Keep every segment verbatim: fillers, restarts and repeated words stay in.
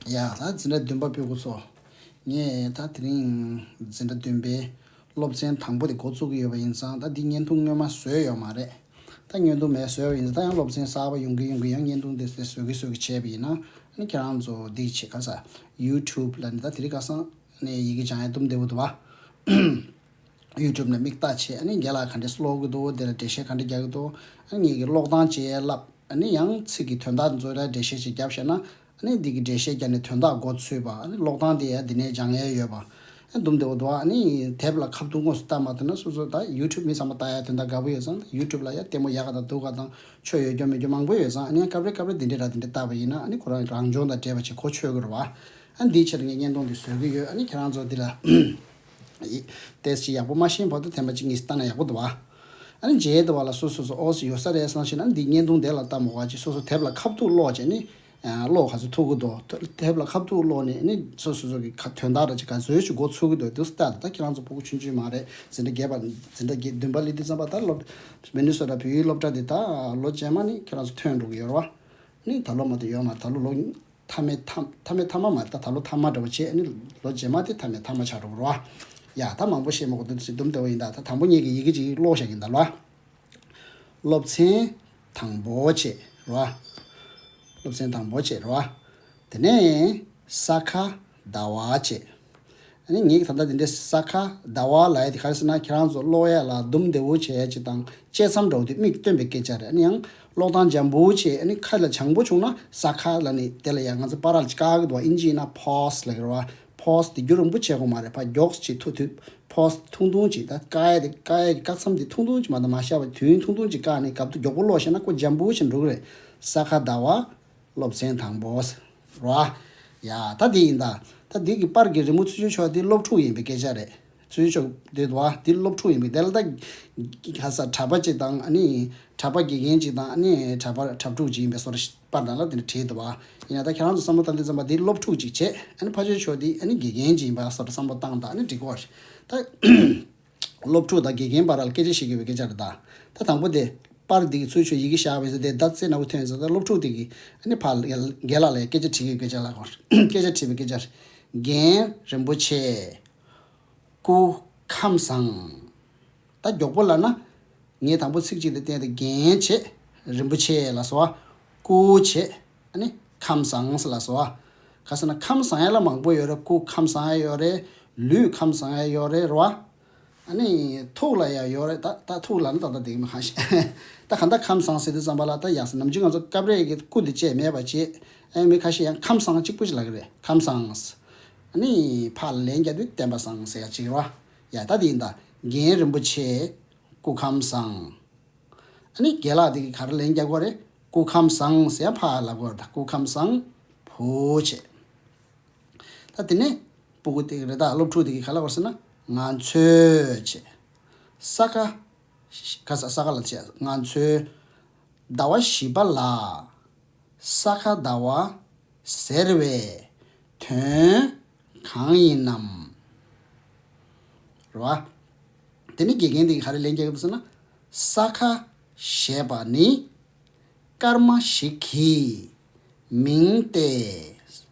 ཡ་ད་འཛིན་གྲྭ་བདུན་པ་ཕྲུ་གུ་ཚོ། ངས་ད་དེ་རིང་འཛིན་གྲྭ་བདུན་པའི་སློབ་ཚན་དང་པོ་དེ་འགོ་བཙུགས་ཀྱི་ཡོད་པ་ཡིན་ཙང་། ད་འདི་བརྙན་ཐུང་སྔོན་མ་བཟོས་ཡོད་མ་རེད། ད་བརྙན་ཐུང་མེད་བཟོས་པ་ཡིན་ཙང་། ད་ཡང་སློབ་ཚན་གསར་པ་ཡོང་གི་ཡོང་གི་ཡང་བརྙན་ཐུང་དེ་བཟོས་གི་བཟོས་གི་བྱས་པ་ཡིན་ན། ཨ་ནི་ཁྱེད་རང་ཚོ་འདི་བྱེད་ག་ས་YouTube ལ་ནི་ད་དེ་རིང་ཁ་སང་ནས་ཡི་གེ་སྦྱང་ཡ་དུམ་བདེ་བོ་འདུག་བ། YouTube ནས་མིག་ལྟ་བྱས། ཨ་ནི་རྒན་ལགས་ག་འདྲས་ཀློག་གི་འདུག་དེ་ལ་འགྲེལ་བཤད་ག་འདྲས་རྒྱག་གི་འདུག་ཨ་ནི་ངེད་ཀྱིས་ཀློག་སྟངས་བྱས་ལབ། ཨ་ནི་ཡང་ཚིག་གི་དོན་དག་འཛོལ་ལ་འགྲེལ་བཤད་ཅིག་བརྒྱབ་བཞག་ན། ཨ་ནི་འདི་གི་འགྲེལ་བཤད་རྒྱབ་ནས་དོན་དག་མགོ་ཚོས་པ། ཨ་ནི་ཀློག་སྟངས་དེ་ཡང་འདི་ནས་སྦྱང་ཡས་ཡོད་པ། ཨ་དུམ་བདེ་བོ་འདུག་ཨ་ནི་དེབ་ལ་ཁ་ཐུག་དངོས་སུ་ལྟ་མ་ཐུབ་ན། སོ་སོ་ད་YouTube མི་ཚང་མ་ལྟ་ཡ་དོན་དག་དགའ་པོ་ཡོད་ཙང་། YouTube ལ་ཡ་ལྟད་མོ་ཡག་ག་དང་སྡུག་ག་དང་ཆོས་ཡོད་རྒྱུ་མེད་རྒྱུ་མང་པོ་ཡོད་ཙང་། ཨ་ནི་སྐབས་རེ་སྐབས་རེ་འདི་འདྲས་ར་འདི་འདྲས་ལྟ་བ་ཡིན་ན། ཨ་ནི་ཁོ་རང་རང་སྦྱོང་དང་འབྲེལ་བ་ཅིག་གོ་ཆོད་གི་རེད་བ། ཨ་འདིའི་ཕྱིར་ངས་བརྙན་ཐུང་འདི་བཟོ་གི་ཡོད། ཨ་ནི་ཁྱེད་རང་ཚོ་འདི་ལ་ཏེས་ཅིག་ཡག་པོ་མ་ཤེས་བར་དུ་ཐེངས་མ་གཅིག་གཉིས་ལྟ་ན་ཡག་པོ་འདུག་བ། ཨ་ནི་རྗེས་དེ་བ་ལ་སོ་སོ་སོ་ཨོ་སི་ཡོད་ས་རེད་བསམ་ཤེས་ན། ཨ་ནི་འདི་བརྙན་ཐུང་དེ་ལ་ལྟ་མ་དགོས་པ་ཅིག་སོ་སོ་དེབ་ལ་ཁ་ཐུག་ཀློག་བྱས་ནི། ཨ་ཀློག་ག་ཚོད་ཐུབ་ཀྱི་འདུག་དེབ་ལ་ཁ་ཐུག་ཀློག་ནས་ནི་སོ་སོ་སོ་གི་ཁ་དོན་དག་ར་ཅིག་ག་ཚོད་ཅིག་མགོ་ཚོས་ཀྱི་འདུག་དེ་ལྟ། ད་ཁྱེད་རང་ཚོ་ཕྲུ་གུ་ཆུང་ཆུང་མ་རེད། འཛིན་གྲྭ་བརྒྱད་པ་འཛིན་གྲྭ་བརྒྱད་བདུན་པ་སླེབས་དུས་ཙམ་པ། ད་སློབ་མི་ནི་སོ་ཊ་བོད་ཡིག་སློབ་གྲྭ་དེ་ད་ལོ་རྗེས་མ་ནི་ཁྱེད་རང་ཚོ་ཐོན་འགྲོ་གི་ཡོད་རེད་བ། ནི་ད་ལོ་མ་གཏོགས་ཡོད་མ་རེད། ད་ལོ་ལོ་མཐའ་མའི་མཐའ་མཐའ་མའི་མཐའ་མ་མ་རེད། ད་ད་ལོ་མཐའ་མ་འདྲ་བོ་བྱས། ཨ་ནི་ལོ་རྗེས་མ་དེ་མཐའ་མའི་མཐའ་མ་ཆགས་འགྲོ་གི་རེད་བ། ཡ་ད་མང་པོ་བཤད་མ་དགོས། དེ་ཚོ་སྡུམ་བདེ་བོ་ཡིན། ད་ད་དང་པོ་ངེད་ཀྱིས་ཡི་གེ་ཅིག་ཀློག་བཞག་གིན་ད་ལོ། སློབ་ཚན་དང་པོ་བྱས་རེད་བ། སློབ་ཚན་དང་པོ་བྱས་རེད་བ། དེ་ནས་ས་ཁ་ཟླ་བ་བྱས། ཨ་ནི་ངེད་ཀྱིས་ད་ལྟ་འདི་འདྲའི་ས་ཁ་ཟླ་བ་ལབ་ཡ་དེ་ག་རེ་ཟེར་ན། ཁྱེད་རང་ཚོ་ཀློག་ཡ་ལ་སྡུམ་བདེ་བོ་བྱེད་ཡ་ཅིག་དང་དཔྱད་མཚམས་འདྲ་བོ་དེ་མིག་སྟོན་པའི་སྐད་ཆ་རེད། ཨ་ནི་ཡང་ཀློག་སྟངས་འཇམ་པོ་བྱས། ཨ་ནི་ཁ་ལ་བྱང་པོ་བྱུང་ན་ས་ཁ་ལབ་ནས། དེ་ལ་ཡང་ང་ཚོ་པར་ལ་ཅིག་བཀག་གི་འདུག་ཨིན་ཇི་ཡིན་ན་ཕོ་སི་ལབ་ཀྱི་རེད་བ། ཕོ་སི་དེ་རྒྱུན་རིང་པོ་བྱེད་དགོས་མ་རེད། ཕར་མགྱོགས་ཅིག་ཐུག་དུས་ཕོ་སི་ཐུང་ཐུང་ཅིག་ད་བཀག་ཡ་དེ་བཀག་ཡ་གི་བཀག་མཚམས་དེ་ཐུང་ཐུང་ཅིག་མ་གཏོགས་མ་བཞག་པ། དུས་ཡུན་ཐུང་ཐུང་ཅིག་བཀག་ནས་སྐབས་ཐོག་མགྱོགས་པོ་ཀློག་བཞག་ན་ཁོ་འཇམ་པོ་ཞིག་འགྲོ་གི་རེད། ས་ཁ་ཟླ་བ། སློབ་ཚན་དང་པོ་ར། ཡ་ད་འདི་ཡིན་ད། ད་འདི་གི་པར་གྱི་རི་མོ་ཚུར་ཕྱོགས་ཕྱོགས་འདི་སློབ་ཕྲུག་ཡིན་པའི་སྐད་ཆ་རེད། ཚུར་ཕྱོགས་འདི་དུ་བ་འདི་སློབ་ཕྲུག་ཡིན་པའི། དེ་ལ་ད་ག་ས་གྲྭ་པ་གཅིག་དང་། ཨ་ནི་གྲྭ་པ་དགེ་རྒན་གཅིག་དང་། ཨ་ནི་གྲྭ་པ་གྲྭ་ཕྲུག་གཅིག་ཡིན་པའི་བཟོ་འདྲ་ཞིག་པར་ནང་ལ་དེ་འདྲ་བྲིས་འདུག་བ། ཡིན་ན་ད་ཁྱེད་རང་ཚོ་བསམ་བློ་བཏང་དུས་ཙམ་པ་འདི་སློབ་ཕྲུག་ཅིག་བྱས། ཨ་ནི་ཕར་ཕྱོགས་ཕྱོགས་འདི་ཨ་ནི་དགེ་རྒན་གཅིག་ཡིན་པ་བཟོ་འདྲ་བསམ་བློ་བཏང་དང་། ཨ་ནི་འགྲིག་གི་རེད། ད་སློབ་ཕྲུག་དང་དགེ་རྒན་བར་ལ་སྐད་ཆ་བཤད་དགོས་པའི་སྐད་ཆ་རེད་ད། ད་དང་པོ་དེ་པར་འདི་གི་ཚུར་ཕྱོགས་ཡི་གེ་བཞག་པའི་ཚེ་དེ་ད་རྩེ་ནག་པོ་ཐོན་ཚེ། ད་སློབ་ཕྲུག་དེ་གིས་ཨ་ནི་ཕར་རྒན་ལགས་ལ་སྐད་ཆ་དྲི་གི་ཡོད། སྐད་ཆ་ལ་གོ། སྐད་ཆ་དྲིས་པའི་སྐད་ཆ་རེད། རྒན་རིན་པོ་ཆེ། སྐུ་ཁམས་བཟང་། ད་མགྱོགས་པོ་ལབ་ན། ངས་དང་པོ་ཚིག་གཅིག་དེ་བསྟན་ཏེ། རྒན་བྱས་རིན་པོ་ཆེ་ལབ་སོང་བ། སྐུ་བྱས་ཨ་ནི་ཁམས་བཟང་ལབ་སོང་བ། ག་ཟེར་ན་ཁམས་བཟང་ཡ་ལ་མང་པོ་ཡོད་རེད། སྐུ་ཁམས་བཟང་ཡ་ཡོད་རེད། ལུས་ཁམས་བཟང་ཡ་ཡོད་རེད། རེད་བ། ཨ་ནི་ཐུགས་ལ་ཡ་ཡོད་རེད། ད་ད་ཐུགས་ལ་ནི་ད་ལྟ་དེ་གི་མི་ཁ་ཤས། ད་ག་འདྲ་ཁམས་བཟང་ཟེར་དུས་ཙམ་པ་ལ། ད་ཡག་ས་ནམ་རྒྱུན་ང་ཚོ་སྐབས་རེ་གི་སྐུ་དེ་བཅད་མེད་པ་བྱས། ཨ་མི་ཁ་ཤས་ཡང་ཁམས་བཟང་གཅིག་པུ་ཅིག་ལབ་གི་རེད། ཁམས་བཟང་། ཨ་ནི་ཕར་ལན་རྒྱག་དུས་བསྟན་པ་བཟང་ཟེར་ཡ་གཅིག་རེད་བ། ཡ་ད་དེ་ཡིན་ད། རྒན་རིན་པོ་ཆེ། སྐུ་ཁམས་བཟང་། ཨ་ནི་རྒན་ལགས་དེ་གིས་ག་རེ་ལན་རྒྱག་དགོས་རེད། སྐུ་ཁམས་བཟང་ཟེར་ཡ་ཕར་ལབ་དགོས་རེད། ད་སྐུ་ཁམས་བཟང་བོ་བྱས། ད་དེ་ནས་སྤུ་གུ་དེ་གིས་རེད། ད་སློབ་ཕྲུག་དེ་གིས་ག་ལབ་དགོས་ཟེར་ན། ང་ཚོས་བྱས། ས་ཁ། ག་ས་ས་ཁ་ལ་བྱས། ང་ཚོས་ཟླ་བ་བཞི་པ་ལ་ས་ཁ་ཟླ་བ་ཟེར་བའི་དོན་གང་ཡིན་ནམ། རེད་བ། དེ་ནས་དགེ་རྒན་དེ་གིས་ག་རེ་ལན་རྒྱག་གི་འདུག་ཟེར་ན། ས་ཁ་ཞེས་པ་ནི་སྐར་མ་ཞིག་གི་མིང་སྟེ།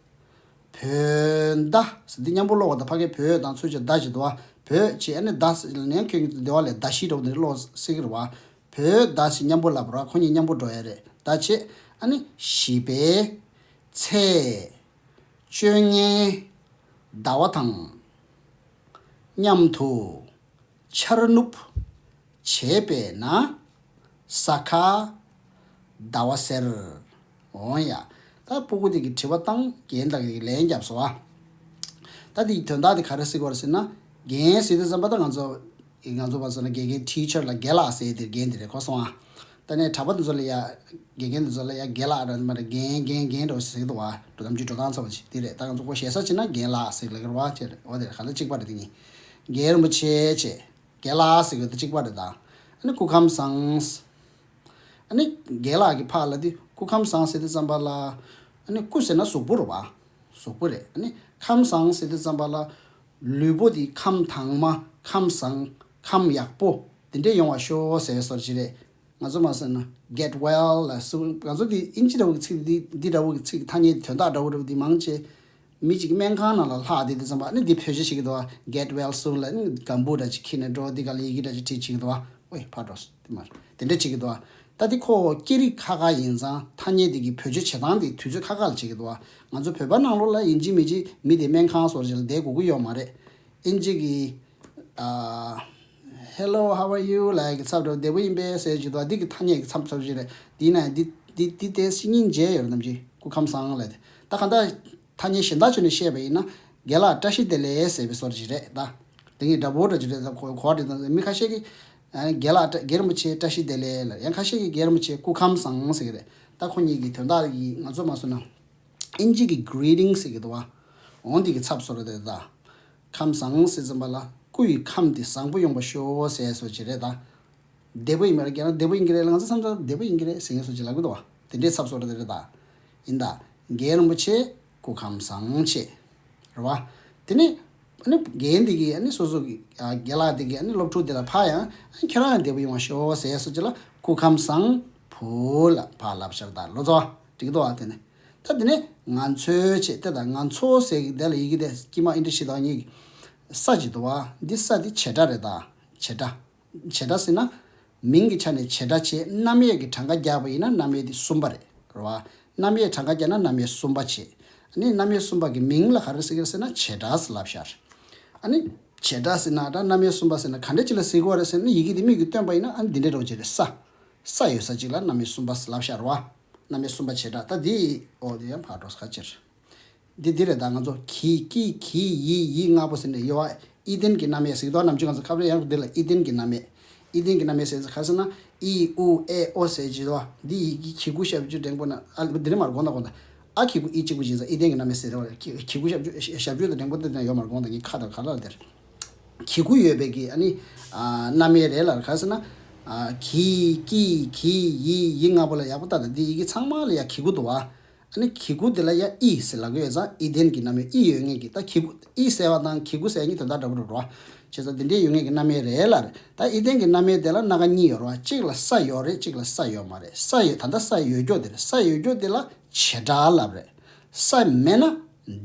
བོད་ཟླ་ཟེར་འདི་མཉམ་པོ་ཀློག་པ་དང་། ཕ་གིར་བོད་དང་ཚུར་ཕྱོགས་ཟླ་ཞིག་འདུག་བ། བོད་ཅེས་ཨ་ནི་ཟླ་ཟེར་ནས་ཁྱོད་ཀྱིས་འདི་བ་ལས་ཟླ་ཞིག་འདྲ་བོ་འདི་ཀློག་སྲིད་ཀྱི་རེད་བ། བོད་ཟླ་ཞེས་མཉམ་པོ་ལབ་ར། ཁོ་གཉིས་མཉམ་པོ་འགྲོ་ཡ་རེད། ཟླ་བྱས་ཨ་ནི་བཞི་པའི་ཚེས་བཅོ་ལྔའི་ཟླ་བ་དང་མཉམ་དུ་འཆར་ནུབ་བྱས་པས་ན་ས་ཁ་ཟླ་བ་ཟེར། འོང་ཡ། ད་སྤུ་གུ་དེ་གིས་དྲི་བ་བཏང་། རྒན་དེ་གིས་ལན་བརྒྱབ་སོང་བ། ད་དེའི་དོན་དག་དེ་ག་རེ་ཟེར་དགོས་རེད་ཟེར་ན། རྒན་ཟེར་དུས་ཙམ་པ་ད་ང་ཚོ་ང་ཚོ་བ་ཟེར་ན་དགེ་རྒན་ཊི་ཆར་ལ་རྒན་ལགས་ཟེར་དེ་རྒན་དེ་རེད། གོ་སོང་ཨ། ད་ནས་གྲྭ་པ་དེ་ཚོ་ལ་ཡ། དགེ་རྒན་དེ་ཚོ་ལ་ཡ་རྒན་ལགས་ར་མ་རེད། རྒན་རྒན་རྒན་འདྲ་བོ་ཟེར་གི་འདུག་བ། འགྲོ་གཏམ་རྒྱུད་འགྲོ་སྟངས་ཚོ་བ་ཅིག་དེ་རེད། ད་ང་ཚོ་ཁོ་ཞེ་ས་བྱས་ན་རྒན་ལགས་ཟེར་ལབ་ཀྱི་རེད་བ། ཅེས་རེད། འོ་དེ་རེད། ག་ལ་གཅིག་པ་རེད་དེ་གཉིས། རྒན་རིན་པོ་ཆེ་བྱས། རྒན་ལགས་ཟེར་གི་དེ་གཅིག་པ་རེད་ད། ཨ་ནི་སྐུ་ཁམས་བཟང་། ཨ་ནི་རྒན་ལགས་ཀྱིས་ཕར་ལབ་དུས་སྐུ་ཁམས་བཟང་ཟེར་དུས་ཙམ་པ་ལ། ཨ་ནི་སྐུ་ཟེར་ན་གཟུགས་པོ་རེད་བ། གཟུགས་པོ་རེད། ཨ་ནི་ཁམས་བཟང་ཟེར་དུས་ཙམ་པ་ལ། ལུས་པོ་དེ་ཁམས་དྭངས་མ། ཁམས་བཟང་། ཁམས་ཡག་པོ་དེ་འདྲས་ཡོང་བ་ཤོག་ཟེར་བའི་བཟོ་འདྲ་ཅིག་རེད། ང་ཚོ་མ་ཟེར་ན་get well ལ་སུ། ང་ཚོ་འདི་ཨིན་ཇི་འདྲ་བོ་གི་ཚིག་འདི་འདི་འདྲ་བོ་གི་ཚིག་ཐ་སྙད་དོན་དག་འདྲ་བོ་འདྲ་བོ་འདི་མང་ཆེ་ མི་གཅིག་སྨན་ཁང་ནང་ལ་ལྷག་དེ་དུས་ཙམ་པ་ནི་འདི་བེད་སྤྱོད་བྱེད་ཀྱི་འདུག་བ། Get well soon ལ་ནི་གམ་བུ་འདྲ་ཅིག་ཁྱེར་ནས་འགྲོ། འདི་ག་ལ་ཡི་གེ་འདྲ་ཅིག་བྲིས་བྱེད་ཀྱི་འདུག་བ། ཨོའི་ཕར་འགྲོ་དེ་མར་དེ་འདྲ་བྱེད་ཀྱི་འདུག་བ། ད་འདི་ཁོ་ཀི་རིགས་ཁག་ཁག་ཡིན་ཙང་ཐ་སྙད་འདི་གི་བེད་སྤྱོད་བྱེད་སྟངས་འདི་དུས་ཚོད་ཁག་ཁག་ལ་བྱེད་ཀྱི་འདུག་བ། ང་ཚོ་བོད་པ་ནང་ལོགས་ལ་ཡིན་གཅིག་མིན་གཅིག་མི་དེ་སྨན་ཁང་སོགས་ཅིག་ལ་བསྡད་དགོས་ཀྱི་ཡོད་མ་རེད། ཨིན་ཇི་གི་ཨ། Hello, how are you? ལབ་ཡག་གི་ཚབ་འདྲ་བོ། བདེ་པོ་ཡིན་པས་ཟེར་གྱི་འདུག་བ། འདི་གི་ཐ་སྙད་ཀྱི་ཚབ་ཚབ་ཅིག་རེད། འདི་ན་འདི་འདི་འདི་ཏོག་ཙམ་སྙིང་རྗེ་ཡོད་རེད། ནམ་རྒྱུན་སྐུ་ཁམས་བཟང་ལབ་དེ། ད་གང་ལྟར་ཐ་སྙད་གཞན་དག་ཅིག་ནས་བཤད་པ་ཡིན་ན་རྒན་ལགས་བཀྲ་ཤིས་བདེ་ལེགས་ཟེར་བའི་བཟོ་འདྲ་ཅིག་རེད་ད། དེ་ངས་འདྲ་པོ་འདྲ་ཅིག་རེད་ད། གོ་གོ་བ་འདྲ་ད། མི་ཁ་ཤས་ཀྱིས་ཨ་རྒན་ལགས་བཀྲ་རྒན་རིན་པོ་ཆེ་བཀྲ་ཤིས་བདེ་ལེགས་ལབ། ཡང་ཁ་ཤས་ཀྱིས་རྒན་རིན་པོ་ཆེ་སྐུ་ཁམས་བཟང་ཟེར་གྱི་རེད། ད་ཁོ་གཉིས་ཀྱི་དོན་དག་གི་ང་ཚོ་མ་སོང་ན། ཨིན་ཇི་གི་greeting ཟེར་གྱི་འདུག་བ། འོ་འདི་གི་ཚབ་བཟོ་འདྲ་དེ་ད། ཁམས་བཟང་ཟེར་ཙམ་པ་ལ་སྐུ་ཡི་ཁམས་དེ་བཟང་པོ་ཡོང་བ་ཤོག་ཟེར་བཟོ་ཅིག་རེད་ད། བདེ་པོ་ཡིན་པ་རེད། རྒན་ལགས་བདེ་པོ་ཡིན་གྱི་རེད་ལ། ང་ཚོ་བསམ་ཚུལ་བདེ་པོ་ཡིན་གྱི་རེད་ཟེར་མཁན་བཟོ་ཅིག་ལབ་གི་འདུག་བ། དེ་འདྲའི་ཚབ་བཟོ་འདྲ་དེ་རེད་ད། ཡིན་ད། རྒན་རིན་པོ་ཆེ་སྐུ་ཁམས་བཟང་བྱེད། རེད་བ། དེ་ནས་ཨ་ནི་རྒན་འདི་གིས་ཨ་ནི་སོ་སོ་གི་ཨ་རྒན་ལགས་འདི་གིས་ཨ་ནི་སློབ་ཕྲུག་འདི་ལ་ཕར་ཡང་ཨ་ནི་ཁྱེད་རང་ཡང་བདེ་པོ་ཡོང་བ་ཤོག་ཟེར་བཟོ་ཅིག་ལ་སྐུ་ཁམས་བཟང་བུ་ལ་ཕར་ལབ་ཤག་ད། ལོ་ཙཱ་བ་འགྲིག་གི་འདུག་བ། དེ་ནས་ད་དེ་ནས་ང་ཚོའི་ཆེད་དེ་ད་ང་ཚོ་ཟེར་གི་དེ་ལ་ཡི་གེ་དེ་དཀྱིལ་མ་ཨིན་ཏྲ་ཤི་དང་གཉིས་ཀྱི་ས་ཅིག་འདུག་བ། འདི་ས་འདི་བྱེད་སྒྲ་རེད་ད། བྱེད་སྒྲ། བྱེད་སྒྲ་ཟེར་ན། མིང་གི་ཆ་ནས་བྱེད་སྒྲ་བྱེད། རྣམ་དབྱེ་གི་གྲངས་ཀ་རྒྱག་པ་ཡིན་ན་རྣམ་དབྱེ་དེ་གསུམ་པ་རེད། རེད་བ། རྣམ་དབྱེ་གྲངས་ཀ་རྒྱག་ན་རྣམ་དབྱེ་གསུམ་པ་བྱེད། ཨ་ནི་རྣམ་དབྱེ་གསུམ་པ་གི་མིང་ལ་ག་རེ་ཟེར་གི་རེད་ཟེར་ན་བྱེད་སྒྲ་ཟེར་ལབ་ཤག་ཨ་ནི་བྱེད་སྒྲ་ཟེར་ན་ད་རྣམ་དབྱེ་གསུམ་པ་ཟེར་ན་ག་འདྲ་ཅིག་ལ་ཟེར་གི་རེད་ཟེར་ན། ཡི་གེ་དེ་མིག་གིས་སྟོན་པ་ཡིན་ན་ཨ་ནི་འདི་འདྲའི་འདྲ་བོ་ཅིག་རེད། ས། ས་ཡོད་ས་ཅིག་ལ་རྣམ་དབྱེ་གསུམ་པ་ཟེར་ལབ་ཤག་རེད་བ། རྣམ་དབྱེ་གསུམ་པ་བྱེད་སྒྲ་ད་འདི། ཨོ་དེ་ཡང་ཕར་འགྲོ་ས་ཁ་ཕྱིར། འདི་འདི་རེད་ད། ང་ཚོ་གི་ཀི་གི་ཡི་ཡི་ལྔ་པོ་ཟེར་ནས་ཡོད་བ། ཨི་ལྡན་གྱི་རྣམ་དབྱེ་ཟེར་གྱི་འདུག་ནམ་རྒྱུན་ང་ཚོ་སྐབས་རེ་ཡང་འདི་ལ་ཨི་ལྡན་གྱི་རྣམ་དབྱེ། ཨི་ལྡན་གྱི་རྣམ་དབྱེ་ཟེར་ཚེ་ག་རེ་ཟེར་ན། ཨི་ཨུ་ཨེ་ཨོ་ཟེར་གྱི་འདུག་འདི་ཡི་གེ་གི་གུ་ཞབས་ཀྱུ་འགྲེང་པོ་ན། ཨ་འདི་ནས་མར་དགོངས་དག་དགོངས་དག་ཨ་གི་གུ་ཨི་གཅིག་པུ་ཡིན་ཙང་ཨི་ལྡན་གྱི་རྣམ་དབྱེ་ཟེར་རེད་བ། གི་གི་གུ་ཞབས་ཀྱུ་ཞབས་ཀྱུ་དང་འགྲེང་པོ་འདི་ནས་ཡོད་མར་དགོངས་དག་ངའི་ཁ་དང་ག་ལ་དེར། གི་གུ་ཡོད་པའི་གི་ཨ་ནི་ཨ་རྣམ་དབྱེ་རེད་ལ། ག་རེ་ཟེར་ན། ཨ་གི་ཀི་གི་ཡི་ཡི་ལྔ་པོ་ལ་ཡག་པོ་ལྟ་དང་། འདི་ཡི་གེ་ཚང་མ་ལ་ཡ་གི་གུ་འདུག་བ། ཨ་ནི་གི་གུ་དེ་ལ་ཡ་ཨི་ཟེར་ལབ་ཀྱི་ཡོད་ཙང་ཨི་ལྡན་གྱི་རྣམ་དབྱེ་ཨི་ཡོད་མཁན་གྱི། ད་གི་གུ་ཨི་ཟེར་བ་དང་གི་གུ་ཟེར་མཁན་དོན་དག་འདྲ་པོ་རེད་བ། བྱས་ཙང་འདི་འདྲའི་ཡོད་མཁན་གྱི་རྣམ་དབྱེ་རེད་ལ་རེད། ད་ཨི་ལྡན་གྱི་རྣམ་དབྱེ་དེ་ལ་སྣ་ཁ་གཉིས་ཡོད་རེད་བ། གཅིག་ལ་ས་ཡོད་རེད། གཅིག་ལ་ས་ཡོད་མ་རེད། ས་ཡོད་ད་ལྟ་ས་ཡོད་རྒྱུ་དེ་རེད། ས་ཡོད་རྒྱུ་དེ་ལ་བྱེད་སྒྲ་ལབ་རེད། ས་མེད་ན་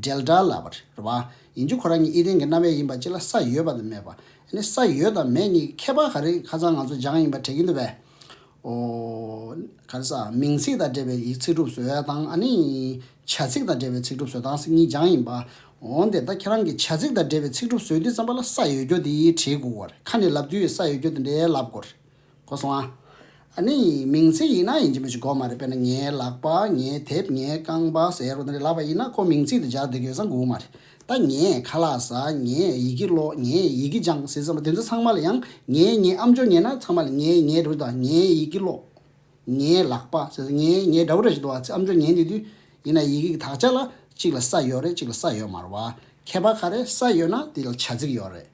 འབྲེལ་སྒྲ་ལབ་པ་རེད་བ། ཡིན་རྒྱུ་ཁོ་རང་གཉིས་ཨི་ལྡན་གྱི་རྣམ་དབྱེ་ཡིན་པ་གཅིག་ལ་ས་ཡོད་པ་དང་མེད་པ། ཨ་ནི་ས་ཡོད་དང་མེད་གཉིས་ཀྱི་ཁྱད་པར་ག་རེ་ཁ་སང་ང་ཚོ་སྦྱངས་ཡིན་པ་དྲན་གྱི་འདུག་པས། ཨོ། ག་རེ་ཟ། མིང་ཚིག་དང་འབྲེལ་བའི་ཡིག་ཚིག་གྲུབ་བཟོ་ཡ་དང་། ཨ་ནི་བྱ་ཚིག་དང་འབྲེལ་བའི་ཚིག་གྲུབ་བཟོ་སྟངས་ཟེར་གཉིས་སྦྱངས་ཡིན་པ། འོན་ཏེ་ད་ཁྱེད་རང་གིས་བྱ་ཚིག་དང་འབྲེལ་བའི་ཚིག་གྲུབ་བཟོ་དུས་ཙམ་པ་ལ་ས་ཡོད་རྒྱུ་དེ་བྲིས་དགོས་པ་རེད། ཁ་ནས་ལབ་དུས་ས་ཡོད་རྒྱུ་དེ་འདྲའི་ལབ་དགོས་རེད། གོ་སོང་ཨ། ཨ་ནི་མིང་ཚིག་ཡིན་ན་ཡིན་གཅིག་མིན་གཅིག་དགོས་མ་རེད། དཔེར་ན་ངའི་ལག་པ། ངའི་དེབ། ངའི་རྐང་པ་ཟེར་རོ་དེ་འདྲ་ལབ་པ་ཡིན་ན་ཁོ་མིང་ཚིག་དེ་སྦྱར་བསྡད་ཀྱི་ཡོད་ཙང་དགོས་མ་རེད། ད་ངས་ཁ་ལག་ཟ། ངས་ཡི་གེ་ཀློག་ངས་ཡི་གེ་སྦྱངས་ཟེར་ཙམ་པ་དེ་ཚོ་ཚང་མ་ལ་ཡང་ངའི་ངའི་ཨམ་ཅོག་ཉན་ན་ཚང་མ་ལ་ངའི་ངའི་འགྲོ་དང་། ངའི་ཡི་གེ་ཀློག་ངའི་ལག་པ་ཟེར། ངའི་ངའི་འདྲ་བོ་འདྲ་ཞིག་འདུག་བ། ཨམ་ཅོག་ཉན་དུས་དུས་ཡིན་ན་ཡི་གེ་གི་དག་ཆ་ལ་གཅིག་ལ་ས་ཡོད་རེད། གཅིག་ལ་ས་ཡོད་མ་རེད་བ། ཁྱད་པར་ག་རེ། ས་ཡོད་ན་དེ་ལ་བྱ་ཚིག་ཡོད་རེད།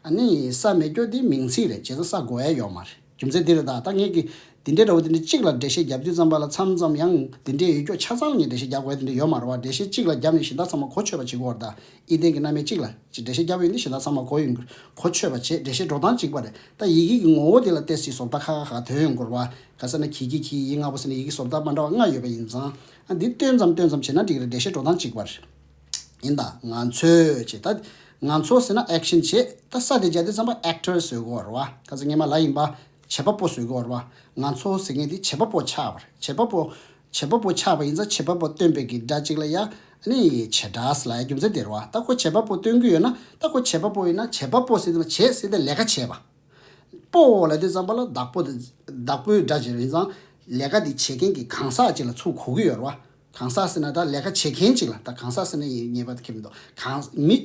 ཨ་ནི་ས་མེད་རྒྱུ་དེ་མིང་ཚིག་རེད། བྱས་ཙང་ས་དགོས་ཡ་ཡོད་མ་རེད། རྒྱུ་མཚན་དེ་རེད་ད། ད་ངས་ཀྱི་འདི་འདྲའི་འདྲ་བོ་དེ་འདྲ་གཅིག་ལ་འགྲེལ་བཤད་རྒྱབ་དུས་ཙམ་པ་ལ་མཚམས་མཚམས་ཡང་འདི་འདྲའི་ཡོད་རྒྱུ་ཆ་ཚང་ལ་ངས་འགྲེལ་བཤད་རྒྱབ་དགོས་དེ་འདྲ་ཡོད་མ་རེད་བ། འགྲེལ་བཤད་གཅིག་ལ་རྒྱབ་ནས་གཞན་དག་ཚང་མ་གོ་ཆོད་པ་བྱེད་དགོས་རེད་ད། ཨི་ལྡན་གྱི་རྣམ་དབྱེ་གཅིག་ལ་ཅིག་འགྲེལ་བཤད་རྒྱབ་ཡོང་དུས་གཞན་དག་ཚང་མ་གོ་ཡོང་གི་རེད། གོ་ཆོད་པ་བྱེད། འགྲེལ་བཤད་འགྲོ་སྟངས་གཅིག་པ་རེད། ད་ཡི་གེ་གི་ངོ་བོ་དེ་ལ་ཏོག་ཙམ་བཟོ་ལྟ་ཁག་ཁག་ཁག་ཐོན་ཡོང་གི་རེད་བ། ག་ཟེར་ན་གི་གི་གི་ཡི་ལྔ་པོ་ཟེར་ནས་ཡི་གེ་བཟོ་ལྟ་མ་འདྲ་བ་ལྔ་ཡོད་པ་ཡིན་ཙང་། ཨ་འདི་སྟོན་ཙམ་སྟོན་ཙམ་བྱས་ན་འགྲིག་རེད། འགྲེལ་བཤད་འགྲོ་སྟངས་གཅིག་པ་རེད། ཡིན་ད། ང་ཚོས་བྱེད་ད། ང་ཚོ་ཟེར་ན་ཨེག་ཤན་བྱེད། ད་ས་དེ་སྦྱར་དུས་ཙམ་པ་ཨེག་ཊར་བཟོ་དགོས་རེད་བ། ག་ཚོད་སྔས་མ་ལབ་ཡིན་པ། བྱེད་པ་པོ་བཟོ་དགོས་རེད་བ། ང་ཚོ་ཟེར་མཁན་དེ་བྱེད་པ་པོ་ཆགས་པ་རེད། བྱེད་པ་པོ། བྱེད་པ་པོ་ཆགས་པ་ཡིན་ཙང་བྱེད་པ་པོ་སྟོན་པའི་གི་སྒྲ་གཅིག་ལ་ཡ། ཨ་ནི་བྱེད་སྒྲ་ཟེར་ལབ་ཡ་རྒྱུ་མཚན་དེ་རེད་བ། ད་ཁོ་བྱེད་པ་པོ་སྟོན་གི་ཡོད་ན། ད་ཁོ་བྱེད་པ་པོ་ཡིན་ན་བྱེད་པ་པོ་ཟེར་དུས་བྱེད་ཟེར་དེ་ལས་ཀ་བྱེད་པ། པོ་ལབ་དུས་ཙམ་པ་ལ་བདག་པོ་དེ། བདག་པོའི་སྒྲ་ཅིག་རེད་ཙང་། ལས་ཀ་དེ་བྱེད་མཁན་གྱི་གང་ཟག་ཅིག་ལ་ཚུར་གོ་གི་ཡོད་རེད་བ། གང་ཟག་ཟེར་ན་ད་ལས་ཀ་བྱེད་མཁན་ཅིག་ལ། ད་གང་ཟག་ཟེར་ན་ཡིན་ངེས་པར་དུ་ཁྱབ་མི་འདུག་གང་མི།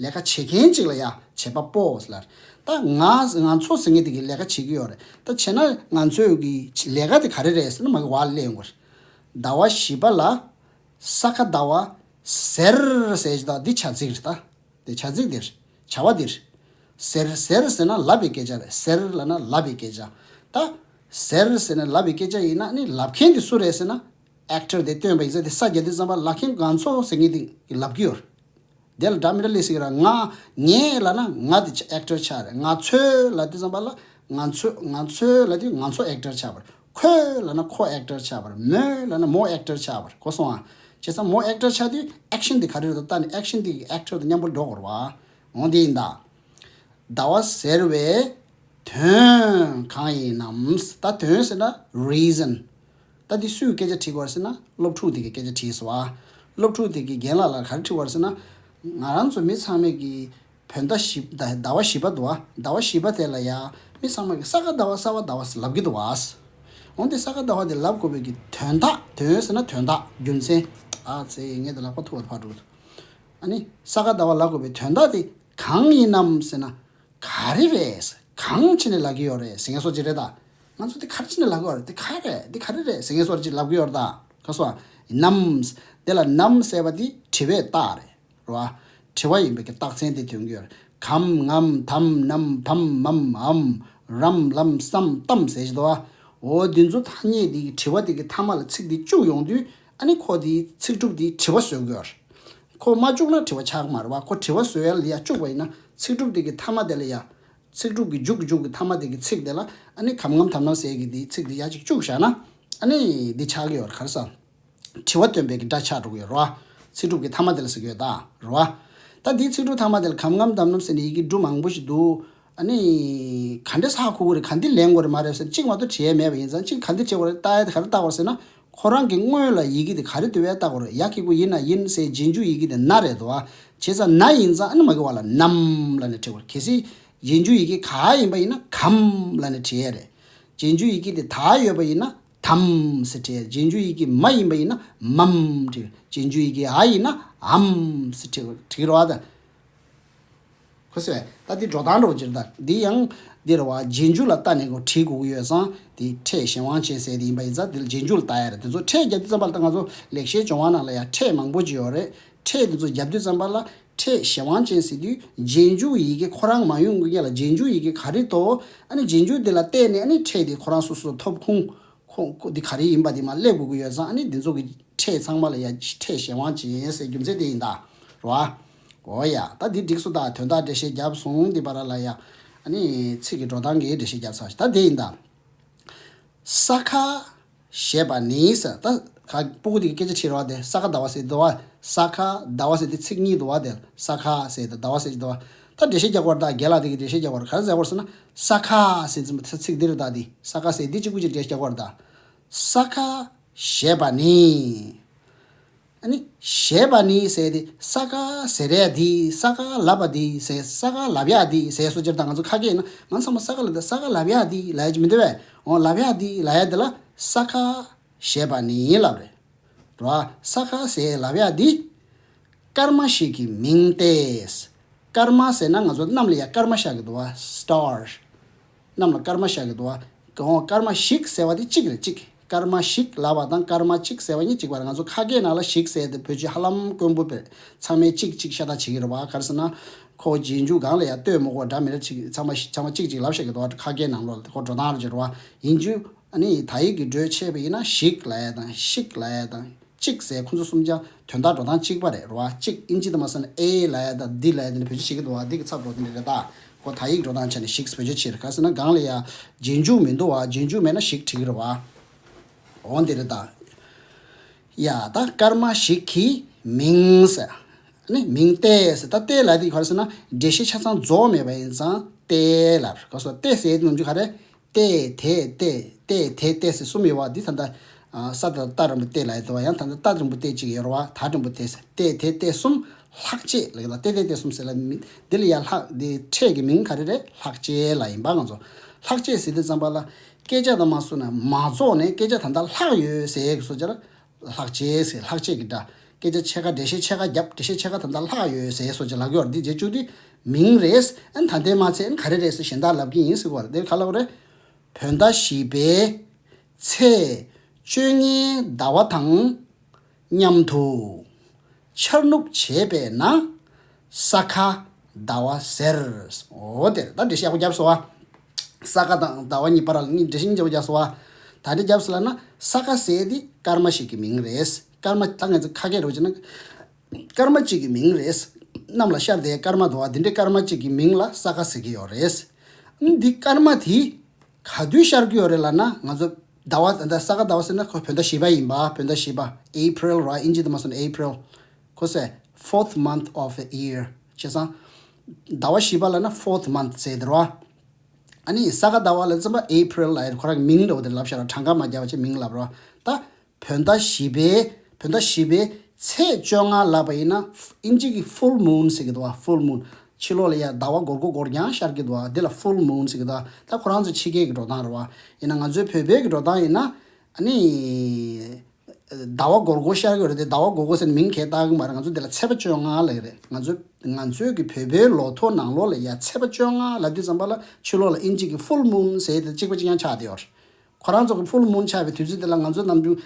ལས་ཀ་བྱེད་མཁན་ཅིག་ལ་ཡ་བྱེད་པ་པོ་ཟེར་ལ། ད་ང་ང་ཚོ་ཟེར་མཁན་དེ་གི་ལས་ཀ་བྱེད་ཀྱི་ཡོད་རེད། ད་བྱས་ན་ང་ཚོའི་གི་ལས་ཀ་དེ་ག་རེ་རེད་ཟེར་ན་མ་གི་བ་ལ་སླེབས་ཡོང་གི་རེད། ཟླ་བ་བཞི་པ་ལ་ས་ཁ་ཟླ་བ་ཟེར་ཟེར་གྱི་ད་འདི་བྱ་ཚིག་རེད་ད། དེ་བྱ་ཚིག་འདིར། བྱ་བ་འདིར། ཟེར་ཟེར་ཟེར་ན་ལབ་པའི་སྐད་ཆ་རེད། ཟེར་ལབ་ན་ལབ་པའི་སྐད་ཆ། ད། ཟེར་ཟེར་ན་ལབ་པའི་སྐད་ཆ་ཡིན་ན་ནི་ལབ་མཁན་དེ་སུ་རེད་ཟེར་ན། ཨེག་ཊར་དེ་སྟོན་པ་ཡིན་ཙང་དེ་ས་རྒྱག་དུས་ཙམ་པ་ལབ་མཁན་ང་ཚོ་ཟེར་མཁན་དེ་ལབ་ཀྱི་ཡོད་རེད། དེ་ལ་སྒྲ་མི་འདྲ་སླེབས་སྲིད་ཀྱི་རེད། ང་། ངས་ལབ་ན་ང་དེ་ཨེག་ཊར་ཆགས་རེད། ང་ཚོས་ལབ་དུས་ཙམ་པ་ལ་ང་ཚོས། ང་ཚོས་ལབ་དུས་ང་ཚོ་ཨེག་ཊར་ཆགས་པ་རེད། ཁོས་ལབ་ན་ཁོ་ཨེག་ཊར་ཆགས་པ་རེད། མོས་ལབ་ན་མོ་ཨེག་ཊར་ཆགས་པ་རེད། གོ་སོང་ཨ། བྱས་ཙང་མོ་ཨེག་ཊར་ཆགས་དུས་ཨེག་ཤན་དེ་ག་རེ་རེད་ལྟ་ནས་ཨེག་ཤན་དེ་གི་ཨེག་ཊར་དང་མཉམ་པོ་འགྲོ་དགོས་རེད་བ། འོ་དེ་ཡིན་ད། ཟླ་བ་ཟེར་བའི་དོན་གང་ཡིན་ནམ། ད་དོན་ཟེར་ན་རི་ཛན། ད་འདི་སུས་སྐད་ཆ་དྲིས་པ་རེད་ཟེར་ན་སློབ་ཕྲུག་དེ་གིས་སྐད་ཆ་དྲིས་སོང་ཨ། སློབ་ཕྲུག་དེ་གིས་རྒན་ལགས་ལ་ག་རེ་དྲིས་པ་རེད་ཟེར་ན། ང་རང་ཚོ་མི་ཚང་མས་ཀྱི་བོད་ཟླ་བཞི་ཟླ་ཟླ་བ་བཞི་པ་འདུག་ཨ། ཟླ་བ་བཞི་པ་དེ་ལ་ཡ་མི་ཚང་མས་ཀྱི་ས་ག་ཟླ་བ་ས་བ་ཟླ་བ་ཟེར་ལབ་ཀྱི་འདུག་ཨ། འོན་ཏེ་ས་ག་ཟླ་བ་དེ་ལབ་དགོས་པའི་གི་དོན་དག་དོན་ཟེར་ན་དོན་དག་རྒྱུ་མཚན། ཨ་ཙེ་ངས་དེ་ལག་པ་ཐུག་པ་ཕར་འགྲོ། ཨ་ནི་ས་ག་ཟླ་བ་ལབ་དགོས་པའི་དོན་དག་དེ་གང་ཡིན་ནམ་ཟེར་ན། ག་རེ་རེད། གང་བྱས་ནས་ལབ་ཀྱི་ཡོད་རེད་ཟེར་མཁན་སོགས་ཅིག་རེད་ད། ང་ཚོ་དེ་ག་རེ་བྱས་ནས་ལབ་ཀྱི་ཡོད་རེད། དེ་ག་རེད། དེ་ག་རེ་རེད་ཟེར་མཁན་སོགས་ཅིག་ལབ་ཀྱི་ཡོད་རེད་ད། ག་སོ། ནམ། དེ་ལ་ནམ་ཟེར་བ་དེ་དྲི་བའི་རྟགས་རེད། རེད་བ། དྲི་བ་ཡིན་པའི་གི་རྟགས་མཚན་དེ་སྟོན་གྱི་ཡོད་རེད། གམ་ངམ་དམ་ནམ་བམ་མམ་འམ་རམ་ལམ་སམ་ཏམ་ཟེར་གྱི་འདུག་བ། འོ་འདི་ཚོ་ཐ་སྙད་དེ་གི་དྲི་བ་དེ་གི་མཐའ་མ་ལ་ཚིག་དེ་བཅུག་ཡོང་དུས་ཨ་ནི་ཁོ་དེའི་ཚིག་གྲུབ་དེ་དྲི་བ་བཟོ་གི་ཡོད་རེད། ཁོ་མ་བཅུག་ན་དྲི་བ་ཆགས་ཀྱི་མ་རེད་བ། ཁོ་དྲི་བ་བཟོ་ཡ་ལ་ཡ་བཅུག་པ་ཡིན་ན་ཚིག་གྲུབ་དེ་གི་མཐའ་མ་དེ་ལ་ཡ། ཚིག་གྲུབ་ཀྱི་མཇུག་གི་མཇུག་གི་མཐའ་མ་དེ་གི་ཚིག་དེ་ལ་ཨ་ནི་གམ་ངམ་དམ་ནམ་ཟེར་གི་དེའི་ཚིག་དེ་ཡ་གཅིག་བཅུག་བཞག་ན་ཨ་ནི་འདི་ཆགས་ཀྱི་ཡོད་རེད། ག་རེ་ཟེར། དྲི་བ་སྟོན་པའི་གི་སྒྲ་ཆགས་འགྲོ་གི་ཡོད་རེད་བ། ཚིག་གྲུབ་ཀྱི་མཐའ་མ་དེ་ལ་ཟེར་གི་ཡོད་ད། རེད་བ། ད་འདིའི་ཚིག་གྲུབ་མཐའ་མ་དེ་ལ་གམ་ངམ་དམ་ནམ་ཟེར་ནས་ཡི་གེ་འབྲུ་མང་པོ་ཞིག་འདུག་ཨ་ནི། ག་འདྲས་ཧ་གོ་གི་རེད། ག་འདི་ལེན་དགོས་རེད་མ་རེད་ཟེར་གཅིག་མ་གཏོགས་དྲི་ཡས་མེད་པ་ཡིན་ཙང་གཅིག་ག་འདི་དྲི་དགོས་རེད་ལྟ་ཡས་དེ་ག་རེ་ལྟ་དགོས་རེད་ཟེར་ན། ཁོ་རང་གི་སྔོན་ལ་ཡི་གེ་དེ་ག་རེ་འདུག་པས་ལྟ་དགོས་རེད། ཡ་གི་གུ་ཡིན་ན་ཡིན་ཟེར་རྗེས་འཇུག་ཡི་གེ་དེ་ན་རེད་དོ། བྱས་ཙང་ན་ཡིན་ཙང་ཨ་ནི་མ་གི་བ་ལ་ནམ་ལབ་ནས་བྲི་དགོས་རེད། གལ་སྲིད་རྗེས་འཇུག་ཡི་གེ་ག་ཡིན་པ་ཡིན་ན་གམ་ལབ་ནས་བྲི་ཡས་རེད། རྗེས་འཇུག་ཡི་གེ་དེ་ད་ཡོད་པ་ཡིན་ན་དམ་ཟེར་བྲི་ཡས། རྗེས་འཇུག་ཡི་གེ་མ་ཡིན་པ་ཡིན་ན་མམ་བྲི། རྗེས་འཇུག་ཡི་གེ་འ་ཡིན་ན་འམ་ཟེར་བྲི་བྲི་གི་རེད་བ་ད། ཁོ་ཟེར་བས་ད་འདི་འགྲོ་སྟངས་འགྲོ་ཅིར་ད་འདི་ཡང་འདི་རེད་བ། རྗེས་འཇུག་ལ་ལྟ་ནས་ཁོ་བྲིས་དགོས་ཀྱི་ཡོད་ཙང་འདི་ཕྲད་གཞན་དབང་ཅན་ཟེར་དེ་ཡིན་པ་ཡིན་ཙང་འདི་ལ་རྗེས་འཇུག་ལ་ལྟ་ཡ་རེད། དེ་ཚོ་ཕྲད་རྒྱབ་དུས་ཙམ་པ་ལ་ད་ང་ཚོ་ལེགས་བཤད་ལྗོན་དབང་ནང་ལ་ཡང་ཕྲད་མང་པོ་ཅིག་ཡོད་རེད། ཕྲད་དེ་ཚོ་རྒྱབ་དུས་ཙམ་པ་ལ་ཕྲད་གཞན་དབང་ཅན་ཟེར་དུས་རྗེས་འཇུག་ཡི་གེ་ཁོ་རང་མ་ཡོང་གི་སྔོན་ལ་རྗེས་འཇུག་ཡི་གེ་ག་རེ་འདུག་ཨ་ནི་རྗེས་འཇུག་དེ་ལ་བལྟས་ནས་ཨ་ནི་ཕྲད་དེ་ཁོ་རང་སོ་སོ་ཐོབ་ཁུངས་ཁོ་ཁོ་འདི་ག་རེ་ཡིན་པ་དེ་མར་སླེབས་དགོས་ཀྱི་ཡོད་ཙང་ཨ་ནི་འདི་ཚོ་གི་ཕྲད་ཚང་མ་ལ་ཡ་ཕྲད་གཞན་དབང་ཅན་ཟེར་རྒྱུ་མཚན་དེ་ཡིན་ད། རེད་བ། འོ་ཡ། ད་འདི་འགྲིག་སོང་ད། དོན་དག་འགྲེལ་བཤད་བརྒྱབ་སོང་། འདི་བར་ལ་ཡ་ཨ་ནི་ཚིག་གི་འགྲོ་སྟངས་ཀྱི་འགྲེལ་བཤད་བརྒྱབ་ཚར་ཤག་ད་དེ་ཡིན་ད། ས་ཁ་ཞེས་པ་ནི་ཟེར་ད་ག་སྤུ་གུ་དེ་གི་སྐད་ཆ་དྲིས་རོགས་དེ། ས་ཁ་ཟླ་བ་ཟེར་འདུག་བ། ས་ཁ་ཟླ་བ་ཟེར་དེ་ཚིག་གཉིས་འདུག་བ་དེ། ས་ཁ་ཟེར་དང་ཟླ་བ་ཟེར་གྱི་འདུག་བ། ད་འགྲེལ་བཤད་རྒྱག་དགོས་རེད་ད། རྒན་ལགས་དེ་གི་འགྲེལ་བཤད་རྒྱག་དགོས་རེད། ག་རེ་ཟེར་དགོས་རེད་ཟེར་ན། ས་ཁ་ཟེར་ཚིག་འདི་རེད་ད་དེ། ས་ཁ་ཟེར་འདི་གཅིག་པུ་གཅིག་འགྲེལ་བཤད་རྒྱག་དགོས་རེད་ད། ས་ཁ་ཞེས་པ་ནི། ཨ་ནི་ཞེས་པ་ནི་ཟེར་དེ་ས་ཁ་ཟེར་རེད་དེ། ས་ཁ་ལབ་པ་དེ་ཟེར། ས་ཁ་ལབ་ཡག་དེ་ཟེར་སོ་ཅིར་ད་ང་ཚོ་ཁ་སྐད་ཡིན་ན་ང་ཚོ་ཚང་མ་ས་ཁ་ལབ་དེ། ས་ཁ་ལབ་ཡག་དེ་ལབ་ཡག་ཅིག་མི་འདུག་བས། འོ་ལབ་ཡག་དེ་ལབ་ཡག་དེ་ལ་ས་ཁ་ཞེས་པ་ནི་ལབ་རེད། རེད་བ། ས་ཁ་ཟེར་ལབ་ཡག་འདི་སྐར་མ་ཞིག་གི་མིང་སྟེ། སྐར་མ་ཟེར་ན་ང་ཚོ་གནམ་ལ་ཡ་སྐར་མ་ཤར་གི་འདུག་བ། སི་ཊར། གནམ་ལ་སྐར་མ་ཤར་གི་འདུག་བ། གང་སྐར་མ་ཞིག་ཟེར་བ་དེ་གཅིག་རེད། གཅིག་སྐར་མ་ཞིག་ལབ་པ་དང་སྐར་མ་གཅིག་ཟེར་བ་གཉིས་གཅིག་པ་རེད། ང་ཚོ་ཁ་སྐད་ནང་ལ་ཞིག་ཟེར་དེ་བོད་ཆས་ཧ་ལམ་དཀོན་པོ་བས། ཚང་མས་གཅིག་གཅིག་ཤ་སྟག་བྱེད་ཀྱི་རེད་བ། ག་རེ་ཟེར་ན། ཁོ་རྗེས་འཇུག་སྒང་ལ་ཡ་ལྟོས་མི་དགོས་འདྲ་མི་འདྲ་ཅིག་ཚང་མ་ཚང་མ་གཅིག་གཅིག་ལབ་བཤད་ཀྱི་འདུག་བ། ཁ་སྐད་ནང་ལོགས་ལ་ཁོ་འགྲོ་སྟངས་རེ་བྱེད་རེད་བ། ཡིན་རྒྱུ། ཨ་ནི་ད་ཡིག་གི་འགྲོས་ཆད་པ་ཡིན་ན་ཞིག་ལབ་ཡ་དང་ཤིག་ལབ་ཡ་དང་གཅིག་ཟེར་ཁོ་ཚོ་གསུམ་ཆ་དོན་དག་འགྲོ་སྟངས་གཅིག་པ་རེད་རེད་བ། གཅིག་ཨིན་ཇི་དུ་མ་སོང་ན་ཨེ་ལབ་ཡ་དང་འདི་ལབ་ཡ་དེ་ནི་བོད་ཆས་བྱེད་ཀྱི་འདུག་བ། འདི་གི་ཚབ་འགྲོ་དེ་འདྲ་རེད་ད། ཁོ་ད་ཡིག་འགྲོ་སྟངས་ཆ་ནས་ཞིག་བོད་ཆས་བྱེད་རེད། ག་ཟེར་ན་སྒང་ལ་ཡ་རྗེས་འཇུག་མི་འདུག་བ། རྗེས་འཇུག་མེད་ན་ཞིག་བྲིས་ཀྱི་རེད་བ། འོ་འདི་རེད་ད། ཡ་ད་སྐར་མ་ཞིག་གི་མིང་ཟེར། ཨ་ནི་མིང་སྟེ་ཟེར། ད་སྟེ་ལབ་དེ་ག་རེ་ཟེར་ན་འགྲེལ་བཤད་ཆ་ཚང་རྫོགས་མེད་པ་ཡིན་ཙང་སྟེ་ལབ། ག་སོ་སྟེ་ཟེར་དེ་ནམ་རྒྱུན་ག་རེ། ཏེ་དེ་ཏེ་ཏེ་དེ་ཏེ་ཟེར་གསུམ་ཡོད་བ། འདི་ད་ལྟ་ས་ད་ཏ་རིང་པོ་ཏེ་ལབ་ཡོད་དོ། ཡང་ད་ལྟ་ཏ་རིང་པོ་ཏེ་གཅིག་ཡོད་རེད་བ། ད་རིང་པོ་ཏེ་ཟེར། ཏེ་དེ་ཏེ་གསུམ་ལྷག་བཅས་ལབ་ཡོད་ད། ཏེ་དེ་ཏེ་གསུམ་ཟེར་ལ་མི་འདི་ལ་ཡ་ལྷག་འདི་ཕྲད་ཀྱི་མིང་ག་རེ་རེད། ལྷག་བཅས་ལབ་ཡིན་པ། ང་ཚོ་ལྷག་བཅས་ཟེར་དུས་ཙམ་པ་ལ་སྐད་ཆ་དང་མ་སོ་ན་མ་རྫོགས་ནས་སྐད་ཆ་ད་ལྟ་ལྷག་ཡོད་ཟེར་གི་སོ་ཅར་ལྷག་བཅས་ཟེར། ལྷག་བཅས་ཀྱི་སྒྲ། སྐད་ཆ་ཕྱེད་ཀ་འགྲེལ་བཤད་ཕྱེད་ཀ་བརྒྱབ། འགྲེལ་བཤད་ཕྱེད་ཀ་ད་ལྟ་ལྷག་ཡོད་ཟེར་སོ་ཅར་ལབ་ཀྱི་ཡོད་རེད། འདི་རྗེས་འཇུག་འདི་མིང་རེད། ཨན་ད་ལྟའི་མ་ཚད་ཨན་ག་རེ་རེད་ཟེར་གཞན་དག་ལབ་ཀྱི་ཡིན་ཟེར་གོ་རེད། འདིར་ག་ལབ་རེད། བོད་ཟླ་བཞི་པའི་ཚེས་བཅོ་ལྔའི་ཟླ་བ་དང་མཉམ་དུ་འཆར་ནུབ་བྱས་པས་ན་ས་ཁ་ཟླ་བ་ཟེར། འོ་དེར་ད་འགྲེལ་བཤད་ཡག་པོ་བརྒྱབ་སོང་བ། ས་ཁ་དང་ཟླ་བ་གཉིས་བར་ལ་གཉིས་འགྲེལ་བཤད་གཉིས་བརྒྱབ་པོ་བརྒྱབ་སོང་བ། ད་འདི་བརྒྱབ་སོང་ལབ་ན་ས་ཁ་ཟེར་དེ་སྐར་མ་ཞིག་གི་མིང་རེད། སྐར་མ་ད་ང་ཚོ་ཁ་སྐད་རོ་བྱས་ན་སྐར་མ་གཅིག་གི་མིང་རེད། གནམ་ལ་ཤར་དེ་སྐར་མ་འདུག་བ། དེ་འདྲའི་སྐར་མ་གཅིག་གི་མིང་ལ་ས་ཁ་ཟེར་གྱི་ཡོད་རེད། འདི་སྐར་མ་དེ་ག་དུས་ཤར་གྱི་ཡོད་རེད་ལབ་ན་ང་ཚོ་ ཟླ་བ་ད་ས་ག་ཟླ་བ་ཟེར་ན་ཁོ་བོད་ཟླ་བཞི་པ་ཡིན་པ། བོད་ཟླ་བཞི་པ། April ར། ཨིན་ཇི་དུ་མ་སོང་ན་April། ཁོ་སེ་fourth month of the year བྱས་ཙང་། ཟླ་བ་བཞི་པ་ལབ་ན་fourth month ཟེར་དེ་ར། ཨ་ནི་ས་ག་ཟླ་བ་ལ་ཙམ་པ་April ལ་ཡོད། ཁོ་རང་མིང་འདྲ་བོ་དེ་ལབ་ཤག་ར། གྲངས་ཀ་མ་རྒྱབ་པ་བྱས་མིང་ལབ་ར། ད་བོད་ཟླ་བཞི་པའི་བོད་ཟླ་བཞི་པའི་ཚེས་བཅོ་ལྔ་ལབ་པ་ཡིན་ན་ཨིན་ཇི་གི་full moon ཟེར་གི་འདུག་བ། Full moon། ཕྱི་ལོགས་ལ་ཡ་ཟླ་བ་སྒོར་སྒོར་སྒོར་རྐྱང་ཤར་གི་འདུག་བ། དེ་ལ་full moon ཟེར་གི་འདུག་ད་ཁོ་རང་ཚོ་ཕྱི་རྒྱལ་གི་འགྲོ་སྟངས་རེད་བ། ཡིན་ན་ང་ཚོའི་བོད་པའི་གི་འགྲོ་སྟངས་ཡིན་ན་ཨ་ནི། ཟླ་བ་སྒོར་སྒོར་ཤར་གི་རེད་དེ། ཟླ་བ་སྒོར་སྒོར་ཟེར་ནས་མིང་གང་ཡང་བཏགས་གི་མ་རེད། ང་ཚོ་འདི་ལ་ཚེས་པ་བཅོ་ལྔ་ལབ་ཀྱི་རེད། ང་ཚོ་ང་ཚོའི་གི་བོད་པའི་ལོ་ཐོ་ནང་ལོགས་ལ་ཡ་ཚེས་པ་བཅོ་ལྔ་ལབ་དུས་ཙམ་པ་ལ་ཕྱི་ལོགས་ལ་ཨིན་ཇི་གི་full moon ཟེར་དེ་གཅིག་པ་གཅིག་རྐྱང་ཆགས་བསྡད་ཡོད་རེད། ཁོ་རང་ཚོ་གི་full moon ཆགས་པའི་དུས་ཚོད་དེ་ལ་ང་ཚོ་ནམ་རྒྱུན་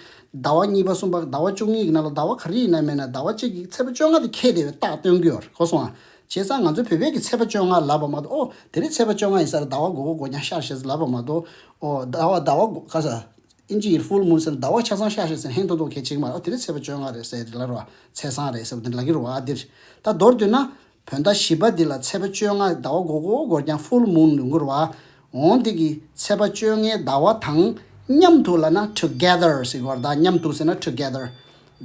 ཟླ་བ་གཉིས་པ་གསུམ་པ་ཟླ་བ་བཅུ་གཉིས་ཀྱི་ནང་ལ་ཟླ་བ་ག་རེ་ཡིན་ན་མེད་ན་ཟླ་བ་གཅིག་གི་ཚེས་པ་བཅོ་ལྔ་དེ་འཁེལ་བསྡད་པའི་རྟགས་སྟོན་གི་ཡོད་རེད། གོ་སོང་ཨ། བྱས་ཙང་ང་ཚོ་བོད་པའི་གི་ཚེས་པ་བཅོ་ལྔ་ལབ་པ་མ་གཏོགས། ཨོ་དེ་རིང་ཚེས་པ་བཅོ་ལྔ་ཡིན་ས་རེད། ཟླ་བ་སྒོར་སྒོར་སྒོར་རྐྱང་ཤར་ཤག་ཟེར་ལབ་པ་མ་གཏོགས། ཨོ་ཟླ་བ་ཟླ་བ་སྒོ་ག་ས། ཨིན་ཇི་ཡི་full moon ཟེར་ན་ཟླ་བ་ཆ་ཚང་ཤར་ཤག་ཟེར་ན་ཧན་ཐོ་ཐོ་གལ་ཆེ་གི་མ་རེད། ཨོ་དེ་རིང་ཚེས་པ་བཅོ་ལྔ་རེད་ཟེར་དེ་ལབ་རེད་བ། ཚེས་བཟང་རེད་ཟེར་བ་དེ་ལབ་ཀྱི་རེད་བ། འདིར་ད་མདོར་བསྡུས་ན། བོད་ཟླ་བཞི་པ་འདི་ལ་ཚེས་པ་བཅོ་ལྔ་ཟླ་བ་སྒོར་སྒོར་སྒོར་རྐྱང་full moon ཡོང་གི་རེད་བ། འོང་འདི་གི་ཚེས་པ་བཅོ་ལྔའི་ཟླ་བ་དང་མཉམ་དུ་ལབ་ན་together ཟེར་གི་རེད་བ། ད་མཉམ་དུ་ཟེར་ན་together།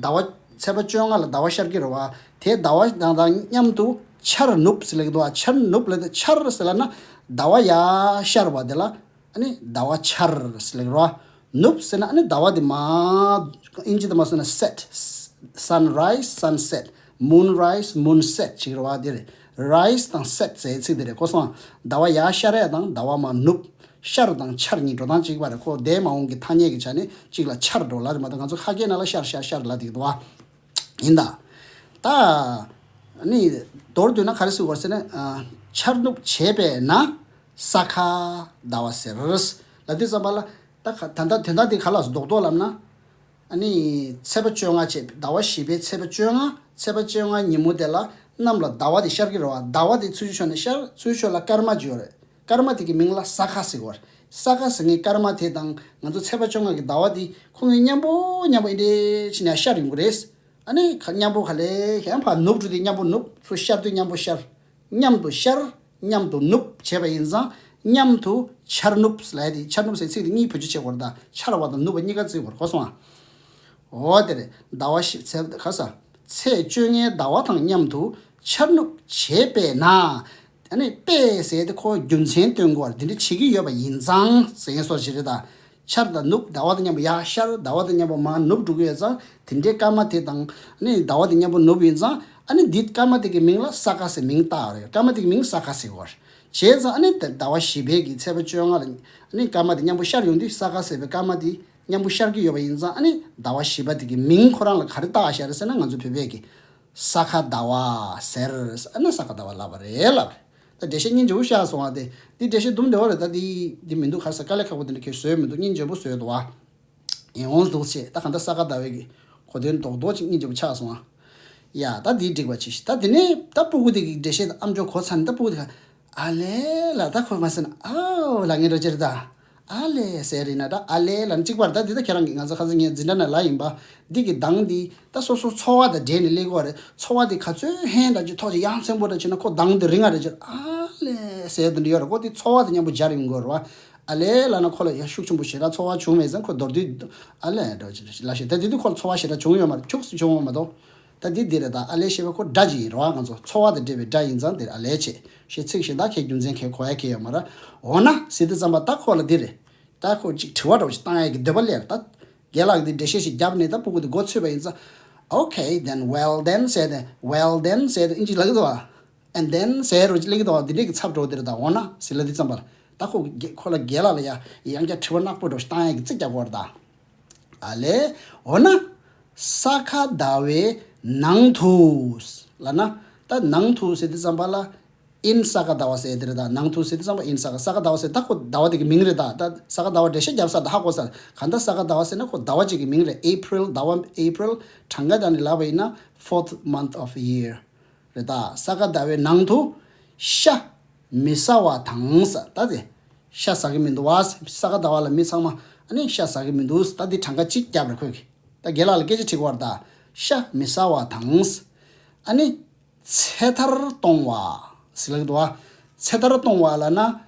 ཟླ་བ་ཚེས་པ་བཅོ་ལྔ་ལ་ཟླ་བ་ཤར་གི་རེད་བ། དེ་ཟླ་བ་དང་དང་མཉམ་དུ་འཆར་ནུབ་ཟེར་ལབ་ཀྱི་འདུག་བ། འཆར་ནུབ་ལབ་དུས་འཆར་ཟེར་ལབ་ན་ཟླ་བ་ཡར་ཤར་བ་དེ་ལ། ཨ་ནི་ཟླ་བ་འཆར་ཟེར་ལབ་ཀྱི་རེད་བ། ནུབ་ཟེར་ན་ཨ་ནི་ཟླ་བ་དེ་མར་ཨིན་ཇི་དུ་མ་སོང་ན་set། Sunrise, sunset, moonrise, moonset ཅིག་རེད་བ། དེ་རེད། Rise དང་set ཟེར་ཚིག་དེ་རེད། གོ་སོང་ཨ། ཟླ་བ་ཡར་ཤར་ཡ་དང་ཟླ་བ་མར་ནུབ། ཤར་དང་འཆར་གཉིས་འགྲོ་སྟངས་གཅིག་པ་རེད། ཁོ་འདས་མ་འོངས་ཀྱི་ཐ་སྙད་ཀྱི་ཆ་ནས་གཅིག་ལ་འཆར་འགྲོ་ལབ་རེད་མ་གཏོགས། ང་ཚོ་ཁ་སྐད་ནང་ལ་ཤར་ཤར་ཤར་ལབ་བསྡད་ཀྱི་འདུག་བ། ཡིན་ད། ད། ནི། མདོར་བསྡུས་ན་ག་རེ་ཟེར་དགོས་ཟེར་ན། ཨ། འཆར་ནུབ་བྱས་པས་ན། ས་ཁ་ཟླ་བ་ཟེར། ལབ་དུས་ཙམ་པ་ལ། ད་ག་ད་ལྟ་དོན་དག་འདི་ག་ལ་རྡོག་རྡོག་ལབ་ན། ཨ་ནི། ཚེས་པ་བཅོ་ལྔ་བྱས། ཟླ་བ་བཞི་པའི་ཚེས་པ་བཅོ་ལྔ། ཚེས་པ་བཅོ་ལྔ་ཉིན་མོ་དེ་ལ་གནམ་ལ་ཟླ་བ་དེ་ཤར་གྱི་རེད་བ། ཟླ་བ་དེ་ཚུར་ཕྱོགས་ནས་ཤར། ཚུར་ཕྱོགས་ལ་སྐར་མ་ཅིག་ཡོད་རེད། སྐར་མ་དེ་གི་མིང་ལ་ས་ཁ་ཟེར་གྱི་ཡོད་རེད། ས་ཁ་ཟེར་མཁན་སྐར་མ་དེ་དང་ང་ཚོ་ཚེས་པ་བཅོ་ལྔ་གི་ཟླ་བ་དེ་ཁོ་གཉིས་མཉམ་པོ་མཉམ་པོ་འདི་འདྲ་བྱས་ནས་ཤར་ཡོང་གི་རེད། ཨ་ནི་ཁ་མཉམ་པོ་ག་ལེ་ཡང་ཕར་ནུབ་འགྲོ་དུས་མཉམ་པོ་ནུབ། ཚུར་ཤར་དུས་མཉམ་པོ་ཤར། མཉམ་དུ་ཤར། མཉམ་དུ་ནུབ་བྱས་པ་ཡིན་ཙང་། མཉམ་དུ་འཆར་ནུབ་ལབ་ཡ་དེ། འཆར་ནུབ་ཟེར་ཚིག་དེ་གཉིས་བེད་སྤྱོད་བྱེད་དགོས་རེད་ད། འཆར་བ་དང་ནུབ་པ་གཉིས་ཀ་བརྩི་དགོས་རེད། གོ་སོང་ཨ། འོ་དེ་རེད། ཟླ་བ་བཞི་ཚེས་ག་ས། ཚེས་བཅོ་ལྔའི་ཟླ་བ་དང་མཉམ་དུ་འཆར་ནུབ་བྱས་པས་ན། ཨ་ནི་པས་ཟེར་དེ་ཁོ་རྒྱུ་མཚན་སྟོན་དགོས་རེད། དེ་འདྲ་བྱེད་ཀྱི་ཡོད་པ་ཡིན་ཙང་ཟེར་མཁན་སོགས་ཞིག་རེད་ད། འཆར་དང་ནུབ། ཟླ་བ་དང་མཉམ་པོ་ཡར་ཤར། ཟླ་བ་དང་མཉམ་པོ་མར་ནུབ་འགྲོ་གི་ཡོད་ཙང་། དེ་འདྲའི་སྐར་མ་དེ་དང་། ཨ་ནི་ཟླ་བ་དང་མཉམ་པོ་ནུབ་ཡིན་ཙང་། ཨ་ནི་འདི་སྐར་མ་དེ་གི་མིང་ལ་ས་ཁ་ཟེར་མིང་བཏགས་རེད། སྐར་མ་དེ་གི་མིང་ས་ཁ་ཟེར་གོ་རེད། བྱས་ཙང་ཨ་ནི་ཟླ་བ་བཞི་པའི་གི་ཚེས་པ་བཅོ་ལྔ་ལ་ཨ་ནི་སྐར་མ་དེ་མཉམ་པོ་ཤར་ཡོང་དུས་ས་ཁ་ཟེར་བའི་སྐར་མ་དེ་མཉམ་པོ་ཤར་གྱི་ཡོད་པ་ཡིན་ཙང་། ཨ་ནི་ཟླ་བ་བཞི་པ་དེ་གི་མིང་ཁོ་རང་ལ་ག་རེ་བཏགས་བཞག་རེད་ཟེར་ན། ང་ཚོ་བོད་པས་གི་ས་ཁ་ཟླ་བ་ཟེར། ཨ་ནི་ས་ཁ་ཟླ་བ་ལབ་པ་རེད་ལབ་རེད། ད་འགྲེལ་བཤད་སྙིང་རྗེ་པོ་བཞག་སོང་བ་དེ། འདི་འགྲེལ་བཤད་དུམ་བདེ་བ་རེད། ད་འདི་འདི་མི་འདུག་ག་རེ་ཟེར། དཀའ་ལས་ཁག་པོ་དེ་འདྲ་ཁྱོད་བཟོས་མི་འདུག་སྙིང་རྗེ་པོ་བཟོས་འདུག་བ། ཡིན་འོང་འདུག་བྱས། ད་གང་ལྟར་ས་ཁ་ཟླ་བའི་གི་གོ་དོན་རྡོག་རྡོག་ཅིག་སྙིང་རྗེ་པོ་ཆགས་སོང་ཨ། ཡ་ད་འདི་འགྲིག་པ་ཅིག་ད་དེ་ནས་ད་སྤུ་གུ་དེ་གི་འགྲེལ་བཤད་དང་ཨམ་ཅོག་གོ་ཚར་ནས། ད་སྤུ་གུ་དེ་ག་ཨ་ལེ་ལ་ད་ཁོ་མ་ཟེར་ན་ཨའོ་ལ་ངེས་འགྲོ་ཅེར་ད། ཨ་ལེ་ཟེར་རེད་ན་ད། ཨ་ལེ་ལ་ནི་གཅིག་པར། ད་འདི་ད་ཁྱེད་རང་གི་ང་ཚོ་ཁ་སང་ངས་འཛིན་གྲྭ་ནང་ལ་ཡིན་པ། འདི་གི་གདངས་འདི་ད་སོ་སོ་ཚོར་བ་དང་འབྲེལ་ནས་སླེབས་ཀྱི་ཡོད་རེད། ཚོར་བ་དེ་ག་ཚོད་ཧན་འདྲ་ཅིག་མཐོ་ཅིག་ཡང་ཚན་པོ་འདྲ་བྱས་ན་ཁོ་གདངས་དེ་རིང་ང་རེད་ཅེར། ཨ་ལེ་ཟེར་དེ་འདྲ་ཡོད་རེད། ཁོ་དེ་ཚོར་བ་དང་མཉམ་པོ་སྦྱར་ཡོང་གི་ཡོད་རེད་བ། ཨ་ལེ་ལ་ན་ཁོ་ལ་ཡ་ཤུགས་ཆེན་པོ་ཞེ་དྲག་ཚོར་བ་བྱུང་མེད་ཙང་། ཁོ་མདོར་བསྡུས་ཨ་ལེ་འདྲ་ཅིག་ལ་ཞེ་ད་དེ་དུས་ཁོ་ལ་ཚོར་བ་ཞེ་དྲག་བྱུང་ཡོད་མ་རེད། ཁྱུག་ཙམ་བྱུང་བ་མ་གཏོགས། ད་འདི་འདི་རེད། ད་ཨ་ལེ་ཞེས་པ་ཁོ་སྒྲ་ཅིག་ཡིན་རེད་བ། ང་ཚོ་ཚོར་བ་དང་འབྲེལ་བའི་སྒྲ་ཡིན་ཙང་དེར་ཨ་ལེ་བྱས། ཞེས་ཚིག་གཞན་དག་གའི་རྒྱུ་མཚན་གང་གོ་ཡ་གང་ཡོད་མ་རེད། འོ་ན་ཟེར་དུས་ཙམ་པ་ད་ཁོ་ལ་འདི་རེད། ད་ཁོ་ཅིག་དྲི་བ་འདྲ་བོ་ཅིག་བཏང་ཡ་གི་འདོད་པ་སླེབས་རེད། ད་རྒན་ལགས་འདི་འགྲེལ་བཤད་ཞིག་བརྒྱབ་ནས་ད་སྤུ་གུ་འདི་མགོ་ཚོས་པ་ཡིན་ཙང་། Okay, then, well then ཟེར་ཏེ། Well then ཟེར་ཏེ་ཨིན་ཇི་ལབ་ཀྱི་འདུག་བ། And then ཟེར་རོ་ཅིག་ལབ་ཀྱི་འདུག་བ། འདི་འདྲས་ཀྱི་ཚབ་འགྲོ་དེ་རེད། ད་འོ་ན་ཟེར་ལབ་དུས་ཙམ་པ་ལ་ད་ཁོ་རྒན་ཁོ་ལ་རྒན་ལགས་ལ་ཡ་ཡང་བསྐྱར་དྲི་བ་ནག་པོ་འདྲ་བོ་ཞིག་བཏང་ཡ་གི་རྩིས་རྒྱག་དགོས་རེད་ད། ཨ་ལེ། འོ་ན། ས་ཁ་ཟླ་བའི་ནང་དུ་ལབ་ན། ད་ནང་དུ་ཟེར་དུས་ཙམ་པ་ལ། in ས་ཁ་ཟླ་བ་ཟེར་དེ་རེད་ད། ནང་དུ་ཟེར་དུས་ཙམ་པ་in ས་ཁ། ས་ཁ་ཟླ་བ་ཟེར་ད་ཁོ་ཟླ་བ་དེ་གི་མིང་རེད་ད། ད་ས་ཁ་ཟླ་བ་འགྲེལ་བཤད་བརྒྱབ་ས་ད་ཧ་གོ་ས། གང་ལྟར་ས་ཁ་ཟླ་བ་ཟེར་ན་ཁོ་ཟླ་བ་གཅིག་གི་མིང་རེད། April ཟླ་བ། April གྲངས་ཀ་དང་ནི་ལབ་པ་ཡིན་ན་fourth month of year རེད་ད། ས་ཁ་ཟླ་བའི་ནང་དུ་ཤ་མི་ཟ་བ་དང་ཟེར། ད་དེ་ཤ་ཟ་གི་མི་འདུག་བ། ས་ཁ་ཟླ་བ་ལ་མི་ཚང་མ་ཨ་ནི་ཤ་ཟ་གི་མི་འདུག་ད་འདི་གྲངས་ཀ་གཅིག་བརྒྱབ་རེད་ཁོས་གི། ད་རྒན་ལགས་ལ་སྐད་ཆ་དྲི་དགོས་རེད་ད། ཤ་མི་ཟ་བ་དང་། ཨ་ནི་ཚེ་ཐར་གཏོང་བ་ཟེར་ལབ་ཀྱི་འདུག་བ། ཚེ་ཐར་གཏོང་བ་ལབ་ན་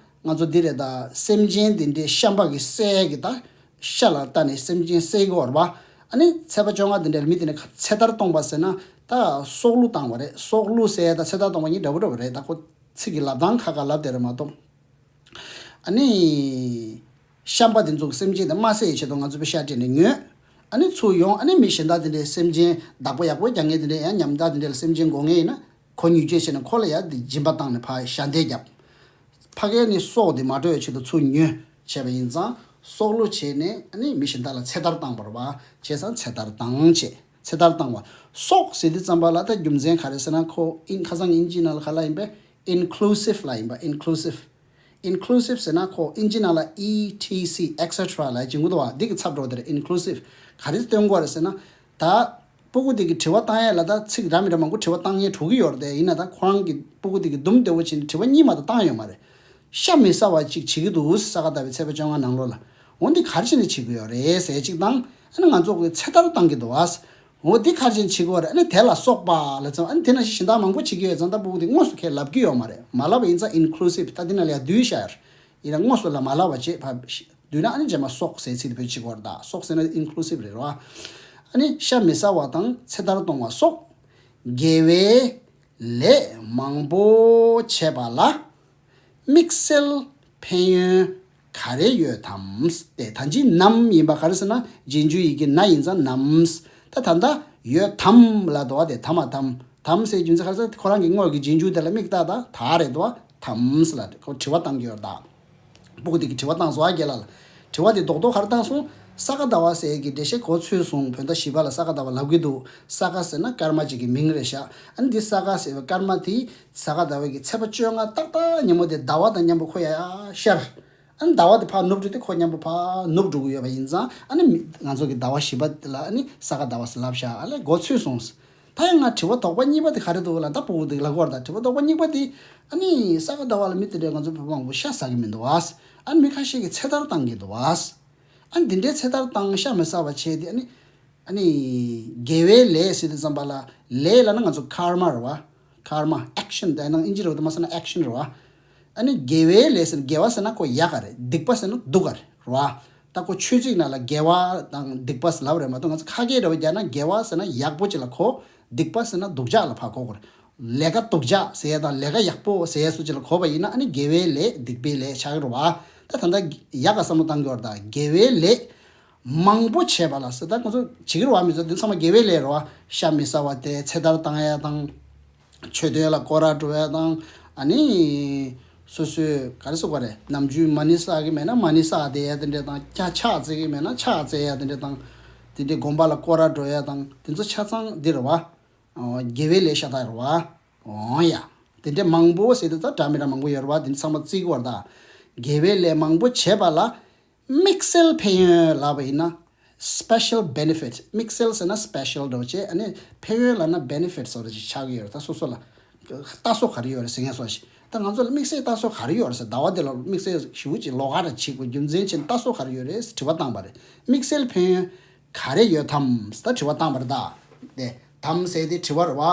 ང་ཚོ་འདི་རེད་ད། སེམས་ཅན་འདི་འདྲའི་བཤམས་པ་གི་སྲས་ཀྱི་ད། ཤ་ལ་བལྟས་ནས་སེམས་ཅན་བསད་ཀྱི་ཡོད་རེད་པ། ཨ་ནི་ཚེས་པ་བཅོ་ལྔ་དེ་འདྲའི་མི་དེ་ནས་ཚེ་ཐར་གཏོང་པ་ཟེར་ན་ད་སྲོག་བླུ་བཏང་བ་རེད། སྲོག་བླུ་ཟེར་ཡ་ད་ཚེ་ཐར་གཏོང་བ་གཉིས་འདྲ་པོ་འདྲ་པོ་རེད། ད་ཁོ་ཚིག་གི་ལབ་སྟངས་ཁ་ཁ་ལབ་དེ་རེད་མ་གཏོགས། ཨ་ནི། བཤམས་པ་དེ་ཚོ་གི་སེམས་ཅན་དེ་མ་བསད་ཡི་ཆེད་དུ་ང་ཚོ་པའི་ཤ་སྤྲད་ནས་ཉོས། ཨ་ནི་ཚུར་ཡོང་། ཨ་ནི་མི་གཞན་དག་དེ་འདྲའི་སེམས་ཅན་བདག་པོ་ཡག་པོ་རྒྱག་མཁན་དེ་འདྲའི་ཡང་ཉམ་ཐག་དེ་འདྲའི་ལ་སེམས་ཅན་དགོས་མཁན་ཡིན་ན་ཁོ་ཉོས་བྱས་བྱས་ནས་ཁོ་ལ་ཡང་དེ་སྦྱིན་པ་བཏང་ནས་ཕར་ཞལ་འདེབས་བརྒྱབ། ཕ་གིར་ནི་སྲོག་དེ་མ་འགྲོ་བའི་ཆེད་དུ་ཚུར་ཉོས་བྱས་པ་ཡིན་ཙང་སྲོག་བླུ་བྱས་ནས་ཨ་ནི་མི་གཞན་དག་ལ་ཚེ་ཐར་བཏང་བ་རེད་པ། བྱས་ཙང་ཚེ་ཐར་བཏང་བྱས། ཚེ་ཐར་བཏང་བ། སྲོག་ཟེར་དུས་ཙམ་པ་ལ་ད་རྒྱུ་མཚན་ག་རེ་ཟེར་ན་ཁོ་ཨིན་ཁ་སང་ཨིན་ཇི་ནང་ལ་ག་ལབ་ཡིན་པས། Inclusive ལབ་ཡིན་པ། Inclusive། Inclusive ཟེར་ན་ཁོ་ཨིན་ཇི་ནང་ལ་E T C, et cetera ལབ་ཡ་ཅིག་འདུག་པ། འདི་གི་ཚབ་འགྲོ་དེ་རེད། Inclusive ག་རེ་སྟོན་དགོས་རེད་ཟེར་ན། ད་སྤུ་གུ་དེ་གི་དྲི་བ་བཏང་ཡ་ལ་ད་ཚིག་འདྲ་མི་འདྲ་མང་པོ་དྲི་བ་བཏང་མཁན་འགྲོ་གི་ཡོད་རེད་དེ། ཡིན་ན་ད་ཁོ་རང་གི་སྤུ་གུ་དེ་གི་འདུམ་བདེ་བོ་བྱས་ནས་དྲི་བ་གཉིས་མ་གཏོགས་བཏང་ཡོད་མ་རེད། ཤ་མི་ཟ་བ་ཅིག་བྱེད་ཀྱི་འདུག་ས་ག་ཟླ་བའི་ཚེས་པ་བཅོ་ལྔ་ནང་ལོགས་ལ། འོ་འདི་ག་རེ་བྱས་ནས་བྱེད་ཀྱི་ཡོད་རེད་ཟེར་གཅིག་དང་། ཨ་ནི་ང་ཚོ་གི་ཚེ་ཐར་བཏང་གི་འདུག་ཨ། འོ་འདི་ག་རེ་བྱས་ནས་བྱེད་ཀྱི་ཡོད་རེད། ཨ་ནི་དེ་ལ་སོགས་པ་ལབ་ཙང་། ཨ་ནི་དེ་ནང་བཞིན་གཞན་དག་མང་པོ་བྱེད་ཀྱི་ཡོད་ཙང་ད་སྤུ་གུ་དེ་དངོས་སུ་ཁས་ལེན་ལབ་ཀྱི་ཡོད་མ་རེད། མ་ལབ་པ་ཡིན་ཙང་inclusive ད་འདི་ནང་ལ་ཡ་བསྡུས་བཞག་ཡོད་རེད། ཡིན་ན་དངོས་སུ་ལ་མ་ལབ་པ་བྱས་ཕར་བསྡུས་ན། ཨ་ནི་རྗེས་མ་སྲོག་ཟེར་ཚིག་དེ་བེད་སྤྱོད་བྱེད་ཀྱི་ཡོད་རེད། ད་སྲོག་ཟེར་ན་inclusive རེད་རོ། ཨ་ནི་ཤ་མི་ཟ་བ་དང་ཚེ་ཐར་གཏོང་བ་སོགས་དགེ་བའི་ལས་མང་པོ་བྱས་པ་ལ་དམིགས་བསལ་ཕན་ཡོན་ག་རེ་ཡོད་དམ། དེ་ད་ཅི་ནམ་ཡིན་པ། ག་རེ་ཟེར་ན་རྗེས་འཇུག་ཡི་གེ་ན་ཡིན་ཙང་ནམ། ད་ད་ལྟ་ཡོད་དམ་ལ་འདུག་པ། དེ་དམ་མ་དམ། དམ་ཟེར་རྒྱུ་མཚན་ག་རེ་ཟེར་ན་ཁོ་རང་གི་དངོས་ཀྱི་རྗེས་འཇུག་དེ་ལ་དམིགས་ད་ད་ད་རེད་འདུག་པ། དམ་ཟེར་ལ་ཁོ་དྲི་བ་བཏང་གི་ཡོད་རེད་ད། སྤུ་གུ་དེ་གི་དྲི་བ་བཏང་སོང་ཨ་རྒན་ལགས་ལ། དྲི་བ་དེ་རྡོག་རྡོག་ག་རེ་བཏང་སོང་། ས་ག་ཟླ་བ་ཟེར་གི་འགྲེལ་བཤད་གོ་ཚོད་སོང་། བོད་ཟླ་བཞི་པ་ལ་ས་ག་ཟླ་བ་ལབ་གི་འདུག་ས་ག་ཟེར་ན་སྐར་མ་གཅིག་གི་མིང་རེད་ཤག་ཨ་ནི་འདི་ས་ག་ཟེར་བའི་སྐར་མ་དེ་ས་ག་ཟླ་བའི་གི་ཚེས་པ་བཅོ་ལྔ་ཏག་ཏག་ཉིན་མོ་དེ་ཟླ་བ་དང་མཉམ་པོ་ཁོ་ཡར་ཡར་ཤར། ཨ་ནི་ཟླ་བ་དེ་ཕར་ནུབ་འགྲོ་དུས་ཁོ་མཉམ་པོ་ཕར་ནུབ་འགྲོ་གི་ཡོད་པ་ཡིན་ཙང་། ཨ་ནི་མི་ང་ཚོ་གི་ཟླ་བ་བཞི་པ་དེ་ལ་ཨ་ནི་ས་ག་ཟླ་བ་ཟེར་ལབ་ཤག་ཨ་ལས་གོ་ཚོད་སོང་། ད་ཡང་ང་དྲི་བ་དོགས་པ་གཉིས་པ་དེ་ག་རེ་འདུག་ལབ། ད་སྤུ་གུ་དེ་ལབ་ཀྱི་ཡོད་རེད་ད། དྲི་བ་དོགས་པ་གཉིས་པ་དེ། ཨ་ནི་ས་ག་ཟླ་བ་ལ་མི་དེ་འདྲའི་ང་ཚོ་བོད་པ་མང་པོ་ཤ་ཟ་གི་མི་འདུག་ཨ། ཨ་ནི་མི་ཁ་ཤས་ཀྱིས་ཚེ་ཐར་བཏང་གི་འདུག་ཨ། ཨ་ནི་འདི་འདྲའི་ཚེ་ཐར་བཏང་ཤ་མི་ཟ་བ་བྱས་ཏེ། ཨ་ནི་ཨ་ནི་དགེ་བའི་ལས་ཟེར་དུས་ཙམ་པ་ལ། ལས་ལབ་ན་ང་ཚོ་ཀརྨ་རེད་པ། ཀརྨ། action དེ་ནང་ཨིན་ཇི་རེད་པ། དེ་མ་ཟེར་ན་action རེད་པ། ཨ་ནི་དགེ་བའི་ལས་ཟེར་ན། དགེ་བ་ཟེར་ན་ཁོ་ཡག་ག་རེད། སྡིག་པ་ཟེར་ན་སྡུག་ག་རེད་པ། ད་ཁོ་ཆོས་ཚིག་ནང་ལ་དགེ་བ་དང་སྡིག་པ་ཟེར་ལབ་རེད་མ་གཏོགས། ང་ཚོ་ཁ་སྐད་འདྲ་པོ་རྒྱག་ན་དགེ་བ་ཟེར་ན་ཡག་པོ་ཅིག་ལ་གོ། སྡིག་པ་ཟེར་ན་སྡུག་ཅག་ལ་ཕར་གོ་དགོས་རེད། ལས་ཀ་སྡུག་ཅག་ཟེར་ཡ་དང་ལས་ཀ་ཡག་པོ་ཟེར་ཡ་སོགས་ཅིག་ལ་གོ་བ་ཡིན་ན། ཨ་ནི་དགེ་བའི་ལས་སྡིག་པའི་ལས་ཆགས་ཀྱི་རེད་པ། ད་ད་ལྟ་ཡག་ག་བསམ་བློ་བཏང་གི་ཡོད་རེད་ད། དགེ་བའི་ལས་མང་པོ་བྱས་པ་ལ་ཟེར། ད་ང་ཚོ་བྱེད་ཀྱི་རེད་པ། མི་ཚོ་འདི་ཚང་མ་དགེ་བའི་ལས་རེད་པ། ཤ་མི་ཟ་བ་དེ། ཚེ་ཐར་བཏང་ཡ་དང་། མཆོད་རྟེན་ལ་སྐོར་ར་འགྲོ་ཡ་དང་། ཨ་ནི་སོ་སོས་ག་རེ་ཟེར་དགོས་རེད། ནམ་རྒྱུན་མ་ཎི་བསགས་ཀྱི་མེད་ན་མ་ཎི་བསགས་བསྡད་ཡ་དེ་འདྲ་དང་། ཕྱག་ཕྱག་བཙལ་གྱི་མེད་ན་ཕྱག་བཙལ་ཡ་དེ་འདྲ་དང་། དེ་འདྲའི་དགོན་པ་ལ་སྐོར་ར་འགྲོ་ཡ་དང་། དེ་ཚོ་ཆ་ཚང་འདི་རེད་པ། ཨོ། དགེ་བའི་ལས་ཤ་སྟག་རེད་པ། འོ་ཡ། དེ་འདྲ་མང་པོ་ཟེར་དུས་ད་འདྲ་མི་འདྲ་མང་པོ་ཡོད་རེད་པ། དེ་ཚང་མ་བརྩི་དགོས་རེད་ད། དགེ་བའི་ལས་མང་པོ་བྱས་པ་ལ་དམིགས་བསལ་ཕན་ཡོན་ལབ་པ་ཡིན་ན། special benefit། དམིགས་བསལ་ཟེར་ན་special འདྲ་པོ་བྱས། ཨ་ནི་ཕན་ཡོན་ལབ་ན་benefit སོགས་རེ་ཅིག་ཆགས་ཀྱི་ཡོད་རེད། ད་སོ་སོ་ལ་ལྟ་སྲོལ་ག་རེ་ཡོད་རེད་ཟེར་མཁན་སོགས་ཤིག་ད་ང་ཚོ་ལ་དམིགས་བསལ་ལྟ་སྲོལ་ག་རེ་ཡོད་རེད་ཟེར། ཟླ་བ་འདི་ལ་དམིགས་བསལ་ཞེ་པོ་ཅིག་ལོགས་ཀ་རེ་བྱེད་དགོས་རྒྱུ་མཚན་ཅན་ལྟ་སྲོལ་ག་རེ་ཡོད་རེད་ཟེར་དྲི་བ་བཏང་པ་རེད། དམིགས་བསལ་ཕན་ཡོན་ག་རེ་ཡོད་དམ་ཟེར་ད་དྲི་བ་བཏང་པ་རེད་ད། དེ་དམ་ཟེར་དེ་དྲི་བ་རེད་པ།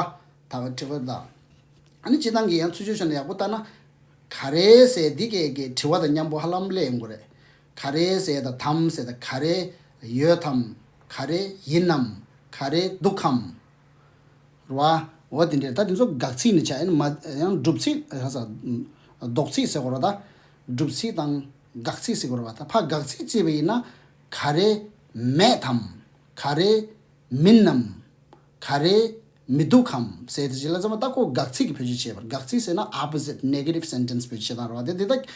ད་དྲི་བ་དང་། ཨ་ནི་སྤྱིར་བཏང་གི་ཡང་ཚུལ་འཆོས་བྱས་ན་ཡག་པོ་ལྟ་ན། ག་རེ་ཟེར་འདི་གས་ཀྱི་དྲི་བ་དང་མཉམ་པོ་ཧ་ལམ་སླེབས་ཡོང་གི་རེད། ག་རེ་ཟེར་དང་དམ་ཟེར་དང་། ག་རེ་ཡོད་དམ། ག་རེ་ཡིན་ནམ། ག་རེ་འདུག་གམ། རེད་པ། འོ་དེ་འདྲས་ད་དེ་ཚོ་དགག་ཚིག་ནི་ཆགས་ཡིན་མ། ཡང་སྒྲུབ་ཚིག་ཧ་ས། ལྡོག་ཚིག་ཟེར་དགོས་རེད་ད། སྒྲུབ་ཚིག་དང་དགག་ཚིག་ཟེར་དགོས་རེད་པ། ད་ཕར་དགག་ཚིག་བྱས་པ་ཡིན་ན། ག་རེ་མེད་དམ། ག་རེ་མིན་ནམ། ག་རེ་མི་འདུག་གམ་ཟེར་དེ་ཅི་ལ་ཚང་མ་ད་ཁོ་དགག་ཚིག་གི་བེད་སྤྱོད་བྱས་པ་རེད། དགག་ཚིག་ཟེར་ན་opposite, negative sentence བེད་སྤྱོད་བཏང་རེད་པ། དེ་དེ་ད་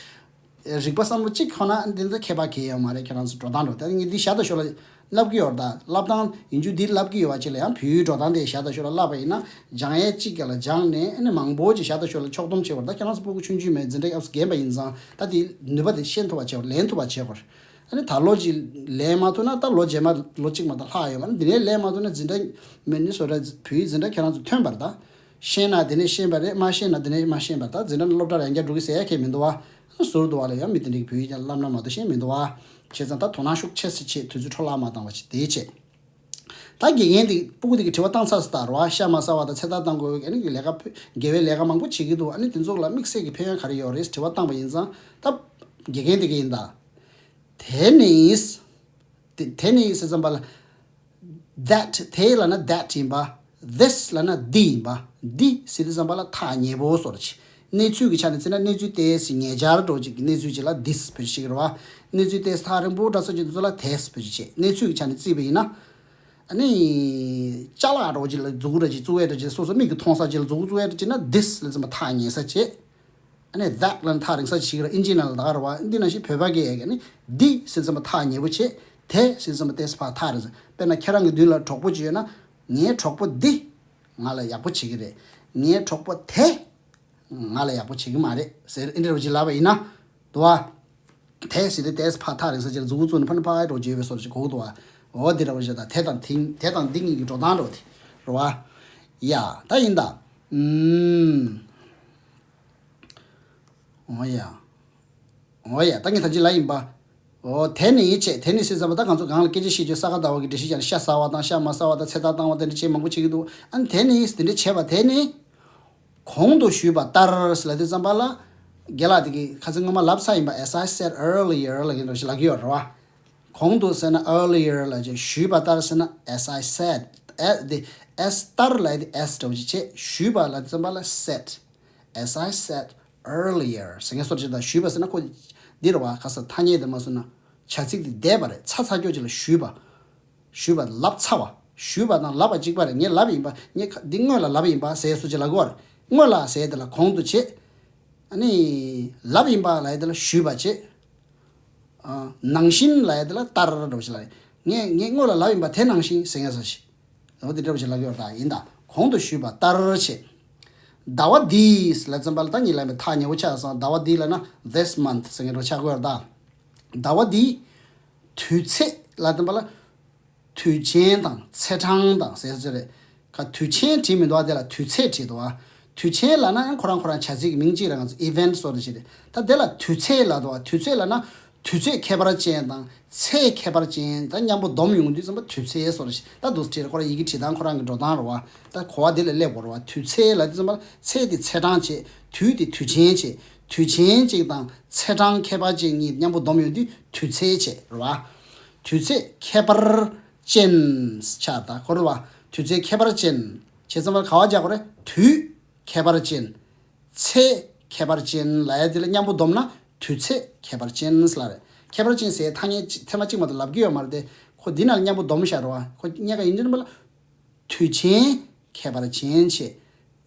རིག་པ་བསམ་བློ་གཅིག་ཁོ་ན་འདི་འདི་ཁྱད་པར་གང་ཡང་ཡོད་མ་རེད། ཁྱེད་རང་ཚོ་འགྲོ་སྟངས་འགྲོ་ད་ངས་འདི་ཞར་དང་ཞོར་ལ་ལབ་ཀྱི་ཡོད་རེད་ད། ལབ་སྟངས་ཡིན་རྒྱུ་འདི་ལབ་ཀྱི་ཡོད་པ་ཅིག་ལ་ཡང་བོད་ཡིག་འགྲོ་སྟངས་དེ་ཞར་དང་ཞོར་ལ་ལབ་པ་ཡིན་ན། སྦྱང་ཡས་གཅིག་ག་ལ་སྦྱངས་ནས་ཨ་ནི་མང་པོ་ཅིག་ཞར་དང་ཞོར་ལ་ཕྱོགས་བསྡོམས་བྱས་པ་རེད་ད། ཁྱེད་རང་ཚོ་སྤུ་གུ་ཆུང་ཆུང་མེད་འཛིན་གྲྭ་སྐབས་སུ་རྒན་པ་ཡིན་ཙང་ད་དེ་ནུས་པ་དེ་ཤེས་ཐུབ་པ་བྱེད་དགོས། ལེན་ཐུབ་པ་བྱེད་དགོས། ཨ་ནི་ད་ལོ་གཅིག་ལེན་མ་ཐུབ་ན་ད་ལོ་རྗེས་མ་ལོ་གཅིག་མ་གཏོགས་ལྷག་ཡོད་མ་རེད། འདི་ནས་ལེན་མ་ཐུབ་ན་འཛིན་གྲྭ་མི་ནི་སོ་ད་བོད་ཡིག་འཛིན་གྲྭ་ཁྱེད་རང་ཚོ་ཐོན་པ་རེད་ད། ཤེས་ན་དེ་ནས་ཤེས་པ་རེད། མ་ཤེས་ན་དེ་ནས་མ་ཤེས་པ་རེད་ད། འཛིན་གྲྭ་ནས་སློབ་གྲྭ་ཡང་བསྐྱར་འགྲོ་གི་ཟེར་ཡ་ཁྱད་མི་འདུག་བ། ཟུར་དུ་བ་ལ་ཡང་མི་དེ་འདྲའི་བོད་ཡིག་ཀྱང་བསླབ་ན་མ་གཏོགས་ཤེས་མི་འདུག་བ། བྱས་ཙང་ད་དོ་སྣང་ཤུགས་ཆེ་སེ་བྱེད། དུས་ཚོད་འཕྲོ་བརླག་མ་བཏང་བ་བྱེད། དེའི་ཆེད། ད་དགེ་རྒན་དེ་སྤུ་གུ་དེ་གི་དྲི་བ་བཏང་ཚར་སོང་ད་རེད་བ། ཤ་མ་ཟ་བ་དང་ཚེ་ཐར་བཏང་དགོས་པའི་ཨ་ནི་ལས་ཀ་ཕུ་དགེ་བའི་ལས་ཀ་མང་པོ་བྱེད་ཀྱི་འདུག་ཨ་ནི་དེ་ཚོ་ལ་དམིགས་བསལ་གྱི་ཕན་ཡོན་ག་རེ་ཡོད་རེད་དྲི་བ་བཏང་པ་ཡིན་ཙང་། ད་དགེ་རྒན་དེ་གི་ཡིན་ད། དེ་ནི། དེ་དེ་ནི་ཟེར་ཙམ་པ་ལ། That དེ་ལབ་ན་that ཡིན་པ། This ལབ་ན་འདི་ཡིན་པ། འདི་ཟེར་དུས་ཙམ་པ་ལ་ཐག་ཉེ་པོ་བཟོ་འདྲ་ཅིག་གནས་ཚུལ་གྱི་ཆ་ནས་བརྩིས་ན་གནས་ཚུལ་ཏོག་ཙམ་ཉེ་ཆར་འདྲ་ཅིག་གི་གནས་ཚུལ་ཅིག་ལ་this བེད་སྤྱོད་བྱེད་ཀྱི་རེད་བ། གནས་ཚུལ་ཏོག་ཙམ་ཐག་རིང་པོ་འདྲ་ཚོ་ཅིག་དེ་ཚོ་ལ་that བེད་སྤྱོད་བྱེད། གནས་ཚུལ་གྱི་ཆ་ནས་བརྩིས་པ་ཡིན་ན། ཨ་ནི། ཅ་ལག་འདྲ་ཅིག་ལ་མཛུབ་གུ་འདྲ་ཅིག་བཙུགས་ཡས་འདྲ་ཅིག་སོ་སོ་མིག་གིས་མཐོང་ས་ཅིག་ལ་མཛུབ་གུ་བཙུགས་ཡས་འདྲ་ཅིག་ན་this ལབ་ཙམ་པ་ཐག་ཉེ་ས་བྱེད། ཨ་ནི་that ལབ་ན་ཐག་རིང་ས་ཅིག་ར་ཨིན་ཇི་ནང་ལ་ད་ག་རེད་བ། འདི་ནང་བཞིན་བོད་པ་གིས་ཡ་གི་ནི་འདི་ཟེར་ཙམ་པ་ཐག་ཉེ་པོ་བྱེད། དེ་ཟེར་ཙམ་པ་ཏོག་ཙམ་ཕར་ཐག་རིང་ས། དཔེར་ན་ཁྱེད་རང་གི་མདུན་ལ་གྲོགས་པོ་ཅིག་ཡོད་ན། ངའི་གྲོགས་པོ་འདི་ང་ལ་ཡག་པོ་བྱེད་ཀྱི་རེད། ངའི་གྲོགས་པོ་དེ་ང་ལ་ཡག་པོ་བྱེད་ཀྱི་མ་རེད་ཟེར་འདི་འདྲ་བ་ཅིག་ལབ་པ་ཡིན་ན། འདུག་བ། དེ་ཟེར་དུས་ཏོག་ཙམ་ཕར་ཐག་རིང་ས་ཅིག་ལ་མཛུབ་གུ་བཙུགས་ནས་ཕར་ནས་ཕར་འདྲ་བྱེད་པའི་བཟོ་འདྲ་ཅིག་གོ་གི་འདུག་བ། འོ་འདི་འདྲ་བ་ཅིག་དང་དེ་དང་དེ་དེ་དང་འདི་གཉིས་ཀྱི་འགྲོ་སྟངས་འདྲ་བ་དེ་རེད་བ། ཡ་ད་ཡིན་ད། ཨུམ། འོ་ཡ། འོ་ཡ་ད་ངས་ད་ཅི་ལབ་ཡིན་པ། འོ་དེ་ནི་བྱས། དེ་ནི་ཟེར་ཙམ་པ་ད་ང་ཚོ་སྒང་ལ་སྐད་ཆ་བཤད་རྒྱུ་ས་ག་ཟླ་བ་གི་འགྲེལ་བཤད་ཀྱང་ཤ་ཟ་བ་དང་ཤ་མ་ཟ་བ་དང་ཚེ་ཐར་བཏང་བ་དེ་འདྲ་བྱས་མང་པོ་བྱེད་ཀྱི་འདུག་ཨ་ནི་དེ་ནི་དེ་འདྲ་བྱས་པ་དེ་ནི། གོང་དུ་ཞུས་པ་ལྟར་ལབ་དུས་ཙམ་པ་ལ། རྒན་ལགས་དེ་གིས་ཁ་སང་སྔོན་མ་ལབ་ཚར་ཡིན་པ། As I said earlier ལབ་ཀྱི་འདུག་ཞེས་ལབ་ཀྱི་ཡོད་རེད་བ། གོང་དུ་ཟེར་ན་earlier ལབ་ཀྱི། ཞུས་པ་ལྟར་ཟེར་ན་as I said. as དེ་as ལྟར་ལབ་དེ་as འདྲ་བོ་ཅིག་བྱས། ཞུས་པ་ལབ་དུས་ཙམ་པ་ལ་said. As I said earlier ཟེར་མཁན་བཟོ་འདྲ་ཅིག་དང་། ཞུས་པ་ཟེར་ན་ཁོ་འདི་རེད་བ། ཁ་སང་ཐ་སྙད་དེ་མ་བཟོས་ན་བྱ་ཚིག་དེ་འདས་པ་རེད། ཚར་ཚར་ཀྱོག་ཅིག་ལ་ཞུས་པ། ཞུས་པ་ལབ་ཚར་བ། ཞུས་པ་དང་ལབ་པ་གཅིག་པ་རེད། ངས་ལབ་ཡིན་པ། ངས་ཁ་འདི་སྔོན་ལ་ལབ་ཡིན་པ་ཟེར་བཟོ་ཅིག་ལབ་དགོས་རེད། སྔོན་ལ་ཟེར་དེ་ལ་གོང་དུ་བྱས། ཨ་ནི་ལབ་ཡིན་པ་ལབ་ཡས་དེ་ལ་ཞུས་པ་བྱས། ཨ། ནང་བཞིན་ལབ་ཡས་དེ་ལ་ལྟར་འདྲ་བོ་ཞིག་ལབ་རེད། ངས་ངས་སྔོན་ལ་ལབ་ཡིན་པ་དེ་ནང་བཞིན་ཟེར་མཁན་བཟོ་ཞིག་འོ་དེ་འདྲ་བོ་ཞིག་ལབ་ཀྱི་ཡོད་རེད་ད། ཡིན་ད། གོང་དུ་ཞུས་པ་ལྟར་བྱས། ཟླ་བ་འདིས་ལབ་ཙམ་པ་ལ་ད་ངས་ལབ་པའི་ཐག་ཉེ་པོ་ཆགས་སོང་། ཟླ་བ་འདི་ལབ་ན་this month ཟེར་མཁན་འདྲ་བོ་ཆགས་ཀྱི་ཡོད་རེད་ད། ཟླ་བ་འདིའི་དུས་ཚེས་ལབ་ཙམ་པ་ལ། དུས་ཆེན་དང་ཚེས་གྲངས་དང་ཟེར་ཟེར་རེད། ག་དུས་ཆེན་བྲིས་མི་འདུག་བ། དེ་ལ་དུས་ཚེས་བྲིས་འདུག་བ། དུས་ཆེན་ལབ་ན་ཡང་ཁོ་རང་ཁོ་རང་བྱ་ཚིག་གི་མིང་གཅིག་རེད། ང་ཚོ་event བཟོ་འདྲ་ཞིག་རེད། ད་དེ་ལ་དུས་ཚེས་ལབ་འདུག་བ། དུས་ཚེས་ལབ་ན་དུས་ཚོད་ཁྱད་པར་ཅན་དང་ཚེས་ཁྱད་པར་ཅན་ད་མཉམ་པོ་བསྡོམས་ཡོང་དུས་ཙམ་པ་དུས་ཚེས་བཟོ་འདྲ་ཞིག་ད་འདུག་སེ་བྲིས་རེད། ཁོ་རང་ཡི་གེ་བྲིས་སྟངས་ཁོ་རང་གི་འགྲོ་སྟངས་རེད་བ། ད་གོ་བ་དེ་ལ་སླེབས་དགོས་རེད་བ། དུས་ཚེས་ལབ་དུས་ཙམ་པ་ཚེས་དེ་ཚེས་གྲངས་བྱས། དུས་དེ་དུས་ཆེན་བྱས། དུས་ཆེན་གཅིག་དང་ཚེས་གྲངས་ཁྱད་པར་ཅན་གཉིས་མཉམ་པོ་བསྡོམས་ཡོང་དུས་དུས་ཚེས་བྱས་རེད་བ། དུས་ཚེས་ཁྱད་པར་ཅན་ཆགས། ད་གོ་རེད་བ། དུས་ཚེས་ཁྱད་པར་ཅན་བྱས་ཙམ་པ་ག་བ་རྒྱག་དགོས་རེད། དུས་ཁྱད་པར་ཅན། ཚེས་ཁྱད་པར་ཅན་ལབ་ཡ་དེ་ལ་མཉམ་པོ་བསྡོམས་ན་དུས་ཚེས་ཁྱད་པར་ཅན་ལབ་རེད། ཁྱད་པར་ཅན་ཟེར་ཐ་སྙད་ཅི་ཐེངས་མ་གཅིག་མ་གཏོགས་ལབ་ཀྱི་ཡོད་མ་རེད་དེ། ཁོ་འདི་ནང་ལ་མཉམ་པོ་བསྡོམས་བཞག་རེད་བ། ཁོ་རྙེད་ག་ཡིན་དུས་ཙམ་པ་ལ། དུས་ཆེན་ཁྱད་པར་ཅན་བྱས།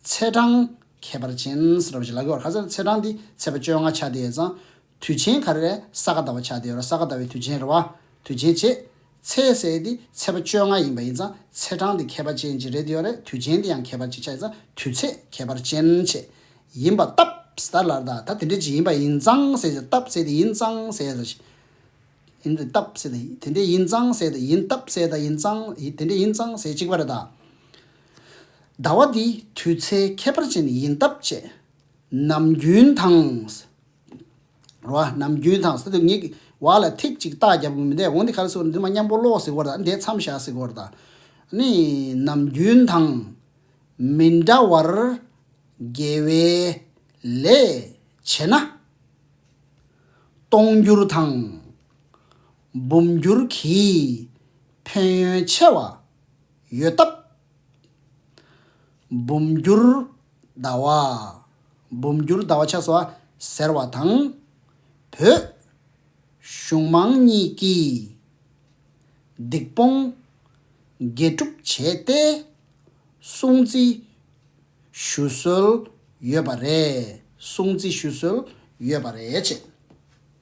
ཚེས་གྲངས་ཁྱད་པར་ཅན་ཟེར་བ་ཞིག་ལབ་ཀྱི་ཡོད་རེད། ཁ་སང་ཚེས་གྲངས་འདི་ཚེས་པ་བཅོ་ལྔ་ཆགས་བསྡད་ཡོད་ཙང་། དུས་ཆེན་ག་རེ་རེད། ས་ག་ཟླ་བ་ཆགས་བསྡད་ཡོད་རེད། ས་ག་ཟླ་བའི་དུས་ཆེན་རེད་བ། དུས་ཆེན་བྱས། ཚེས་ཟེར་དེ་ཚེས་པ་བཅོ་ལྔ་ཡིན་པ་ཡིན་ཙང་ཚེས་གྲངས་འདི་ཁྱད་པར་ཅན་ཅིག་རེད་ཡོད་རེད། དུས་ཆེན་འདི་ཡང་ཁྱད་པར་ཅན་ཆགས་ཡོད་ཙང་དུས་ཚེས་ཁྱད་པར་ཅན་བྱས། ཡིན་པ་སྟབས་ད་ལར་ད་ད་དེ་འདྲ་ཅིག་ཡིན་པ་ཡིན་ཙང་ཟེར་ཞིག་སྟབས་ཟེར་དེ་ཡིན་ཙང་ཟེར་ཞིག་ཡིན་དུས་སྟབས་ཟེར་དེ་དེ་འདྲ་ཡིན་ཙང་ཟེར་དེ་ཡིན་སྟབས་ཟེར་ད་ཡིན་ཙང་ཡིན་དེ་འདྲ་ཡིན་ཙང་ཟེར་གཅིག་པ་རེད་ད། ཟླ་བ་འདིའི་དུས་ཚེས་ཁྱད་པར་ཅན་ཡིན་སྟབས་བྱས། ནམ་རྒྱུན་དང་། རེད་བ། ནམ་རྒྱུན་དང་ཟེར་དུས་ངས་ཀྱི་བ་ལ་ཐིག་ཅིག་རྟགས་རྒྱབ་ཀྱི་མི་འདུག་འོ་འདི་ག་རེ་ཟེར་བ་འདི་མ་མཉམ་པོ་ཀློག་ཟེར་གྱི་ཡོད་རེད་ད། འདི་མཚམས་བཞག་ཟེར་གྱི་ཡོད་རེད་ད། ནི་ནམ་རྒྱུན་དང་མི་འདྲ་བར། དགེ་བའི་ལས་བྱས་ན། སྟོང་འགྱུར་དང་། འབུམ་འགྱུར་གྱི་ཕན་ཡོན་ཆེ་བ་ཡོད་སྟབས། འབུམ་འགྱུར་ཟླ་བ། འབུམ་འགྱུར་ཟླ་བ་ཆགས་སོ་ཟེར་བ་དང་། བོད་གཞུང་མང་གཉིས་ཀྱིས་སྡིག་སྤོང་དགེ་སྒྲུབ་བྱས་ཏེ་སྲུང་བརྩི་ཞུ་སྲོལ་ཡོད་པ་རེད། སྲུང་བརྩི་ཞུ་སྲོལ་ཡོད་པ་རེད་ཅེས།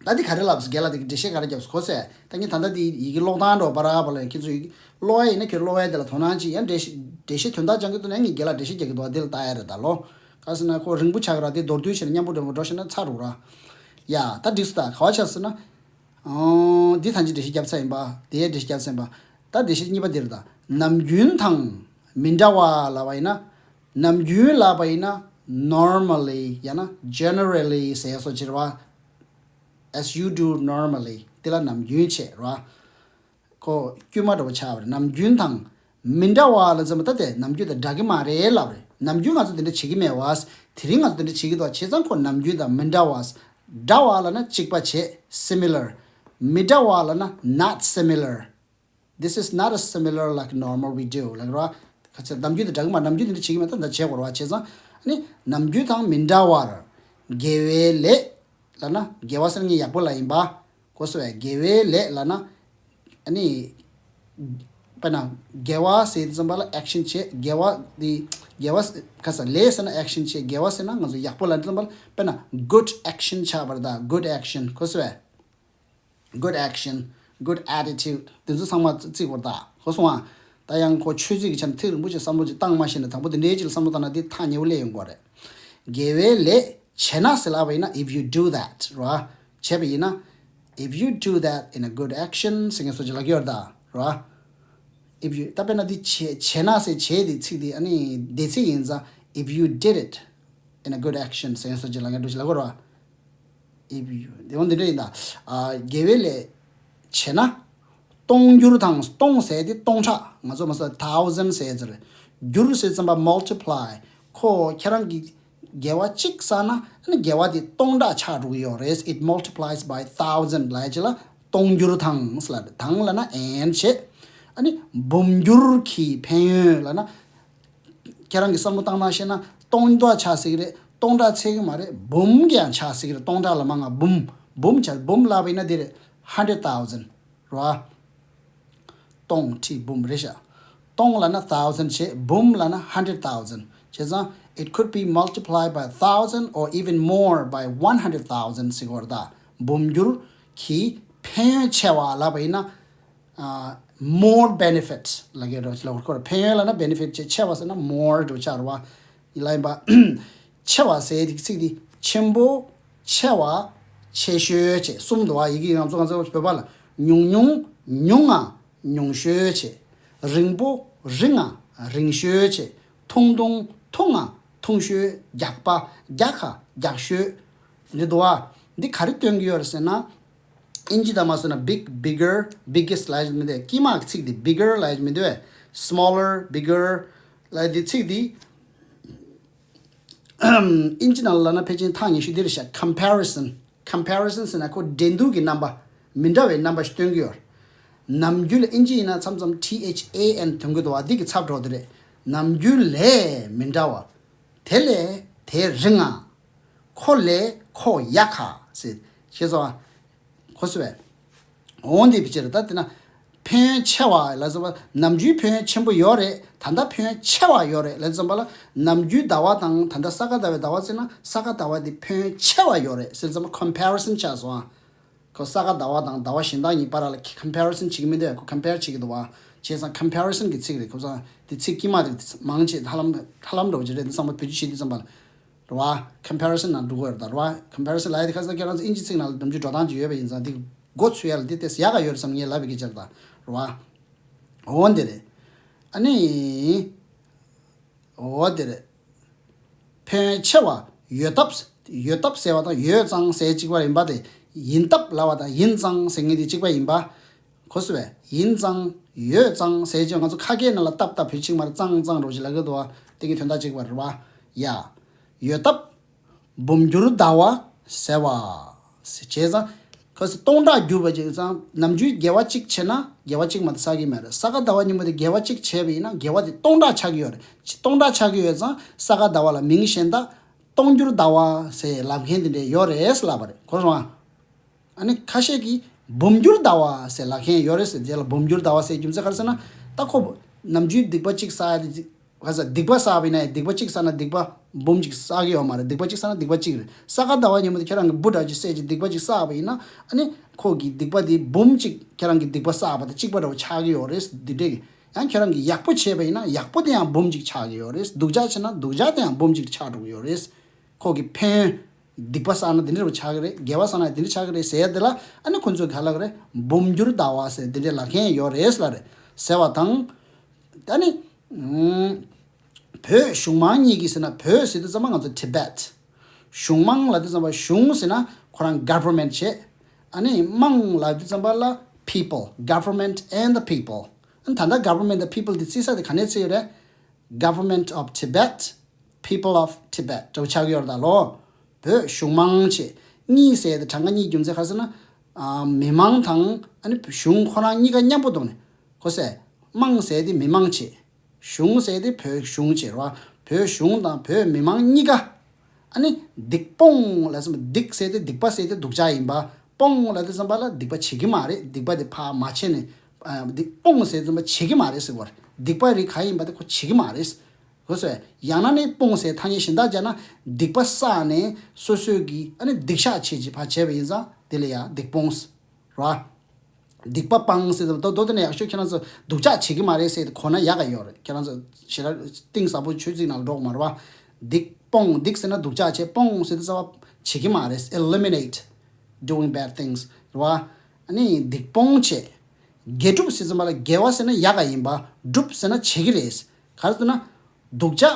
ད་འདི་ག་རེ་ལབ་སོང་། རྒན་ལགས་འདི་གི་འགྲེལ་བཤད་ག་རེ་བརྒྱབ་སོང་གོ་ཟེར། ད་ངས་ད་ལྟ་འདི་ཡི་གེ་ཀློག་སྟངས་འདྲ་པོ་ར་པ་ལ་ཁྱེད་ཚོས་ཀློག་ཡ་ཡིན་ན་ཁྱོད་ཀློག་ཡ་དེ་ལ་དོ་སྣང་ཅིག་ཡང་འགྲེལ་བཤད་འགྲེལ་བཤད་དོན་དག་སྦྱང་གི་འདུག་ན་ངས་རྒན་ལགས་འགྲེལ་བཤད་རྒྱག་གི་འདུག་བ། འདི་ལ་ལྟ་ཡ་རེད་ད་ལོ། ག་ཟེར་ན་ཁོ་རིང་པོ་ཆགས་ཀྱི་ར། དེ་མདོར་བསྡུས་བྱས་ན་མཉམ་པོ་འགྲོ་མ་འགྲོ་ཤེས་ན་ཚར་འགྲོ་ར། ཡ་ད་འགྲིག་སོང་། ད་ག་བ་ཆགས་ཟེར་ན། ཨོ། འདི་ཐམས་ཅད་འགྲེལ་བཤད་བརྒྱབ་ཚར་ཡིན་པ། དེ་ཡས་འགྲེལ་བཤད་བརྒྱབ་ཚར་ཡིན་པ། ད་འགྲེལ་བཤད་གཉིས་པ་འདི་རེད་ད། ནམ་རྒྱུན་དང་མི་འདྲ་བ་ལབ་པ་ཡིན་ན། ནམ་རྒྱུན་ལབ་པ་ཡིན་ན་normally ཡང་ན་generally ཟེར་ཡ་སོགས་ཅིག་རེད་བ། As you do normally དེ་ལ་ནམ་རྒྱུན་བྱས་རེད་བ། ཁོ་དཀྱུས་མ་འདྲ་པོ་ཆགས་པ་རེད། ནམ་རྒྱུན་དང་མི་འདྲ་བ་ལ་ཟེར་བ་ད་དེ་ནམ་རྒྱུན་དང་འདྲ་གི་མ་རེད་ལབ་རེད། ནམ་རྒྱུན་ང་ཚོ་དེ་འདྲ་བྱེད་ཀྱི་མེད་བ། དེ་རིང་ང་ཚོ་དེ་འདྲ་བྱེད་ཀྱི་འདུག་བྱས་ཙང་ཁོ་ནམ་རྒྱུན་དང་མི་འདྲ་བ། འདྲ་བ་ལབ་ན་གཅིག་པ་བྱས་similar། མི་འདྲ་བ་ལབ་ན་not similar། This is not a similar like normal we do. ལབ་ར། ཁ་ཚ་ནམ་རྒྱུན་དེ་འདྲ་གི་མ་ནམ་རྒྱུན་དེ་འདྲ་བྱེད་ཀྱི་མེད། ད་ད་བྱེད་དགོས་ར་བ་བྱས་ཙང་། ཨ་ནི་ནམ་རྒྱུན་དང་མི་འདྲ་བར། དགེ་བའི་ལས། ལབ་ན་དགེ་བ་ཟེར་ན་ངས་ཡག་པོ་ལབ་ཡིན་པ། གོ་སོང་ངས། དགེ་བའི་ལས་ལབ་ན། ཨ་ནི། དཔེར་ན། དགེ་བ་ཟེར་དུས་ཙམ་པ་ལ་ཨེག་ཤན་བྱེད། དགེ་བ་འདི། དགེ་བ་ཟེར་ཁ་ས་ལས་ཟེར་ན་ཨེག་ཤན་བྱེད། དགེ་བ་ཟེར་ན་ང་ཚོ་ཡག་པོ་ལབ་དུས་ཙམ་པ་ལ་དཔེར་ན་good action ཆགས་པ་རེད་ད། good action གོ་སོང་ངས། good action, good attitude དེ་ཚོ་ཚང་མ་བརྩི་དགོས་རེད་ད། གོ་སོང་ངས། ད་ཡང་ཁོ་ཆོས་ཚིག་གི་ཆ་ནས་ཐེངས་རིང་པོ་ཅིག་བསམ་བློ་ཅིག་བཏང་མ་ཤེས་ན། དང་པོ་དེ་འདྲའི་ཅིག་ལ་བསམ་བློ་བཏང་ན་དེ་ཐག་ཉེ་བོ་སླེབས་ཡོང་གི་རེད། དགེ་བའི་ལས་བྱས་ན་ཟེར་ལབ་པ་ཡིན་ན། if you do that ར། བྱས་པ་ཡིན་ན། if you do that in a good action ཟེར་མཁན་བཟོ་ཅིག་ལབ་ཀྱི་ཡོད་རེད་ད། ར། if you ད་དཔེར་ན་འདི་བྱས་བྱས་ན་ཟེར་བྱས་དེ་ཚིག་དེ་ཨ་ནི་འདས་ཚིག་ཡིན་ཙང་། if you did it in a good action ཟེར་མཁན་བཟོ་ཅིག་ལབ་མཁན་འདྲ་ཅིག་ལབ་ཀྱི་ཡོད་རེད་བ། if you དེ་འོ་འདི་འདྲ་ཡིན་ད། ཨ། དགེ་བའི་ལས་བྱས་ན། གཏོང་འགྱུར་དང་། གཏོང་ཟེར་དེ་སྟོང་ཕྲག་ང་ཚོ་མ་ཟད་thousand ཟེར་ཟེར། འགྱུར་ཟེར་ཙམ་པ་multiply ཁོ་ཁྱེད་རང་གིས་དགེ་བ་གཅིག་བསགས་ན་ཨ་ནི་དགེ་བ་དེ་སྟོང་ཕྲག་ཆགས་འགྲོ་གི་ཡོད་རེད། it multiplies by thousand ལབ་ཡ་ཅིག་ལ་གཏོང་འགྱུར་དང་ཟེར་ལབ་རེད། དང་ལབ་ན་and བྱས། ཨ་ནི་འབུམ་འགྱུར་གྱི་ཕན་ཡོན་ལབ་ན། ཁྱེད་རང་གིས་བསམ་བློ་བཏང་ན་ཤེས་ན་སྟོང་ཕྲག་ཆགས་སྲིད་ཀྱི་རེད། སྟོང་ཕྲག་ཚད་ཀྱི་མ་རེད། འབུམ་གྱང་ཆགས་སྲིད་ཀྱི་རེད། སྟོང་ཕྲག་ལ་མ་ང་འབུམ། འབུམ་ཆགས། འབུམ་ལབ་པ་ཡིན་ན་འདི་རེད། hundred thousand རེད་བ། སྟོང་ཁྲི་འབུམ་རེད་ཤག་སྟོང་ལབ་ན་thousand བྱས། འབུམ་ལབ་ན་hundred thousand བྱས་ཙང་། it could be multiplied by a thousand or even more by one hundred thousand ཟེར་གྱི་ཡོད་རེད་ད། འབུམ་འགྱུར་གྱི་ཕན་ཡོན་ཆེ་བ་ལབ་པ་ཡིན་ན། ཨ། more benefit ལབ་ཀྱི་རེད་ལབ་ཀྱི་རེད། ཕན་ཡོན་ལབ་ན་benefit བྱས། ཆེ་བ་ཟེར་ན་more འགྲོ་ཆགས་རེད་བ། ཡིན་ལ་ཡིན་པ། ཆེ་བ་ཟེར་དེ་ཚིག་དེ་ཆེན་པོ། ཆེ་བ། ཆེ་ཤོས་བྱས་གསུམ་འདུག་བ། ཡི་གེ་ང་ཚོ་ང་ཚོ་བོད་པ་ལ་ཉུང་ཉུང་། ཉུང་ང་། ཉུང་ཤོས་བྱས། རིང་པོ། རིང་ང་། རིང་ཤོས་བྱས། ཐུང་ཐུང་། ཐུང་ང་། ཐུང་ཤོས། རྒྱགས་པ། རྒྱགས་ཁ། རྒྱགས་ཤོས། འདི་འདུག་བ། འདི་ག་རེ་སྟོན་གྱི་ཡོད་རེད་ཟེར་ན། ཨིན་ཇི་དང་མ་སོང་ན་big, bigger, biggest ལབ་ཡ་མི་འདུག་དཀྱིལ་མ་གི་ཚིག་འདི་bigger ལབ་ཡ་མི་འདུག smaller, bigger ལབ་ཡ་འདི་ཚིག་འདི། ཨིན་ཇི་ནང་ལ་ལབ་ན་ཕལ་ཆེར་ཐག་ཉེ་ཤོས་འདི་རེད་ཤག comparison. comparison ཟེར་ན་ཁོ་འགྲན་བསྡུར་གྱི་རྣམ་པ། མི་འདྲ་བའི་རྣམ་པ་ཞིག་སྟོན་གྱི་ཡོད། ནམ་རྒྱུན་ལ་ཨིན་ཇི་ཡིན་ན་མཚམས་མཚམས་T H A N ཐོན་གྱི་འདུག་བ། འདི་གི་ཚབ་འགྲོ་འདི་རེད། ནམ་རྒྱུན་ལས་མི་འདྲ་བ། དེ་ལས་དེ་རིང་ང་། ཁོ་ལས་ཁོ་ཡག་ག་ཟེར། ཤེས་སོང་ཨ། གོ་སོང་ངས། འོ་འདི་བྱས་རེད་ད། དེ་ན་ཕན་ཡོན་ཆེ་བ་ལབ་ཙམ་པ་ནམ་རྒྱུན་ཕན་ཡོན་ཆེན་པོ་ཡོད་རེད། ད་ལྟ་ཕན་ཡོན་ཆེ་བ་ཡོད་རེད་ལབ་ཙམ་པ་ལ། ནམ་རྒྱུན་ཟླ་བ་དང་ད་ལྟ་ས་ག་ཟླ་བའི་ཟླ་བ་བརྩིས་ན་ས་ག་ཟླ་བ་འདི་ཕན་ཡོན་ཆེ་བ་ཡོད་རེད་ཟེར་ཙམ་པ་comparison ཆགས་སོང་ཨ། ཁོ་ས་ག་ཟླ་བ་དང་ཟླ་བ་གཞན་དག་གཉིས་བར་ལ་comparison བྱེད་ཀྱི་མི་འདུག་ཁོ་compare བྱེད་ཀྱི་འདུག་བ། བྱས་ཙང་comparison གྱི་ཚིག་རེད། ཁོ་ཚང་འདི་ཚིག་དཀྱིལ་མ་རེད། མང་ཆེ་ཧ་ལམ་ཧ་ལམ་འདྲ་བོ་ཅིག་རེད། འདི་ཚང་མ་བེད་སྤྱོད་བྱེད་དུས་ཙམ་པ་ལ། རེད་བ། comparison ནང་འགྲོ་གི་ཡོད་རེད་ད། རེད་བ། comparison ལབ་ཡ་དེ་ཁ་སང་ཁྱེད་རང་ཚོ་ཨིན་ཇི་ཚིག་ནང་ལ་ནམ་རྒྱུན་འགྲོ་སྟངས་ཅིག་ཡོད་པ་ཡིན་ཙང་དེ་མགོ་ཚོས་ཡ་ལ་དེ་ཏོག་ཙམ་ཡག་ག་ཡོད་རེད་བསམ་ངས་ལབ་པའི་སྐད་ཆ་རེད་ད། རེད་བ། འོ་འདི་རེད། ཨ་ནི། འོ་དེ་རེད། ཕན་ཡོན་ཆེ་བ་ཡོད་སྟབས། ཡོད་སྟབས་ཟེར་བ་དང་ཡོད་ཙང་ཟེར་གཅིག་པ་ཡིན་པ་དེ། ཡིན་སྟབས་ལབ་པ་དང་ཡིན་ཙང་ཟེར་མཁན་དེ་གཅིག་པ་ཡིན་པ། གོ་སོང་ངས། ཡིན་ཙང་ཡོད་ཙང་ཟེར་གཅིག་ང་ཚོ་ཁ་སྐད་ནང་ལ་སྟབས་སྟབས་བོད་ཕྱི་མར་ཙང་ཙང་འགྲོ་ཞིག་ལབ་ཀྱི་འདུག་བ། དེ་གི་དོན་དག་གཅིག་པ་རེད་བ། ཡ། ཡོད་སྟབས། འབུམ་འགྱུར་ཟླ་བ་ཟེར་བ། བྱས་ཙང་། ཁོ་སྟོང་ཕྲག་བསྒྱུར་བ་བྱས་ཙང་ནམ་རྒྱུན་དགེ་བ་གཅིག་བྱས་ན་དགེ་བ་གཅིག་མ་གཏོགས་བསགས་ཀྱི་མ་རེད། ས་ག་ཟླ་བ་ཉིན་མོ་དེ་དགེ་བ་གཅིག་བྱས་པ་ཡིན་ན་དགེ་བ་དེ་སྟོང་ཕྲག་ཆགས་ཀྱི་ཡོད་རེད། སྟོང་ཕྲག་ཆགས་ཀྱི་ཡོད་ཙང་ས་ག་ཟླ་བ་ལ་མིང་གཞན་དག་སྟོང་འགྱུར་ཟླ་བ་ཟེར་ལབ་མཁན་དེ་འདྲས་ཡོད་རེད་ཟེར་ལབ་པ་རེད། གོ་སོང་ཨ། ཨ་ནི་ཁ་ཤས་ཀྱིས་འབུམ་འགྱུར་ཟླ་བ་ཟེར་ལབ་མཁན་ཡོད་རེད་ཟེར། དེ་ལ་འབུམ་འགྱུར་ཟླ་བ་ཟེར་རྒྱུ་མཚན་ག་རེ་ཟེར་ན། ད་ཁོ་ནམ་རྒྱུན་སྡིག་པ་གཅིག་བསགས་ཡ་དེ། ག་ས་སྡིག་པ་བསགས་པ་ཡིན་ན་ཡང་སྡིག་པ་གཅིག་བསགས་ན་སྡིག་པ་འབུམ་གཅིག་བསགས་ཀྱི་ཡོད་མ་རེད། སྡིག་པ་གཅིག་བསགས་ན་སྡིག་པ་གཅིག་རེད། ས་ག་ཟླ་བ་ཉིན་མོ་དེ་ཁྱེད་རང་གི་བུ་འདྲ་གཅིག་བསད་ཅིག་སྡིག་པ་གཅིག་བསགས་པ་ཡིན་ན། ཨ་ནི་ཁོ་གི་སྡིག་པ་དེ་འབུམ་གཅིག་ཁྱེད་རང་གི་སྡིག་པ་བསགས་པ་དང་གཅིག་པ་འདྲ་བོ་ཆགས་ཀྱི་ཡོད་རེད། འདི་འདྲས་ཀྱི། ཡང་ཁྱེད་རང་གིས་ཡག་པོ་བྱས་པ་ཡིན་ན་ཡག་པོ་དེ་ཡང་འབུམ་གཅིག་ཆགས་ཀྱི་ཡོད་རེད། སྡུག་ཅག་བྱས་ན་སྡུག་ཅག་དེ་ཡང་འབུམ་གཅིག་ཆགས་འགྲོ་གི་ཡོད་རེད། ཁོ་གི་ཕན་ཡོན། སྡིག་པ་བསགས་ན་འདི་འདྲ་བོ་ཆགས་ཀྱི་རེད། དགེ་བ་བསགས་ན་འདི་འདྲ་ཆགས་ཀྱི་རེད་ཟེར་ཡ་དེ་ལ་ཨ་ནི་ཁོ་ཚོས་ག་ལབ་ཀྱི་རེད། འབུམ་འགྱུར་ཟླ་བ་ཟེར་འདི་འདྲ་ལབ་མཁན་ཡོད་རེད་ཟེར་ལབ་རེད། ཟེར་བ་དང་། ཨ་ནི། ཨུམ། བོད་གཞུང་མང་གཉིས་ཀྱིས་ཟེར་ན། བོད་ཟེར་དུས་ཙམ་པ་ང་ཚོ་Tibet། གཞུང་མང་ལབ་དུས་ཙམ་པ་གཞུང་ཟེར་ན་ཁོ་རང་government བྱེད། ཨ་ནི་མང་ལབ་དུས་ཙམ་པ་ལ་people, government and the people། ཨ་ནི་ད་ལྟ་government and the people འདི་བརྩི་ས་དེ་ག་ནས་བརྩི་ཡོད་རེད། Government of Tibet, People of Tibet འདྲ་བོ་ཆགས་ཀྱི་ཡོད་རེད་ད་ལོ། བོད་གཞུང་མང་བྱས། གཉིས་ཟེར་ཡ་དེ་གྲངས་ཀ་གཉིས་རྒྱུ་མཚན་ག་རེ་ཟེར་ན། ཨ། མི་མང་དང་ཨ་ནི་གཞུང་ཁོ་རང་གཉིས་ཀ་མཉམ་པོ་འདུག་ནས། ཨོ་ཟེར། དམངས་ཟེར་དེ་མི་མང་བྱས། གཞུང་ཟེར་དེ་བོད་གཞུང་བྱས་རེད་བ། བོད་གཞུང་དང་བོད་མི་མང་གཉིས་ཀ། ཨ་ནི་སྡིག་སྤོང་ལ་སོགས་པ། སྡིག་ཟེར་དེ་སྡིག་པ་ཟེར་དེ་སྡུག་ཅག་ཡིན་པ། སྤོང་ལབ་དུས་ཙམ་པ་ལ་སྡིག་པ་བྱེད་ཀྱི་མ་རེད། སྡིག་པ་དེ་ཕར་མ་བྱས་ནས། ཨ། སྡིག་སྤོང་ཟེར་དུས་ཙམ་པ་བྱེད་ཀྱི་མ་རེད་ཟེར་བ་རེད། སྡིག་པ་རིགས་ག་ཡིན་པ་དེ་ཁོ་བྱེད་ཀྱི་མ་རེད། ཁོ་ཚོས་ཡང་ན་ནི་སྤོང་ཟེར་ཐ་སྙད་གཞན་དག་སྦྱར་ན། སྡིག་པ་བསགས་ནས་སོ་སོས་ཀྱི་ཨ་ནི་སྡིག་བཤགས་བྱེད་ཅིག་ཕར་བྱས་པ་ཡིན་ཙང་དེ་ལ་ཡང་སྡིག་སྤོང་ཟེར་བ། སྡིག་པ་སྤང་ཟེར་ཙམ་པ་ད་མདོ་དེ་ནས་ཡག་ཤོས་ཁྱེད་རང་ཚོ་སྡུག་ཅག་བྱེད་ཀྱི་མ་རེད་ཟེར་དེ་གོ་ན་ཡག་ག་ཡོད་རེད། ཁྱེད་རང་ཚོ་ཞེ་དྲག་གཏིང་ཟབ་པོ་ཆོས་ཚིག་ནང་ལ་འགྲོ་གི་མ་རེད་བ། སྡིག་སྤོང་། སྡིག་ཟེར་ན་སྡུག་ཅག་བྱེད། སྤོང་ཟེར་དུས་ཙམ་པ་བྱེད་ཀྱི་མ་རེད། Eliminate doing bad things རེད་བ། ཨ་ནི་སྡིག་སྤོང་བྱེད། དགེ་སྒྲུབ་ཟེར་ཙམ་པ་ལ་དགེ་བ་ཟེར་ན་ཡག་ག་ཡིན་པ། སྒྲུབ་ཟེར་ན་བྱེད་ཀྱི་རེད། ག་རེ་ཟེར་ན། སྡུག་ཅག་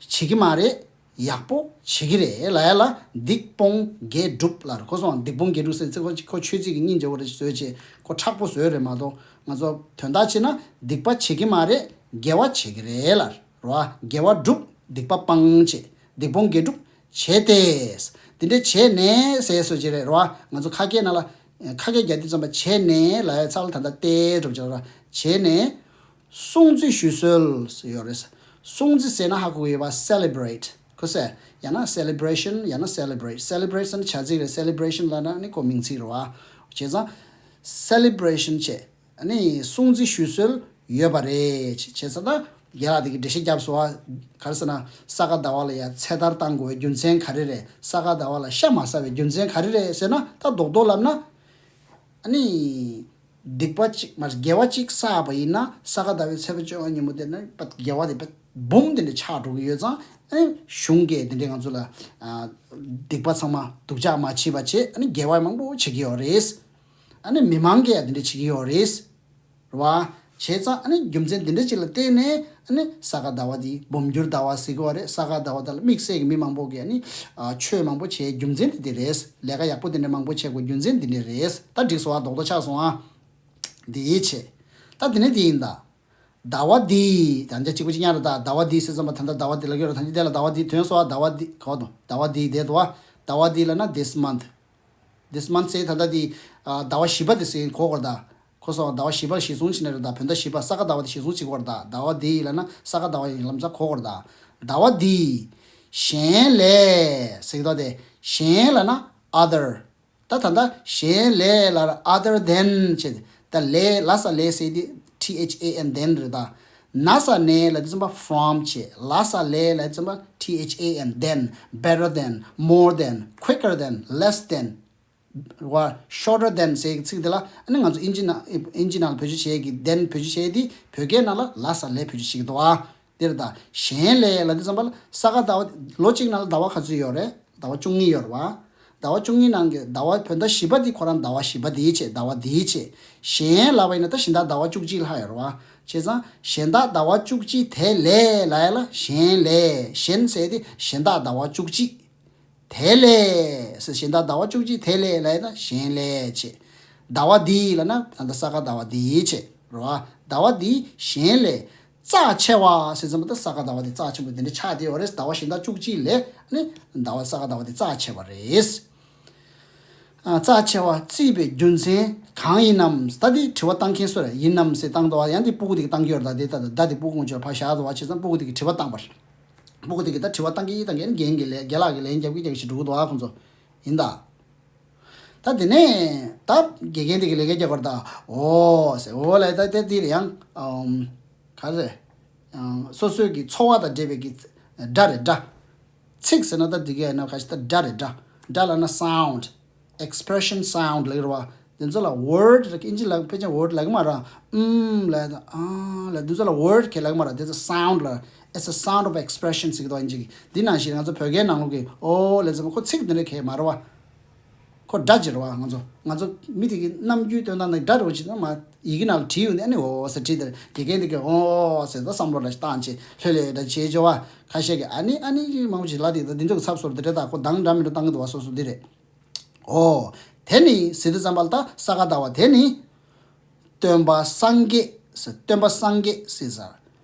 བྱེད་ཀྱི་མ་རེད། ཡག་པོ་བྱེད་ཀྱི་རེད་ལབ་ཡ་ལ་སྡིག་སྤོང་དགེ་སྒྲུབ་ལབ་རེད། ཁོ་སོང་སྡིག་སྤོང་དགེ་སྒྲུབ་ཟེར་ཚེ་ཁོ་ཁོ་ཆོས་ཚིག་གི་སྙིང་རྗེ་བོ་རེ་བཟོས་བྱས་ཁོ་མཁྲེགས་པོ་བཟོས་རེད་མ་གཏོགས། ང་ཚོ་དོན་དག་བྱས་ན་སྡིག་པ་བྱེད་ཀྱི་མ་རེད། དགེ་བ་བྱེད་ཀྱི་རེད་ལབ་རེད་བ། དགེ་བ་སྒྲུབ། སྡིག་པ་སྤང་བྱེད། སྡིག་སྤོང་དགེ་སྒྲུབ་བྱས་ཏེ། འདི་འདྲ་བྱས་ནས་ཟེར་སོ་ཅི་རེད་རེད་བ། ང་ཚོ་ཁ་སྐད་ནང་ལ་ཁ་སྐད་རྒྱག་དུས་ཙམ་པ་བྱས་ནས་ལབ་ཡ་ཚ་ལ་ད་ལྟ་སྟེ་སྒྲུབ་བྱ་ར་བྱས་ནས། སྲུང་བརྩི་ཞུ་སྲོལ་ཡོད་རེད། སྲུང་བརྩི་ཟེར་ན་ཧ་གོ་གི་ཡོད་པ། celebrate ཁོ་ཟེར། ཡང་ན་celebration ཡང་ན་celebrate། celebrate ཟེར་ན་བྱ་ཚིག་རེད། celebration ལབ་ན་ནི་ཁོ་མིང་ཚིག་རེད་བ། བྱས་ཙང་celebration བྱས། ཨ་ནི་སྲུང་བརྩི་ཞུ་སྲོལ་ཡོད་པ་རེད། བྱས་ཙང་ད་རྒན་ལགས་དེ་གི་འགྲེལ་བཤད་བརྒྱབ་སོང་བ། ག་རེ་ཟེར་ན་ས་ག་ཟླ་བ་ལ་ཡ་ཚེ་ཐར་བཏང་དགོས་པའི་རྒྱུ་མཚན་ག་རེ་རེད། ས་ག་ཟླ་བ་ལ་ཤ་མ་ཟ་བའི་རྒྱུ་མཚན་ག་རེ་རེད་ཟེར་ན། ད་རྡོག་རྡོག་ལབ་ན། ཨ་ནི། སྡིག་པ་གཅིག་མ་དགེ་བ་གཅིག་བསགས་པ་ཡིན་ན་ས་ག་ཟླ་བའི་ཚེས་པ་བཅོ་ལྔ་ཉིན་མོ་དེ་ནི་དགེ་བ་དེ་འབུམ་དེ་འདྲ་ཆགས་འགྲོ་གི་ཡོད་ཙང་། ཨ་ནི་གཞུང་གིས་དེ་འདྲའི་ང་ཚོ་ལ་སྡིག་པ་ཚང་མ་སྡུག་ཅག་མ་བྱེད་པ་བྱས། ཨ་ནི་དགེ་བ་མང་པོ་བྱེད་ཀྱི་ཡོད་རེད། ཨ་ནི་མི་མང་གིས་ཡང་དེ་འདྲ་བྱེད་ཀྱི་ཡོད་རེད། རེད་བ། བྱས་ཙང་ཨ་ནི་རྒྱུ་མཚན་འདི་འདྲ་ཅིག་ལ་བརྟེན་ནས་ཨ་ནི་ས་ག་ཟླ་བ་འདི་འབུམ་འགྱུར་ཟླ་བ་ཟེར་གི་བ་རེད། ས་ག་ཟླ་བ་དེ་ལ་དམིགས་བསལ་གྱི་མི་མང་པོ་གིས་ཨ་ནི་ཆོས་མང་པོ་བྱས་རྒྱུ་མཚན་དེ་དེ་རེད། ལས་ཀ་ཡག་པོ་དེ་འདྲ་མང་པོ་བྱས་དགོས་རྒྱུ་མཚན་འདི་འདྲ་རེད། ད་འགྲིག་སོང་ཨ། རྡོག་རྡོག་ཆགས་སོང་ཨ། འདི་བྱས། ད་དེ་ནས་འདི་ཡིན་ད། ཟླ་བ་འདི། ད་ཆ་གཅིག་པ་གཅིག་རྐྱང་རེད་ད། ཟླ་བ་འདི་ཟེར་ཙམ་པ་ད་ལྟ་ཟླ་བ་འདི་ལ་གི་རོ། ད་ཆ་དེ་ལ་ཟླ་བ་འདི་ཐོན་སོང་ཨ། ཟླ་བ་འདི་གོ་དང་། ཟླ་བ་འདི་དེ་དུ་བ། ཟླ་བ་འདི་ལ་ན་this month། This month ཟེར་ད་ལྟ་འདི། ཟླ་བ་བཞི་པ་དེ་ཟེར་གོ་དགོས་ད། ཁོ་སོང་ཟླ་བ་བཞི་པ་གཞི་བཟུང་བྱས་ནས་རེད་ད། བོད་ཟླ་བཞི་པ་ས་ག་ཟླ་བ་དེ་གཞི་བཟུང་བྱེད་དགོས་རེད་ད། ཟླ་བ་འདི་ལ་ན་ས་ག་ཟླ་བ་ཡིན་ལམ་སང་གོ་དགོས་རེད་ད། ཟླ་བ་འདི། གཞན་ལས་ཟེར་གི་ད་དེ། གཞན་ལ་ན་other། ད་ད་ལྟ་གཞན་ལས་ལ་other than བྱས་ད། ལས་ལ་ས་ལས་ཟེར་དེ་T H A N than རེད་ད། ན་ས་ནས་ལ་དེ་ཙམ་པ་from བྱས། ལ་ས་ལས་ལ་དེ་ཙམ་པ་T H A N than, better than, more than, quicker than, less than བ། shorter than ཟེར་གྱི་ཚིག་དེ་ལ་ཨ་ནི་ང་ཚོ་ཨིན་ཇི་ནང་ཨིན་ཇི་ནང་ལ་བེད་སྤྱོད་བྱེད་ཀྱི་than བེད་སྤྱོད་བྱེད་དེ་བོད་སྐད་ནང་ལ་ལ་ས་ལས་བེད་སྤྱོད་བྱེད་ཀྱི་འདུག་ཨ། དེ་རེད་ད། གཞན་ལས་ལ་དེ་ཙམ་པ་ལ་ས་ག་ཟླ་བ་ལོ་གཅིག་ནང་ལ་ཟླ་བ་ག་ཚོད་ཡོད་རེད། ཟླ་བ་བཅུ་གཉིས་ཡོད་རེད་བ། ཟླ་བ་བཅུ་གཉིས་ནང་གི་ཟླ་བ་བོད་ཟླ་བཞི་པ་དེ་ཁོ་རང་ཟླ་བ་བཞི་པ་དེའི་ཆེད། ཟླ་བ་དེའི་ཆེད། གཞན་ལབ་པ་ཡིན་ན་ད་གཞན་དག་ཟླ་བ་བཅུ་གཅིག་ལྷག་ཡོད་རེད་བ། བྱས་ཙང་གཞན་དག་ཟླ་བ་བཅུ་གཅིག་དེ་ལས་ལབ་ཡ་ལ་གཞན་ལས། གཞན་ཟེར་དེ་གཞན་དག་ཟླ་བ་བཅུ་གཅིག་དེ་ལས་ཟེར། གཞན་དག་ཟླ་བ་བཅུ་གཅིག་དེ་ལས་ལབ་ཡ་ན་གཞན་ལས་བྱས། ཟླ་བ་འདི་ལབ་ན་ད་ལྟ་ས་ག་ཟླ་བ་འདིའི་ཆེད་རེད་བ། ཟླ་བ་འདི་གཞན་ལས་རྩ་ཆེ་བ་ཟེར་ཙམ་པ་ད་ས་ག་ཟླ་བ་འདི་རྩ་ཆེན་པོ་དེ་འདྲ་ཆགས་བསྡད་ཡོད་རེད། ཟླ་བ་གཞན་དག་བཅུ་གཅིག་ལས་ནི་ཟླ་བ་ས་ག་ཟླ་བ་འདི་རྩ་ཆེ་བ་རེད། ཨ། རྩ་ཆེ་བ་བརྩིས་པའི་རྒྱུ་མཚན་གང་ཡིན་ནམ། ད་འདི་དྲི་བ་བཏང་མཁན་སུ་རེད། ཡིན་ནམ་ཟེར་བཏང་འདུག་བ། ཡང་འདི་སྤུ་གུ་དེ་གིས་བཏང་གི་ཡོད་རེད། ད་འདི་ད་ད་འདི་སྤུ་གུ་ངོ་ཅོར་ཕར་བཞག་འདུག་བ། བྱས་ཙང་སྤུ་གུ་དེ་གིས་དྲི་བ་བཏང་བ་རེད། སྤུ་གུ་དེ་གིས་ད་དྲི་བ་བཏང་གི་བཏང་གི་རྒན་གྱིས་ལས་རྒན་ལགས་ཀྱིས་ལན་རྒྱབ་ཀྱི་རྒྱབ་ཀྱི་ཞིག་འགྲོ་གི་འདུག་བ། ཁོང་ཚོ་ཡིན་ད། ད་དེ་ནས་ད་དགེ་རྒན་དེ་གིས་ལས་ཀ་རྒྱག་པར་ད། འོ་ཟེར། འོ་ལས་ད་དེ་འདི་རེད་ཡང་། ཨམ། ག་རེ་ཟེར། ཨམ། སོ་སོའི་གི་ཚོར་བ་དང་འབྲེལ་བའི་གི་སྒྲ་རེད་སྒྲ། ཚིག་ཟེར་ན་ད་འདི་ག་ཡིན་ན་ཁ་ཤས་ད་སྒྲ་རེད་སྒྲ། སྒྲ་ལབ་ན་sound, expression, sound ལབ་ཀྱི་རེད་བ། འདི་ཚོ་ལ་word ལབ་ཀྱི། ཨིན་ཇི་ལ་ཕལ་ཆེར་word ལབ་ཀྱི་མ་རེད། ཨུམ་ལབ་ད་ཨ་ལབ། འདི་ཚོ་ལ་word གང་ཡང་ལབ་ཀྱི་མ་རེད། འདི་ཚོ་sound ལབ། It's a sound of expression ཟེར་གྱི་འདུག་ཨིན་ཇི་གི། འདི་ནང་བཞིན་ང་ཚོ་བོད་སྐད་ནང་ལོགས་ཀྱི་འོ་ལབ་ཙམ་ཁོ་ཚིག་འདི་འདྲ་གང་ཡང་མ་རེད་བ། ཁོ་སྒྲ་ཅིག་རེད་བ། ང་ཚོ་ང་ཚོ་མི་དེ་གི་རྣམ་འགྱུར་སྟོན་སྟངས་དང་སྒྲ་རེད་བ། ཅིག་ན་མ་ཡི་གེ་ནང་ལ་བྲིས་ཡོང་དུས་ཨ་ནི་འོ་ཟེར་བྲིས་དེར་དགེ་རྒན་དེ་གིས་འོ་ཟེར་ད་བསམ་བློ་ལ་བཏང་བྱས་ལྷོད་ལྷོད་འདྲ་བྱས་བྱས་བ། ཁ་ཤས་ཀྱིས་ཨ་ནི་ཨ་ནི་མང་པོ་ཅིག་ལབ་དེ་ད་འདི་ཚོ་གི་ཚབ་སོར་དེ་འདྲ་ད་ཁོ་གདངས་འདྲ་མི་འདྲ་བཏང་གི་འདུག་བ། སོ་སོ་འདི་རེད། འོ། དེ་ནི་ཟེར་དུས་ཙམ་པ་ལ་ད་ས་ག་ཟླ་བ་དེ་ནི། སྟོན་པ་སངས་རྒྱས་ཟེར། སྟོན་པ་སངས་རྒྱས་ཟེར་ཟེར།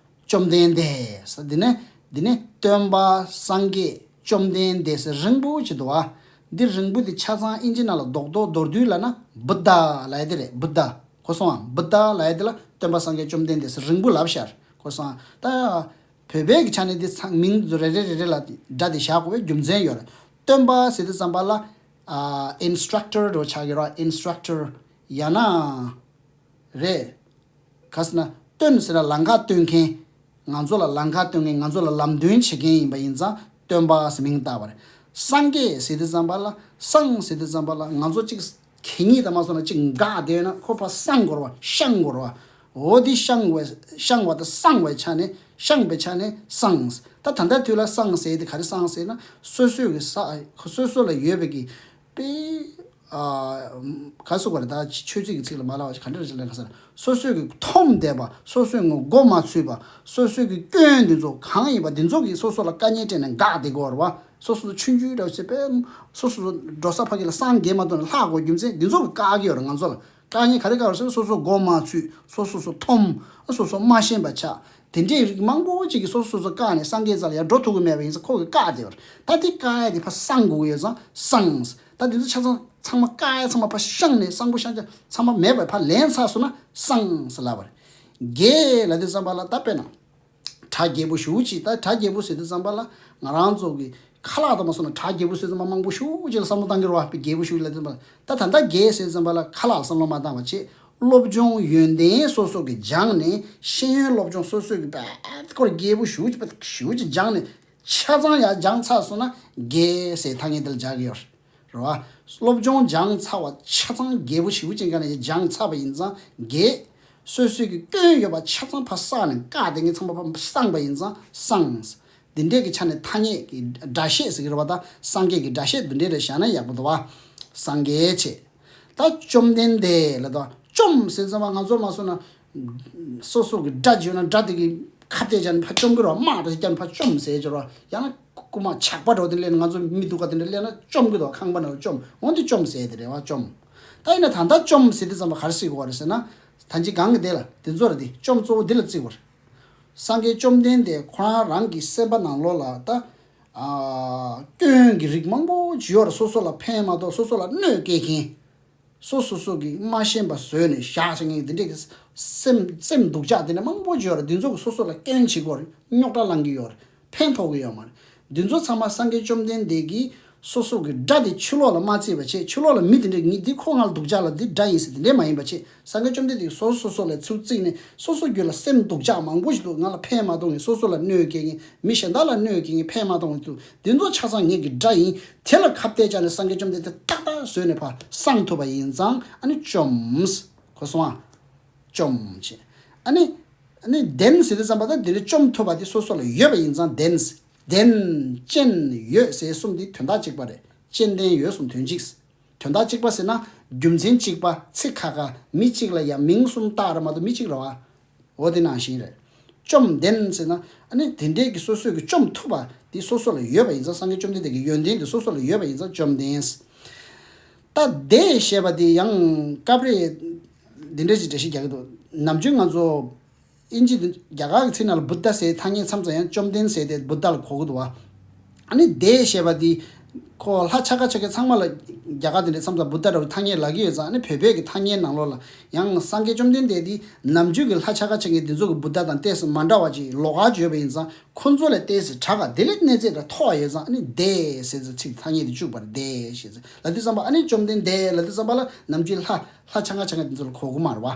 བཅོམ་ལྡན་འདས་ཟེར། འདི་ནི་འདི་ནི་སྟོན་པ་སངས་རྒྱས་བཅོམ་ལྡན་འདས་ཟེར་རིང་པོ་ཅིག་འདུག་བ། འདི་རིང་པོ་འདི་ཆ་ཚང་ཨིན་ཇི་ནང་ལ་རྡོག་རྡོག་མདོར་བསྡུས་ལབ་ན་བུདྡྷ་ལབ་ཡ་དེ་རེད། བུདྡྷ། གོ་སོང་ཨ། བུདྡྷ་ལབ་ཡ་དེ་ལ་སྟོན་པ་སངས་རྒྱས་བཅོམ་ལྡན་འདས་ཟེར་རིང་པོ་ལབ་ཤར། གོ་སོང་ཨ། ད་བོད་པའི་གི་ཆ་ནས་འདི་ཚང་མིང་རེ་རེ་རེ་རེ་ལ་སྒྲ་དེ་བཞག་དགོས་པའི་རྒྱུ་མཚན་ཡོད་རེད། སྟོན་པ་ཟེར་དུས་ཙམ་པ་ལ་ཨ་instructor་འདྲ་བོ་ཆགས་ཀྱི་རེད། instructor་ཡང་ན་རེད། ག་ཟེར་ན་སྟོན་ཟེར་ན་ལམ་ཁ་སྟོན་མཁན། ང་ཚོ་ལ་ལམ་ཁ་སྟོན་མཁན། ང་ཚོ་ལ་ལམ་སྟོན་བྱེད་མཁན་ཡིན་པ་ཡིན་ཙང་སྟོན་པ་ཟེར་མིང་བཏགས་པ་རེད། སངས་རྒྱས་ཟེར་དུས་ཙམ་པ་ལ། སངས་ཟེར་དུས་ཙམ་པ་ལ་ང་ཚོ་གཅིག་གད་སྙིགས་དང་མ་སོང་ན་གཅིག་འགག་བསྡད་ཡོད་ན་ཁོ་ཕར་སངས་དགོས་རེད་བ། བཤང་དགོས་རེད་བ། འོ་འདི་བཤང་བའི་བཤང་བ་དང་བསང་བའི་ཆ་ནས། བཤང་བའི་ཆ་ནས་སངས། ད་ད་ལྟ་དུས་ལ་སངས་ཟེར་དེ་ག་རེ་སངས་ཟེར་ན་སོ་སོའི་གི་ས་སོ་སོ་ལ་ཡོད་པའི་གི་དཔེ། ཨ། ག་སོ་ག་རེ་ད་ཆོས་ཚིག་གི་ཚིག་ལ་མ་ལབ་པ་ཞིག་ག་འདྲ་རེད་ཅེས་ལབ་ན། ག་ཟེར་ན་སོ་སོའི་གི་འཐོམ་བསྡད་པ། སོ་སོའི་ངོ་མགོ་མ་ཚོས་པ། སོ་སོའི་གི་སྐྱོན་འདི་ཚོ་གང་ཡིན་པ་འདི་ཚོ་གིས་སོ་སོ་ལ་དཀའ་ངལ་སྤྲད་ནས་འགག་བསྡད་ཀྱི་ཡོད་རེད་བ། སོ་སོ་ཆུང་ཆུང་འདྲ་བོ་བྱས་པས་སོ་སོ་འགྲོ་ས་ཕ་གི་ལ་སངས་རྒྱས་མ་ཐུབ་ནས་ལྷག་དགོས་རྒྱུ་མཚན་འདི་ཚོ་གིས་བཀག་གི་ཡོད་རེད་ང་ཚོ་ལ། དཀའ་ངལ་ག་རེ་ག་རེ་ཟེར་ན་སོ་སོ་མགོ་མ་ཚོས། སོ་སོ་སོ་འཐོམ། སོ་སོ་མ་ཤེས་པ་ཆགས། དེ་འདྲའི་རིགས་མང་པོ་ཅིག་གིས་སོ་སོ་སོ་བཀག་ནས་སངས་རྒྱས་རྩ་ལ་ཡར་འགྲོ་ཐུབ་ཀྱི་མེད་པ་ཡིན་ཙང་ཁོ་གིས་བཀག་བསྡད་ཡོད་རེད། ད་དེ་བཀག་ཡ་དེ་ཕར་སངས་དགོས་ཀྱི་ཡོད་ཙང་སངས། ད་དེ་ཚོ་ཆ་ཚང་ཚང་མ་བཀག་ཡ་ཚང་མ་ཕར་བཤང་ནས་བསང་བུ་བཤང་ཆ་ཚང་མ་མེད་པ་ཕར་ལེན་ཚར་སོང་ན་སངས་ལབ་པ་རེད། རྒྱས་ལབ་དུས་ཙམ་པ་ལ་ད་དཔེར་ན། གྲ་རྒྱས་པོ་ཞེ་པོ་ཅིག་ད་གྲ་རྒྱས་པོ་ཟེར་དུས་ཙམ་པ་ལ་ང་རང་ཚོ་གི་ཁ་ལག་དང་མ་སོང་ན་གྲ་རྒྱས་པོ་ཟེར་ཙམ་པ་མང་པོ་ཞེ་པོ་ཅིག་ལ་བསམ་བློ་བཏང་གི་རེད་བ། རྒྱས་པོ་ཞེ་པོ་ལབ་དུས་ཙམ་པ་ད་ད་ལྟ་རྒྱས་ཟེར་ཙམ་པ་ལ་ཁ་ལག་ལ་བསམ་བློ་མ་བཏང་བ་བྱས། སློབ་སྦྱོང་ཡོན་ཏན་སོ་སོ་གི་སྦྱངས་ནས་ཤེས་ཡོན་སློབ་སྦྱོང་སོ་སོ་གི་བལ་སྐོར་རྒྱས་པོ་ཞེ་པོ་ཅིག་བལ་ཞེ་པོ་ཅིག་སྦྱངས་ནས་ཆ་ཚང་ཡར་སྦྱངས་ཚར་སོང་ན་རྒྱས་ཟེར་ཐ་སྙད་དེ་ལ་སྦྱར་གི་ཡོད་རེད། རེད་བ། སློབ་སྦྱོང་སྦྱངས་ཚར་བ་ཆ་ཚང་རྒྱས་པོ་ཞེ་པོ་ཅན་ག་ནས་སྦྱངས་ཚར་བ་ཡིན་ཙང་རྒྱས། སོ་སོའི་གི་སྐྱོན་ཡོད་པ་ཆ་ཚང་ཕར་བསགས་ནས་བཀག་དེ་ངས་ཚང་མ་ཕར་བསངས་པ་ཡིན་ཙང་སངས། འདི་འདྲས་ཀྱི་ཆ་ནས་ཐ་སྙད་ཀྱི་སྒྲ་བཤད་ཟེར་གི་རེད་བ། ད་སངས་རྒྱས་ཀྱི་སྒྲ་བཤད་འདི་འདྲས་རེད་བཞག་ན་ཡག་པོ་འདུག་བ། སངས་རྒྱས་བྱས། ད་བཅོམ་ལྡན་འདས་ལ་ད་བཅོམ་ཟེར་ཙམ་པ་ང་ཚོ་མ་སོང་ན། སོ་སོ་གི་དགྲ་བྱུང་ན་དགྲ་དེ་གི་ཁ་གཏད་བྱས་ནས་ཕར་བཅོམ་གི་རེད་བ། དམག་དེ་བརྒྱབ་ནས་ཕར་བཅོམ་ཟེར་གྱི་རེད་བ། ཡང་ན་རྐུ་མ་ཇག་པ་འདྲ་བོ་དེ་སླེབས་ན། ང་ཚོ་མི་སྡུག་ག་དེ་འདྲ་སླེབས་ན་བཅོམ་གི་འདུག་ཁང་པ་ནང་ལ་བཅོམ། འོ་འདི་བཅོམ་ཟེར་དེ་རེད་བ། བཅོམ། ད་ཡིན་ན་ད་ལྟ་བཅོམ་ཟེར་དུས་ཙམ་པ་ག་རེ་ཟེར་དགོས་པ་རེད་ཟེར་ན། ད་ཅི་གང་གི་དེ་ལ་དེ་ཚོ་རེད། དེ་བཅོམ་གཙོ་བོ་འདི་ལ་བརྩི་དགོས་རེད། སངས་རྒྱས་བཅོམ་ལྡན་འདས་ཁོ་རང་རང་གི་སེམས་པ་ནང་ལོགས་ལ་ད། ཨ། སྐྱོན་གྱི་རིགས་མང་པོ་ཅིག་ཡོད་རེད། སོ་སོ་ལ་ཕན་མ་གཏོགས་སོ་སོ་ལ་གནོད་སྐྱེལ་མཁན། སོ་སོ་སོ་གིས་མ་ཤེས་པ་བཟོས་ནས་བཞག་བཞག་མཁན་འདི་འདྲས་ཀྱི་སེམས་སེམས་སྡུག་ཅག་དེ་འདྲ་མང་པོ་ཅིག་ཡོད་རེད། འདི་ཚོ་གིས་སོ་སོ་ལ་སྐྱོན་བྱེད་ཀྱི་ཡོད་རེད། རྙོག་དྲ་བསླང་གི་ཡོད་རེད། ཕན་ཐོགས་ཀྱི་ཡོད་མ་རེད། འདི་ཚོ་ཚང་མ་སངས་རྒྱས་བཅོམ་ལྡན་འདས་ཀྱིས་སོ་སོ་གི་དགྲ་དེ་ཕྱི་ལོགས་ལ་མ་བརྩིས་པ་བྱས། ཕྱི་ལོགས་ལ་མི་དེ་འདྲས་ངས་འདི་ཁོ་ང་ལ་སྡུག་ཅག་ལ་འདི་དགྲ་ཡིན་ཟེར་དེ་འདྲས་མ་ཡིན་པ་བྱས། སངས་རྒྱས་བཅོམ་ལྡན་འདས་ཀྱིས་སོ་སོ་སོ་སོ་ལ་ཚུར་བརྩིས་ནས་སོ་སོ་རྒྱུད་ལ་སེམས་སྡུག་ཅག་མང་པོ་ཞིག་འདུག་ང་ལ་ཕན་མ་ཐོགས་མཁན། སོ་སོ་ལ་གནོད་སྐྱེལ་མཁན། མི་གཞན་དག་ལ་གནོད་སྐྱེལ་མཁན། ཕན་མ་ཐོགས་མཁན་འདུག་འདི་ཚོ་ཆ་ཚང་ངེད་ཀྱི་དགྲ་ཡིན། དེ་ལ་ཁ་གཏད་བཅག་ནས་སངས་རྒྱས་བཅོམ་ལྡན་འདས་ཏག་ཏག་བཟོས་ནས་ཕར་བསངས་ཐུབ་པ་ཡིན་ཙང་ཨ་ནི་བཅོམ། གོ་སོང་ཨ། བཅོམ་བྱས། ཨ་ནི། ཨ་ནི་ལྡན་ཟེར་དུས་ཙམ་པ་ད་འདི་ནི་བཅོམ་ཐུབ་པ་དེ་སོ་སོ་ལ་ཡོད་པ་ཡིན་ཙང་ལྡན། ལྡན། ཅན། ཡོད་ཟེར་གསུམ་དེ་དོན་དག་གཅིག་པ་རེད། ཅན་ལྡན་ཡོད་གསུམ་དོན་གཅིག་དོན་དག་གཅིག་པ་ཟེར་ན་རྒྱུ་མཚན་གཅིག་པ། ཚིག་ཁ་ཁ་མི་གཅིག་ལ་ཡང་མིང་གསུམ་བཏགས་ར་མ་གཏོགས་མི་གཅིག་རེད་བ། འོ་དེ་ནང་བཞིན་རེད། བཅོམ་ལྡན་ཟེར་ན་ཨ་ནི་དེ་འདྲའི་གི་སོ་སོས་གི་བཅོམ་ཐུབ་པ་དེ་སོ་སོ་ལ་ཡོད་པ་ཡིན་ཙང་སངས་རྒྱས་བཅོམ་ལྡན་འདས་ཀྱི་ཡོན་ཏན་དེ་སོ་སོ་ལ་ཡོད་པ་ཡིན་ཙང་བཅོམ་ལྡན། ད་དེ་ཞེས་པ་དེ་ཡང་སྐབས་རེ་འདི་འདྲ་ཞིག་འགྲེལ་བཤད་རྒྱག་གི་འདུག་ནམ་རྒྱུན་ང་ཚོ་ཨིན་ཇི་འདི་རྒྱ་གར་གྱི་ཚིག་ནང་ལ་བུདྡྷ་ཟེར་ཐ་སྙད་མཚམས་མཚམས་ཡང་བཅོམ་ལྡན་ཟེར་ཏེ་བུདྡྷ་ལ་གོ་གི་འདུག་བ། ཨ་ནི་དེ་ཞེས་པ་འདི་ཁོ་ལྷ་ཆ་ག་ཆ་ག་ཚང་མ་ལ་རྒྱ་གར་འདི་འདྲའི་མཚམས་མཚམས་བུདྡྷ་འདྲ་བོ་ཐ་སྙད་ལབ་ཀྱི་ཡོད་ཙང་། ཨ་ནི་བོད་པའི་གི་ཐ་སྙད་ནང་ལོགས་ལ་ཡང་སངས་རྒྱས་བཅོམ་ལྡན་འདས་འདི་ནམ་རྒྱུན་གྱི་ལྷ་ཆ་ག་ཆ་གའི་འདི་ཚོ་གི་བུདྡྷ་དང་ཏོག་ཙམ་མ་འདྲ་བ་ཅིག་ལོགས་ཀ་ཅིག་ཡོད་པ་ཡིན་ཙང་། ཁོ་ཚོ་ལས་ཏོག་ཙམ་དྲག་ག་དེ་ལས་གནས་ཚད་འདྲ་མཐོ་བ་ཡོད་ཙང་། ཨ་ནི་དེ་ཟེར་ཚེ་ཚིག་ཐ་སྙད་དེ་བཅུག་པ་རེད། དེ་ཞེས་ཚེ་ལབ་དུས་ཙམ་པ། ཨ་ནི་བཅོམ་ལྡན་འདས་ལབ་དུས་ཙམ་པ་ལ་ནམ་རྒྱུན་ལྷ་ལྷ་ཆ་ག་ཆ་ག་འདི་ཚོ་ལ་གོ་གི་མ་རེད་བ།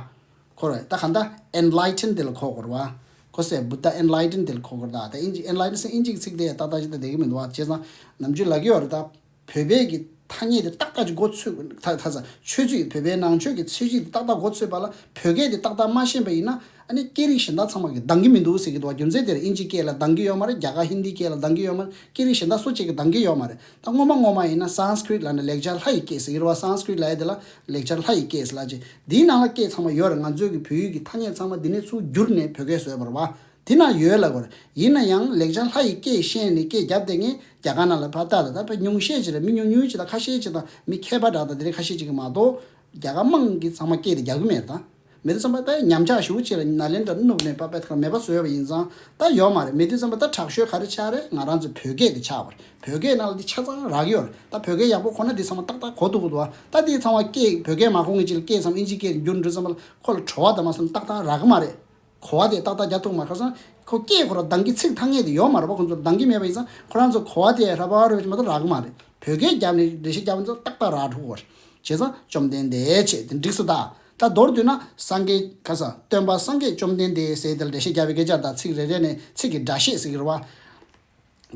ཁོ་རེད་ད་ག་འདྲ་ཨེན་ལའི་ཊན་དེ་ལ་གོ་དགོས་རེད་བ། ཁོ་སེ་བུདྡྷ་ཨེན་ལའི་ཊན་དེ་ལ་གོ་དགོས་རེད་ད། ད་ཨིན་ཇི་ཨེན་ལའི་ཊན་ཟེར་ཨིན་ཇི་གི་ཚིག་དེ་ཏག་ཏག་ཅིག་ད་བསྡད་ཀྱི་མི་འདུག་བ། བྱས་ཙང་ནམ་རྒྱུན་ལབ་ཀྱི་ཡོད་རེད་ད། བོད་པའི་གི་ཐ་སྙད་དེ་ཏག་ཏག་ཅིག་མགོ་ཚོས་ད་ད་ས་ཆོས་ཚིག་བོད་པའི་ནང་ཆོས་ཀྱི་ཆོས་ཚིག་དེ་ཏག་ཏག་མགོ་ཚོས་པ་ལ་བོད་སྐད་དེ་ཏག་ཏག་མ་ཤེས་པ་ཡིན་ན། ཨ་ནི་སྐད་རིགས་གཞན་དག་ཚང་མ་གི་འདང་གི་མི་འདུག་ཟེར་གྱི་འདུག་བ། རྒྱུ་མཚན་དེར་ཨིན་ཇི་སྐད་ལ་འདང་གི་ཡོད་མ་རེད། རྒྱ་གར་ཧིན་དི་སྐད་ལ་འདང་གི་ཡོད་མ་རེད། སྐད་རིགས་གཞན་དག་སུ་གཅིག་གི་འདང་གི་ཡོད་མ་རེད། ད་སྔོན་མ་སྔོན་མ་ཡིན་ན་སཾ་སྐྲྀཏ་ལབ་ན་ལེགས་སྦྱར་ལྷ་ཡི་སྐད་ཟེར་གྱི་རེད་བ། སཾ་སྐྲྀཏ་ལབ་ཡ་དེ་ལ་ལེགས་སྦྱར་ལྷ་ཡི་སྐད་ཟེར་ལབ་ཅིག་འདིའི་ནང་ལ་སྐད་ཚང་མ་ཡོད་རེད། ང་ཚོའི་གི་བོད་ཡིག་གི་ཐ་སྙད་ཚང་མ་འདི་ནས་ཚུར་བསྒྱུར་ནས་བོད་སྐད་བཟོས་པ་རེད་བ། དེ་ན་ཡོད་ལབ་དགོས་རེད། ཡིན་ན་ཡང་ལེགས་སྦྱར་ལྷ་ཡི་སྐད་ཤེས་ནས་སྐད་རྒྱབ་བསྡད་མཁན་རྒྱ་གར་ནང་ལ་ཕར་ལྟ་ད་ད་ཕར་ཉུང་ཤས་ཅིག་རེད། མི་ཉུང་ཉུང་ཅིག་དང་ཁ་ཤས་ཅིག་དང་མི་མཁས་པ་འདྲ་དང་དེ་རིགས་ཁ་ཤས་ཅིག་གིས་མ་གཏོགས། རྒྱ་གར་དམངས་ཀྱིས་ཚང་མ་སྐད་དེ་རྒྱག་གི་མེད་རེད་ད། མེད་དུས་ཙམ་པ་ད་ཉམས་ཆག་ཞེ་པོ་ཅིག་ལ་ནཱ་ལེནྡྲ་ནུབ་ནས་པ་པད་ཁ་མེད་པ་བཟོས་པ་ཡིན་ཙང་ད་ཡོད་མ་རེད། མེད་དུས་ཙམ་པ་ད་དྲག་ཤོས་ག་རེ་ཆགས་རེད། ང་རང་ཚོའི་བོད་སྐད་དེ་ཆགས་པ་རེད། བོད་སྐད་ནང་ལ་འདི་ཆ་ཚང་རག་གི་ཡོད་རེད། ད་བོད་སྐད་ཡག་པོ་གོ་ན་འདི་ཚང་མ་ཏག་ཏག་གོ་ཐུབ་ཀྱི་འདུག་བ། ད་འདི་ཚང་མ་སྐད་བོད་སྐད་མ་གོ་མཁན་ཅིག་ལ་སྐད་ཚང་མ་ཨིན་ཇི་སྐད་དུ་བསྒྱུར་འགྲོ་ཙམ་པ་ལ་ཁོ་ལ་བྲོ་བ་དང་མ་སོང་ཏག་ཏག་རག་གི་མ་རེད། གོ་བ་དེ་ཏག་ཏག་རྒྱག་ཐུབ་མ་རེད། ཁོ་སྐད་ཁོ་རང་གདངས་ཀྱི་ཚིག་ཐ་སྙད་དེ་ཡོད་མ་རེད་པ། ཁོ་ཚོ་གདངས་ཀྱི་མེད་པ་ཡིན་ཙང་ཁོ་རང་ཚོ་གོ་བ་དེ་ར་བ་ར་བ་ཅིག་མ་གཏོགས་རག་གི་མ་རེད། བོད་སྐད་རྒྱབ་ནས་འགྲེལ་བཤད་རྒྱབ་ན་ཏག་ཏག་རག་འགྲོ་གི་རེད། བྱས་ཙང་བཅོམ་ལྡན་འདས་བྱས་དེ་འགྲིག་སོང་། ད་ད་མདོར་བསྡུས་ན་སངས་རྒྱས་ག་ས་སྟོན་པ་སངས་རྒྱས་བཅོམ་ལྡན་འདས་ཟེར་དེ་ལ་འགྲེལ་བཤད་རྒྱབ་པའི་སྐད་ཆ་དང་ཚིག་རེ་རེ་ནས་ཚིག་གི་སྒྲ་བཤད་ཟེར་གྱི་རེད་བ།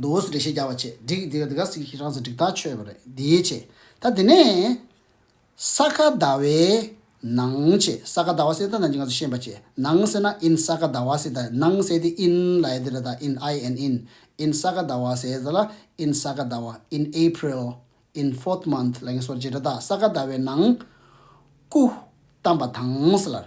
འདུག་སེ་འགྲེལ་བཤད་རྒྱབ་པ་བྱས་འགྲིག་འདི་ག་འདི་ག་ཟིག་ཁྱེད་རང་ཚོ་འགྲིག་ཐག་ཆོད་པ་རེད། འདི་བྱས་ད་དེ་ནས། ས་ག་ཟླ་བའི་ནང་བྱས། ས་ག་ཟླ་བ་ཟེར་ད་ནང་ང་ཚོ་ཤེས་པ་བྱས། ནང་ཟེར་ན་in ས་ག་ཟླ་བ་ཟེར། ད་ནང་ཟེར་དེ་in ལབ་ཡ་དེ་རེད། ད་in I N in in ས་ག་ཟླ་བ་ཟེར་ད་ལ་in ས་ག་ཟླ་བ། In April, in fourth month ལབ་མཁན་སོགས་བྱས་རེད། ད་ས་ག་ཟླ་བའི་ནང་སྐུ་བལྟམས་པ་དང་ཟེར་ལ།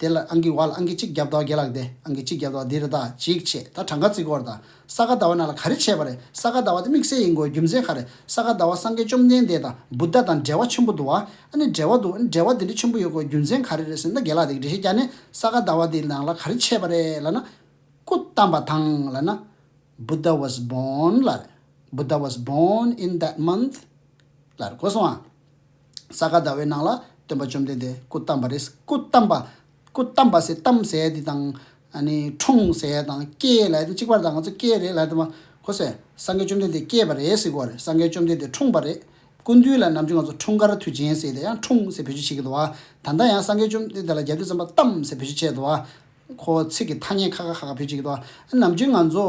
དེ་ལ་ཨང་ཀི་བ་ལ་ཨང་ཀི་གཅིག་བརྒྱབ་འདུག་རྒན་ལགས་དེ་ཨང་ཀི་གཅིག་བརྒྱབ་འདུག་འདི་རེད། ད་གཅིག་བྱས། ད་གྲངས་ཀ་བརྩི་དགོས་རེད། ད་ས་ག་ཟླ་བའི་ནང་ལ་ག་རེ་བྱས་པ་རེད། ས་ག་ཟླ་བ་དེ་དམིགས་བསལ་ཡིན་དགོས་རྒྱུ་མཚན་ག་རེ། ས་ག་ཟླ་བ་སངས་རྒྱས་བཅོམ་ལྡན་འདས་དང་བུདྡྷ་དང་འབྲེལ་བ་ཆེན་པོ་འདུག་བ། ཨ་ནི་འབྲེལ་བ་འདུག་ཨ་ནི་འབྲེལ་བ་འདི་འདྲ་ཆེན་པོ་ཡོད་དགོས་རྒྱུ་མཚན་ག་རེ་རེད་ཟེར་ན། རྒན་ལགས་དེ་འགྲེལ་བཤད་རྒྱག་ནས་ས་ག་ཟླ་བ་དེའི་ནང་ལ་ག་རེ་བྱས་པ་རེད་ལབ་ན། སྐུ་བལྟམས་པ་དང་ལབ་ན། Buddha was born ལབ་རེད། Buddha was born in that month ལབ་རེད། གོ་སོང་ཨ། ས་ག་ཟླ་བའི་ནང་ལ་སྟོན་པ་བཅོམ་ལྡན་འདས་སྐུ་བལྟམས་པ་རེད། སྐུ་བལྟམས་པ། སྐུ་བལྟམས་པ་ཟེར་བལྟམས་ཟེར་དེ་དང་ཨ་ནི་འཁྲུངས་ཟེར་དང་སྐྱེས་ལབ་དེ་གཅིག་པ་རེད། ད་ང་ཚོ་སྐྱེས་རེད་ལབ་དེ་མ་གོ་སོང་། སངས་རྒྱས་བཅོམ་ལྡན་འདས་སྐྱེས་པ་རེད་ཟེར་དགོས་རེད། སངས་རྒྱས་བཅོམ་ལྡན་འདས་འཁྲུངས་པ་རེད། སྐུ་མདུན་ལ་ནམ་རྒྱུན་ང་ཚོ་འཁྲུངས་སྐར་དུས་ཆེན་ཟེར་དེ་ཡང་འཁྲུངས་ཟེར་བེད་སྤྱོད་བྱེད་ཀྱི་འདུག་བ། ད་ལྟ་ཡང་སངས་རྒྱས་བཅོམ་ལྡན་འདས་ལ་རྒྱབ་དུས་ཙམ་པ་བལྟམས་ཟེར་བེད་སྤྱོད་བྱས་འདུག་བ། ཁོ་ཚིག་གི་ཐ་སྙད་ཁ་ཁ་ཁ་ཁ་བེད་སྤྱོད་བྱེད་ཀྱི་འདུག་བ། ནམ་རྒྱུན་ང་ཚོ་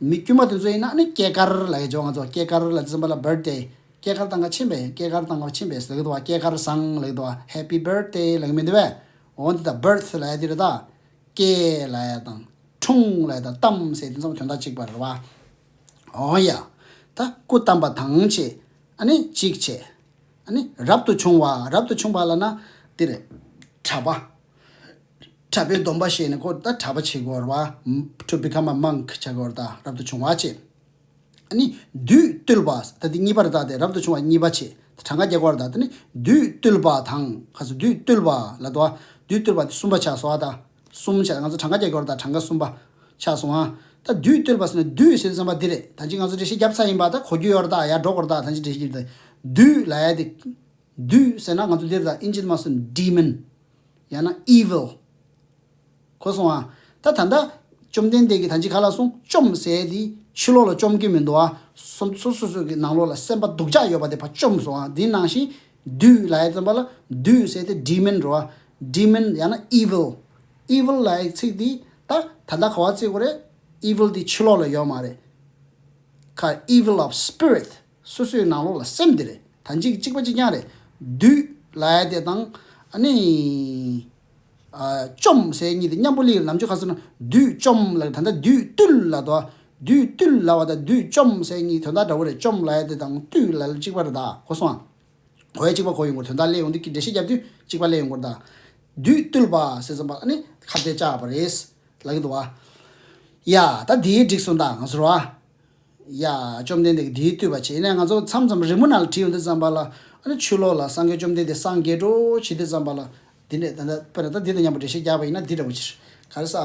མི་དཀྱུས་མ་དེ་ཚོ་ཡིན་ན་ཨ་ནི་སྐྱེས་སྐར་ལབ་ཀྱི་འཇོག་ང་ཚོ་སྐྱེས་སྐར་ལབ་དུས་ཙམ་པ་ལ་birthday། སྐྱེས་སྐར་བཏང་ག་ཕྱིན་པས། སྐྱེས་སྐར་བཏང་ག་ཕྱིན་པས་ཟེར་གྱི་འདུག་བ། སྐྱེས་སྐར་བཟང་ལབ་ཀྱི་འདུག་བ། Happy birthday ལབ་ཀྱི་མི་འདུག་བས། འོ་འདི་ད་birth ལབ་ཡ་དེ་རེད། ད་སྐྱེས་ལབ་ཡ་དང་འཁྲུངས་ལབ་ཡ་དང་བལྟམས་ཟེར་དེ་ཚང་མ་དོན་དག་གཅིག་པ་རེད་བ། འོ་ཡ། ད་སྐུ་བལྟམས་པ་དང་བྱས། ཨ་ནི་གཅིག་བྱས། ཨ་ནི་རབ་ཏུ་བྱུང་བ། རབ་ཏུ་བྱུང་བ་ལབ་ན་འདི་རེད། གྲྭ་པ། གྲྭ་པའི་སྡོམ་པ་བཞེས་ནས་ཁོ་ད་གྲྭ་པ་བྱེད་དགོས་རེད་བ། To become a monk བྱ་དགོས་རེད། ད་རབ་ཏུ་བྱུང་བ་བྱས། ཨ་ནི་བདུད་བཏུལ་བ། ད་འདི་གཉིས་པ་རེད། ད་དེ་རབ་ཏུ་བྱུང་བ་གཉིས་པ་བྱས། ད་གྲངས་ཀ་རྒྱག་དགོས་རེད། ད་དེ་ནི་བདུད་བཏུལ་བ་དང་། ག་ཚོད་བདུད་བཏུལ་བ་ལབ་དོ། བདུད་བཏུལ་བ་དེ་གསུམ་པ་ཆགས་སོང་ཨ། ད་གསུམ་ཆགས། ང་ཚོ་གྲངས་ཀ་རྒྱག་དགོས་རེད། ད་གྲངས་ཀ་གསུམ་པ་ཆགས་སོང་ཨ། ད་བདུད་བཏུལ་བ་ཟེར་ན་བདུད་ཟེར་དུས་ཙམ་པ་འདི་རེད། ད་ཅི་ང་ཚོ་འགྲེལ་བཤད་རྒྱབ་ཚར་ཡིན་པ། ད་གོ་རྒྱུ་ཡོད་རེད། ད་ཡར་འགྲོ་དགོས་རེད། ད་ད་ཅི་འགྲེལ་བཤད་རྒྱབ། ད་བདུད་ལབ་ཡ་དེ། བདུད་ཟེར་ན་ང་ཚོ་འདིར་ད་ཨིན་ཇི་མ་སོན་demon ཡང་ན་evil། གོ་སོང་ཨ། ད་ད་ལྟ་བཅོམ་ལྡན་འདས་ཀྱིས་ད་ཅི་ག་ལ་གསུངས། བཅོམ་ཟེར་དེ་ཕྱི་ལོགས་ལ་བཅོམ་གྱི་མི་འདུག་ཨ། སོ་སོ་སོ་སོ་གི་ནང་ལོགས་ལ་སེམས་པ་སྡུག་ཅག་ཡོད་པ་དེ་ཕར་བཅོམ་སོང་ཨ། དེ་ནང་བཞིན་བདུད་ལབ་ཡ་ཙམ་པ་ལ་བདུད་ཟེར་དེ་demon རེད་བ། demon ཡང་ན་evil། evil ལབ་ཡ་ཚིག་དེ་ད་ད་ལྟ་ག་བ་བརྩི་དགོས་རེད། evil དེ་ཕྱི་ལོགས་ལ་ཡོད་མ་རེད། ཁ་evil of spirit སོ་སོའི་ནང་ལོགས་ལ་སེམས་དེ་རེད། ད་གཅིག་གཅིག་པ་གཅིག་རྐྱང་རེད། བདུད་ལབ་ཡ་དེ་དང་ཨ་ནི། ཨ་བཅོམ་ཟེར་གཉིས་དེ་མཉམ་པོ་སླེབས། ནམ་རྒྱུན་ཁ་སང་ན་བདུད་བཅོམ་ལབ། ད་ལྟ་བདུད་བཏུལ་ལབ་དོ། བདུད་བཏུལ་ལབ་པ་དང་བདུད་བཅོམ་ཟེར་གཉིས་དོན་དག་འདྲ་བོ་རེད། བཅོམ་ལབ་ཡ་དེ་དང་བཏུལ་ལབ་ཡ་གཅིག་པ་རེད། ད་གོ་སོང་ཨ། གོ་ཡ་གཅིག་པ་གོ་ཡོང་དགོས། དོན་དག་སླེབས་ཡོང་དུས་ཀྱི་འགྲེལ་བཤད་རྒྱབ་དུས་གཅིག་པ་སླེབས་ཡོང་དགོས་རེད། ད་བདུད་བཏུལ་བ་ཟེར་ཙམ་པ་ཨ་ནི་ཁ་གཏད་བཅག་པ་རེད་ལབ་ཀྱི་འདུག་བ། ཡ་ད་དེའི་འགྲིག་སོང་། ད་ང་ཚོ་རོ། ཡ་བཅོམ་ལྡན་འདས་ཀྱིས་དེའི་བཏུལ་བ་བྱས་ནས་ང་ཚོ་མཚམས་མཚམས་རི་མོ་ནང་ལ་བྲིས་ཡོང་དུས་ཙམ་པ་ལ། ཨ་ནི་ཕྱི་ལོགས་ལ་སངས་རྒྱས་བཅོམ་ལྡན་འདས་སངས་རྒྱས་འགྲོ་བྱེད་དུས་ཙམ་པ་ལ། འདི་ནས་ད་ལྟ་དཔེར་ན་ད་འདི་དང་མཉམ་པོ་འགྲེལ་བཤད་རྒྱག་པ་ཡིན་ན་འདི་འདྲ་བོ་ཅིག་ག་རེ་ཟ།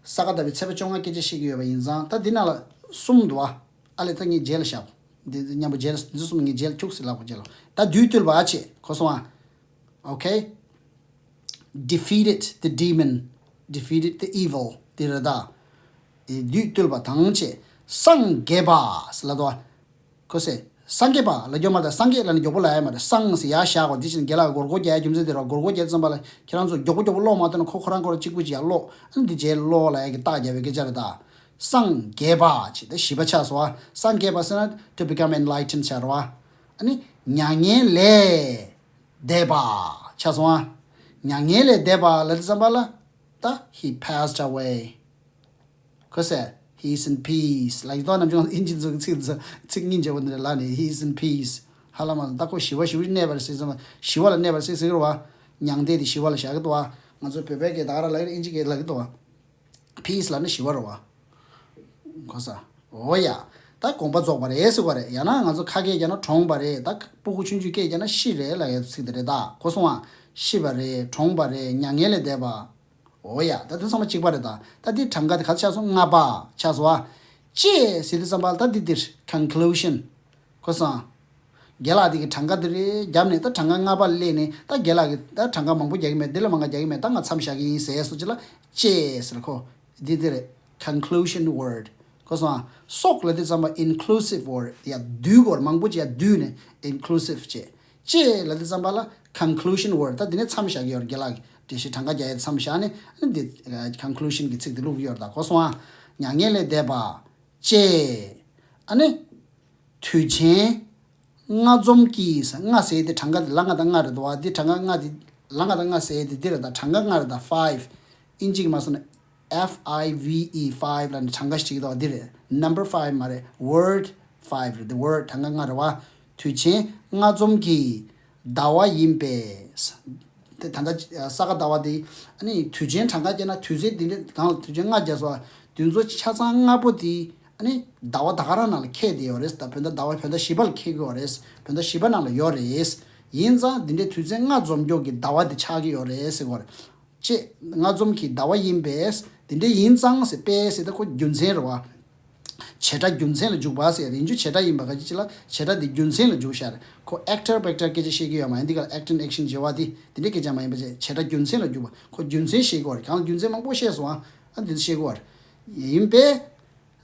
ས་ག་ཟླ་བའི་ཚེས་པ་བཅོ་ལྔ་སྐད་ཆ་བཤད་ཀྱི་ཡོད་པ་ཡིན་ཙང་། ད་འདི་ནང་ལ་གསུམ་འདུག་ཨ། ཨ་ལས་ད་ངས་རྗེས་ལ་བཞག་འདི་མཉམ་པོ་རྗེས་ལ་འདི་གསུམ་ངས་རྗེས་ལ་ཁྱུག་ཟིག་ལབ་དགོས། རྗེས་ལ་ད་བདུད་བཏུལ་བ་བྱས། གོ་སོང་ཨ། Okay, defeated the demon, defeated the evil དེ་རེད་ད། ཨེ་བདུད་བཏུལ་བ་དང་བྱས། སངས་རྒྱས་པ་ཟེར་ལབ་དོ། གོ་སོང་། སངས་རྒྱས་པ་ལབ་རྒྱུ་མ་རེད། སངས་རྒྱས་ལབ་ན་མགྱོགས་པོ་ལབ་ཡ་མ་རེད། སངས་ཟེར་ཡར་བཞག་གོ། དེ་བཞིན་རྒན་ལགས་སྒོར་སྒོར་རྒྱག་ཡ་རྒྱུ་མཚན་དེ་རེད། སྒོར་སྒོར་རྒྱག་ཙམ་པ་ལ་ཁྱེད་རང་ཚོ་མགྱོགས་པོ་མགྱོགས་པོ་ཀློག་མ་ཐུབ་ན་ཁོ་ཁོ་རང་ཁོ་རང་གཅིག་པུ་ཅིག་ཡར་ཀློག་ཨ་ནི་འདི་རྗེས་ཀློག་ལབ་ཡ་གི་རྟགས་རྒྱབ་པའི་སྐད་ཆ་རེད་ད། སངས་རྒྱས་པ་བྱས། ད་བཞི་པ་ཆགས་སོང་ཨ། སངས་རྒྱས་པ་ཟེར་ན་to become enlightened ཆགས་རེད་བ། ཨ་ནི་མྱ་ངན་ལས་འདས་པ་ཆགས་སོང་ཨ། མྱ་ངན་ལས་འདས་པ་ལབ་དུས་ཙམ་པ་ལ་ད་he passed away. ཁོ་ཟེར། He is in peace ལབ་ཀྱི་འདུག་ནམ་རྒྱུན་ཨིན་ཇི་ཚོ་གི་ཚིག་ཚོ་ཚིག་སྙིང་རྗེ་པོ་འདི་འདྲ་ལབ་ནས། He is in peace. ཧ་ལམ་ད་ཁོ་ཞི་བ་ཞི་བར་གནས་པར་ཟེར་ཙམ་པ། ཞི་བ་ལ་གནས་པར་ཟེར་ཟེར་གི་རེད་བ། མྱང་འདས་དེ་ཞི་བ་ལ་བཞག་གི་འདུག་བ། ང་ཚོ་བོད་པའི་སྐད་ད་ག་རང་ལབ་ཀྱི་རེད། ཨིན་ཇི་སྐད་ལབ་ཀྱི་འདུག་བ། Peace ལབ་ན་ཞི་བ་རེད་བ། གོ་ས། འོ་ཡ། ད་དགོངས་པ་རྫོགས་པ་རེད་ཟེར་བ་རེད། ཡང་ན་ང་ཚོ་ཁ་སྐད་རྒྱག་ན་གྲོངས་པ་རེད། ད་སྤུ་གུ་ཆུང་ཆུང་སྐད་རྒྱག་ན་ཤི་རེད་ལབ་ཡ་ཚིག་དེ་རེད་ད། གོ་སོང་ཨ། ཤི་བ་རེད། གྲོངས་པ་རེད། མྱ་ངན་ལས་འདས་པ། འོ་ཡ། ད་དེ་ཚང་མ་གཅིག་པ་རེད་ད། ད་འདི་གྲངས་ཀ་དེ་ག་ཚོད་ཆགས་སོང་། ལྔ་པ་ཆགས་སོང་ཨ། བཅས་ཟེར་དུས་ཙམ་པ་ལ་ད་འདི་འདིར་conclusion། གོ་སོང་ཨ། རྒན་ལགས་འདི་གི་གྲངས་ཀ་འདི་རེད་བརྒྱབ་ནས། ད་གྲངས་ཀ་ལྔ་པ་སླེབས་ནས། ད་རྒན་ལགས་ཀྱིས་ད་གྲངས་ཀ་མང་པོ་རྒྱག་གི་མེད། འདི་ལས་མང་ང་རྒྱག་གི་མེད། ད་ང་མཚམས་བཞག་གི་ཡིན་ཟེར་སོང་ཅི་ལ། བཅས་ཟེར། ཁོ་འདི་འདི་རེད། Conclusion word། གོ་སོང་ཨ། སོགས་ལབ་དུས་ཙམ་པ་inclusive word། ཡ་བསྡུས་སྐོར་མང་པོ་ཅིག་ཡ་བསྡུས་ནས་inclusive བྱས། བཅས་ལབ་དུས་ཙམ་པ་ལ་conclusion word། ད་འདི་ནས་མཚམས་བཞག་གི་ཡོད་རེད། རྒན་ལགས་ཀྱིས་འགྲེལ་བཤད་གྲངས་ཀ་རྒྱག་ཡས་མཚམས་བཞག་ནས། ཨ་ནི་འདི་conclusion གི་ཚིག་འདི་བླུག་གི་ཡོད་རེད་ད། གོ་སོང་ཨ། མྱ་ངན་ལས་འདས་པ། བཅས། ཨ་ནི་དུས་ཆེན་ལྔ་འཛོམས་ཀྱིས། ལྔ་ཟེར་དེ་གྲངས་ཀ་དེ་ལ་ལྔ་དང་ལྔ་རེད་འདུག་བ། འདི་གྲངས་ཀ་ལྔ་དེ། ལ་ལྔ་དང་ལྔ་ཟེར་དེ་འདི་རེད་ད། གྲངས་ཀ་ལྔ་རེད་ད། five། ཨིན་ཇི་གི་མ་སོང་ན་F I V E five ལབ་ནས་གྲངས་ཀ་ཞིག་བྲིས་ཀྱི་འདུག་བ། འདི་རེད། number five མ་རེད། word five རེད། འདི་word གྲངས་ཀ་ལྔ་རེད་བ། དུས་ཆེན་ལྔ་འཛོམས་ཀྱི་ཟླ་བ་ཡིན་པས། དེ་ད་ལྟ་ས་ག་ཟླ་བ་དེ། ཨ་ནི་དུས་ཆེན་གྲངས་ཀ་བརྒྱབ་ན་དུས་ཚོད་འདི་འདྲ་གང་ལ་དུས་ཆེན་ལྔ་བརྒྱབ་སོང་བ། དེ་ཚོ་ཆ་ཚང་ལྔ་པོ་དེ། ཨ་ནི་ཟླ་བ་ད་ག་རང་ནང་ལ་ཁེལ་བསྡད་ཡོད་རེད། ད་བོད་ཟླ་ཟླ་བ་བོད་ཟླ་བཞི་པ་ལ་ཁེལ་གྱི་ཡོད་རེད། བོད་ཟླ་བཞི་པ་ནང་ལ་ཡོད་རེད། ཡིན་ཙང་འདི་འདྲའི་དུས་ཚོད་ལྔ་འཛོམས་ཀྱོག་གི་ཟླ་བ་འདི་ཆགས་ཀྱི་ཡོད་རེད་ཟེར་གྱི་ཡོད་རེད། ཅེས་ལྔ་འཛོམས་ཀྱི་ཟླ་བ་ཡིན་པས། འདི་འདྲའི་ཡིན་ཙང་ཟེར། པས་ཟེར་ད་ཁོ་རྒྱུ་མཚན་རེད་བ། བྱེད་སྒྲ་རྒྱུ་མཚན་ལ་འཇུག་པ་ཟེར། ཡིན་རྒྱུ་བྱེད་སྒྲ་ཡིན་པ་ག་ཅི་ཅི་ལ་བྱེད་སྒྲ་འདི་རྒྱུ་མཚན་ལ་འཇུག་བཞག་རེད། ཁོ་actor པེག་ཊར་སྐད་ཆ་བཤད་ཀྱི་ཡོད་མ་ཡིན། འདི་ག་acting action བྱེད་པ་དེ་འདི་འདྲའི་སྐད་ཆ་མ་ཡིན་པ་བྱས། བྱེད་སྒྲ་རྒྱུ་མཚན་ལ་འཇུག་པ། ཁོ་རྒྱུ་མཚན་བཤད་ཀྱི་ཡོད་རེད། གང་ལ་རྒྱུ་མཚན་མང་པོ་བཤད་སོང་ཨ། ཨ་འདི་བཤད་ཀྱི་ཡོད་རེད། ཡིན་པས།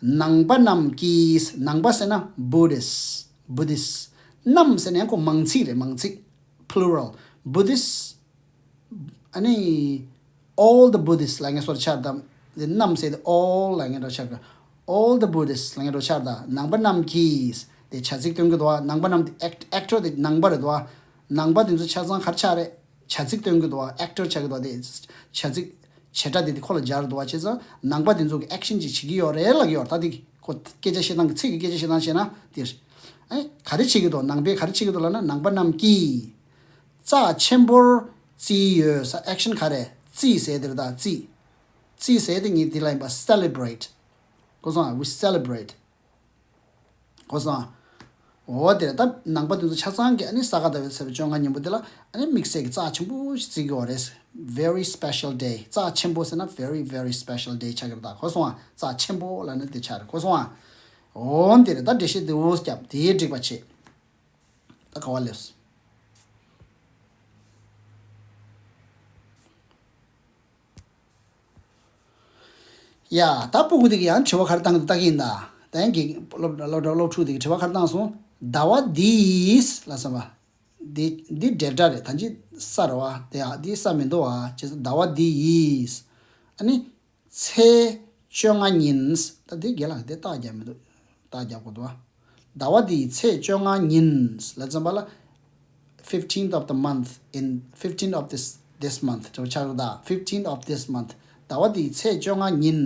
ནང་པ་རྣམས་ཀྱིས། ནང་པ་ཟེར་ན་Buddhist། Buddhist། རྣམས་ཟེར་ན་ཡང་ཁོ་མང་ཚིག་རེད། མང་ཚིག། plural། Buddhist། ཨ་ནི་all the Buddhists ལབ་མཁན་བཟོ་འདྲ་ཆགས་དང་། དེ་རྣམས་ཟེར་དེ་all ལབ་མཁན་འདྲ་ཆགས་དང་། All the Buddhists ལབ་མཁན་འདྲ་ཆགས་དང་། ནང་པ་རྣམས་ཀྱིས། དེ་བྱ་ཚིག་སྟོན་གྱི་འདུག་བ། ནང་པ་རྣམས་དེ་act- actor དེ་ནང་པ་རེད་འདུག་བ། ནང་པ་དེ་ཚོ་ཆ་ཚང་ག་རེ་ཆགས་རེད། བྱ་ཚིག་སྟོན་གྱི་འདུག་བ། actor ཆགས་ཀྱི་འདུག་བ། དེ་བྱ་ཚིག་བྱེད་སྒྲ་དེ་དེ་ཁོ་ལ་སྦྱར་འདུག་བ། བྱས་ཙང་ནང་པ་དེ་ཚོ་གི་action ཅིག་བྱེད་ཀྱི་ཡོད་རེད་ལབ་ཀྱི་ཡོད་རེད། ད་དེ་ཁོ་སྐད་ཆ་བཤད་སྟངས་ཀྱི་ཚིག་གི་སྐད་ཆ་བཤད་སྟངས་བཤད་ན་དེ་རེད། ཨེ་ག་རེ་བྱེད་ཀྱི་འདུག་ནང་པས་ག་རེ་བྱེད་ཀྱི་འདུག་ལབ་ན། ནང་པ་རྣམས་ཀྱིས་རྩ་ཆེན་པོར་བརྩིས་ཡོད་ས། action ག་རེ། བརྩིས་ཟེར་དེ་རེད་ད། བརྩིས། བརྩིས་ཟེར་དེ་ངས་འདི་ལ་ཡིན་པ། celebrate། གོ་སོང་ཨ། We celebrate། གོ་སོང་ཨ། འོ་དེ་རེད་ད། ནང་པ་དེ་ཚོ་ཆ་ཚང་གིས་ཨ་ནི་ས་ག་ཟླ་བའི་ཚེས་པ་བཅོ་ལྔ་ཉིན་མོ་དེ་ལ་ཨ་ནི་དམིགས་བསལ་གྱི་རྩ་ཆེན་པོ་ཞིག་བརྩི་གི་ཡོད་རེད། Very special day། རྩ་ཆེན་པོ་ཟེར་ན་very very special day ཆགས་ཀྱི་རེད་ད། གོ་སོང་ཨ། རྩ་ཆེན་པོ་ལབ་ན་དེ་ཆགས་རེད། གོ་སོང་ཨ། འོ་དེ་རེད་ད། འགྲེལ་བཤད་དེ་འོ་བརྒྱབ་དེ་འགྲིག་པ་བྱེད། ད་ག་བ་སླེབས་སོང་། ཡ། ད་སྤུ་གུ་དེ་གིས་ཡང་དྲི་བ་ག་རེ་བཏང་འདུག་ལྟ་གི་ཡིན་ད། ད་ཡང་དགེ་སློབ་སློབ་སློབ་ཕྲུག་དེ་གིས་དྲི་བ་ག་རེ་བཏང་སོང་། ཟླ་བ་འདིས་ལབ་སོང་བ། འདི་འདི་འབྲེལ་སྒྲ་རེད། ད་ཅི་ས་རེད་བ། དེ་ཨ་འདི་ས་མི་འདུག་བ། བྱས་ཙང་ཟླ་བ་འདི་ཡིས། ཨ་ནི་ཚེས་བཅོ་ལྔ་ཉིན། ད་འདི་རྒན་ལགས་འདི་རྟགས་རྒྱབ་མི་འདུག་རྟགས་རྒྱབ་དགོས་འདུག་བ། ཟླ་བ་འདིའི་ཚེས་བཅོ་ལྔ་ཉིན་ལ་ཙམ་པ་ལ། fifteenth of the month in fifteenth of this this month དེ་ཆགས་རེད་ད། fifteenth of this month ཟླ་བ་འདིའི་ཚེས་བཅོ་ལྔ་ཉིན།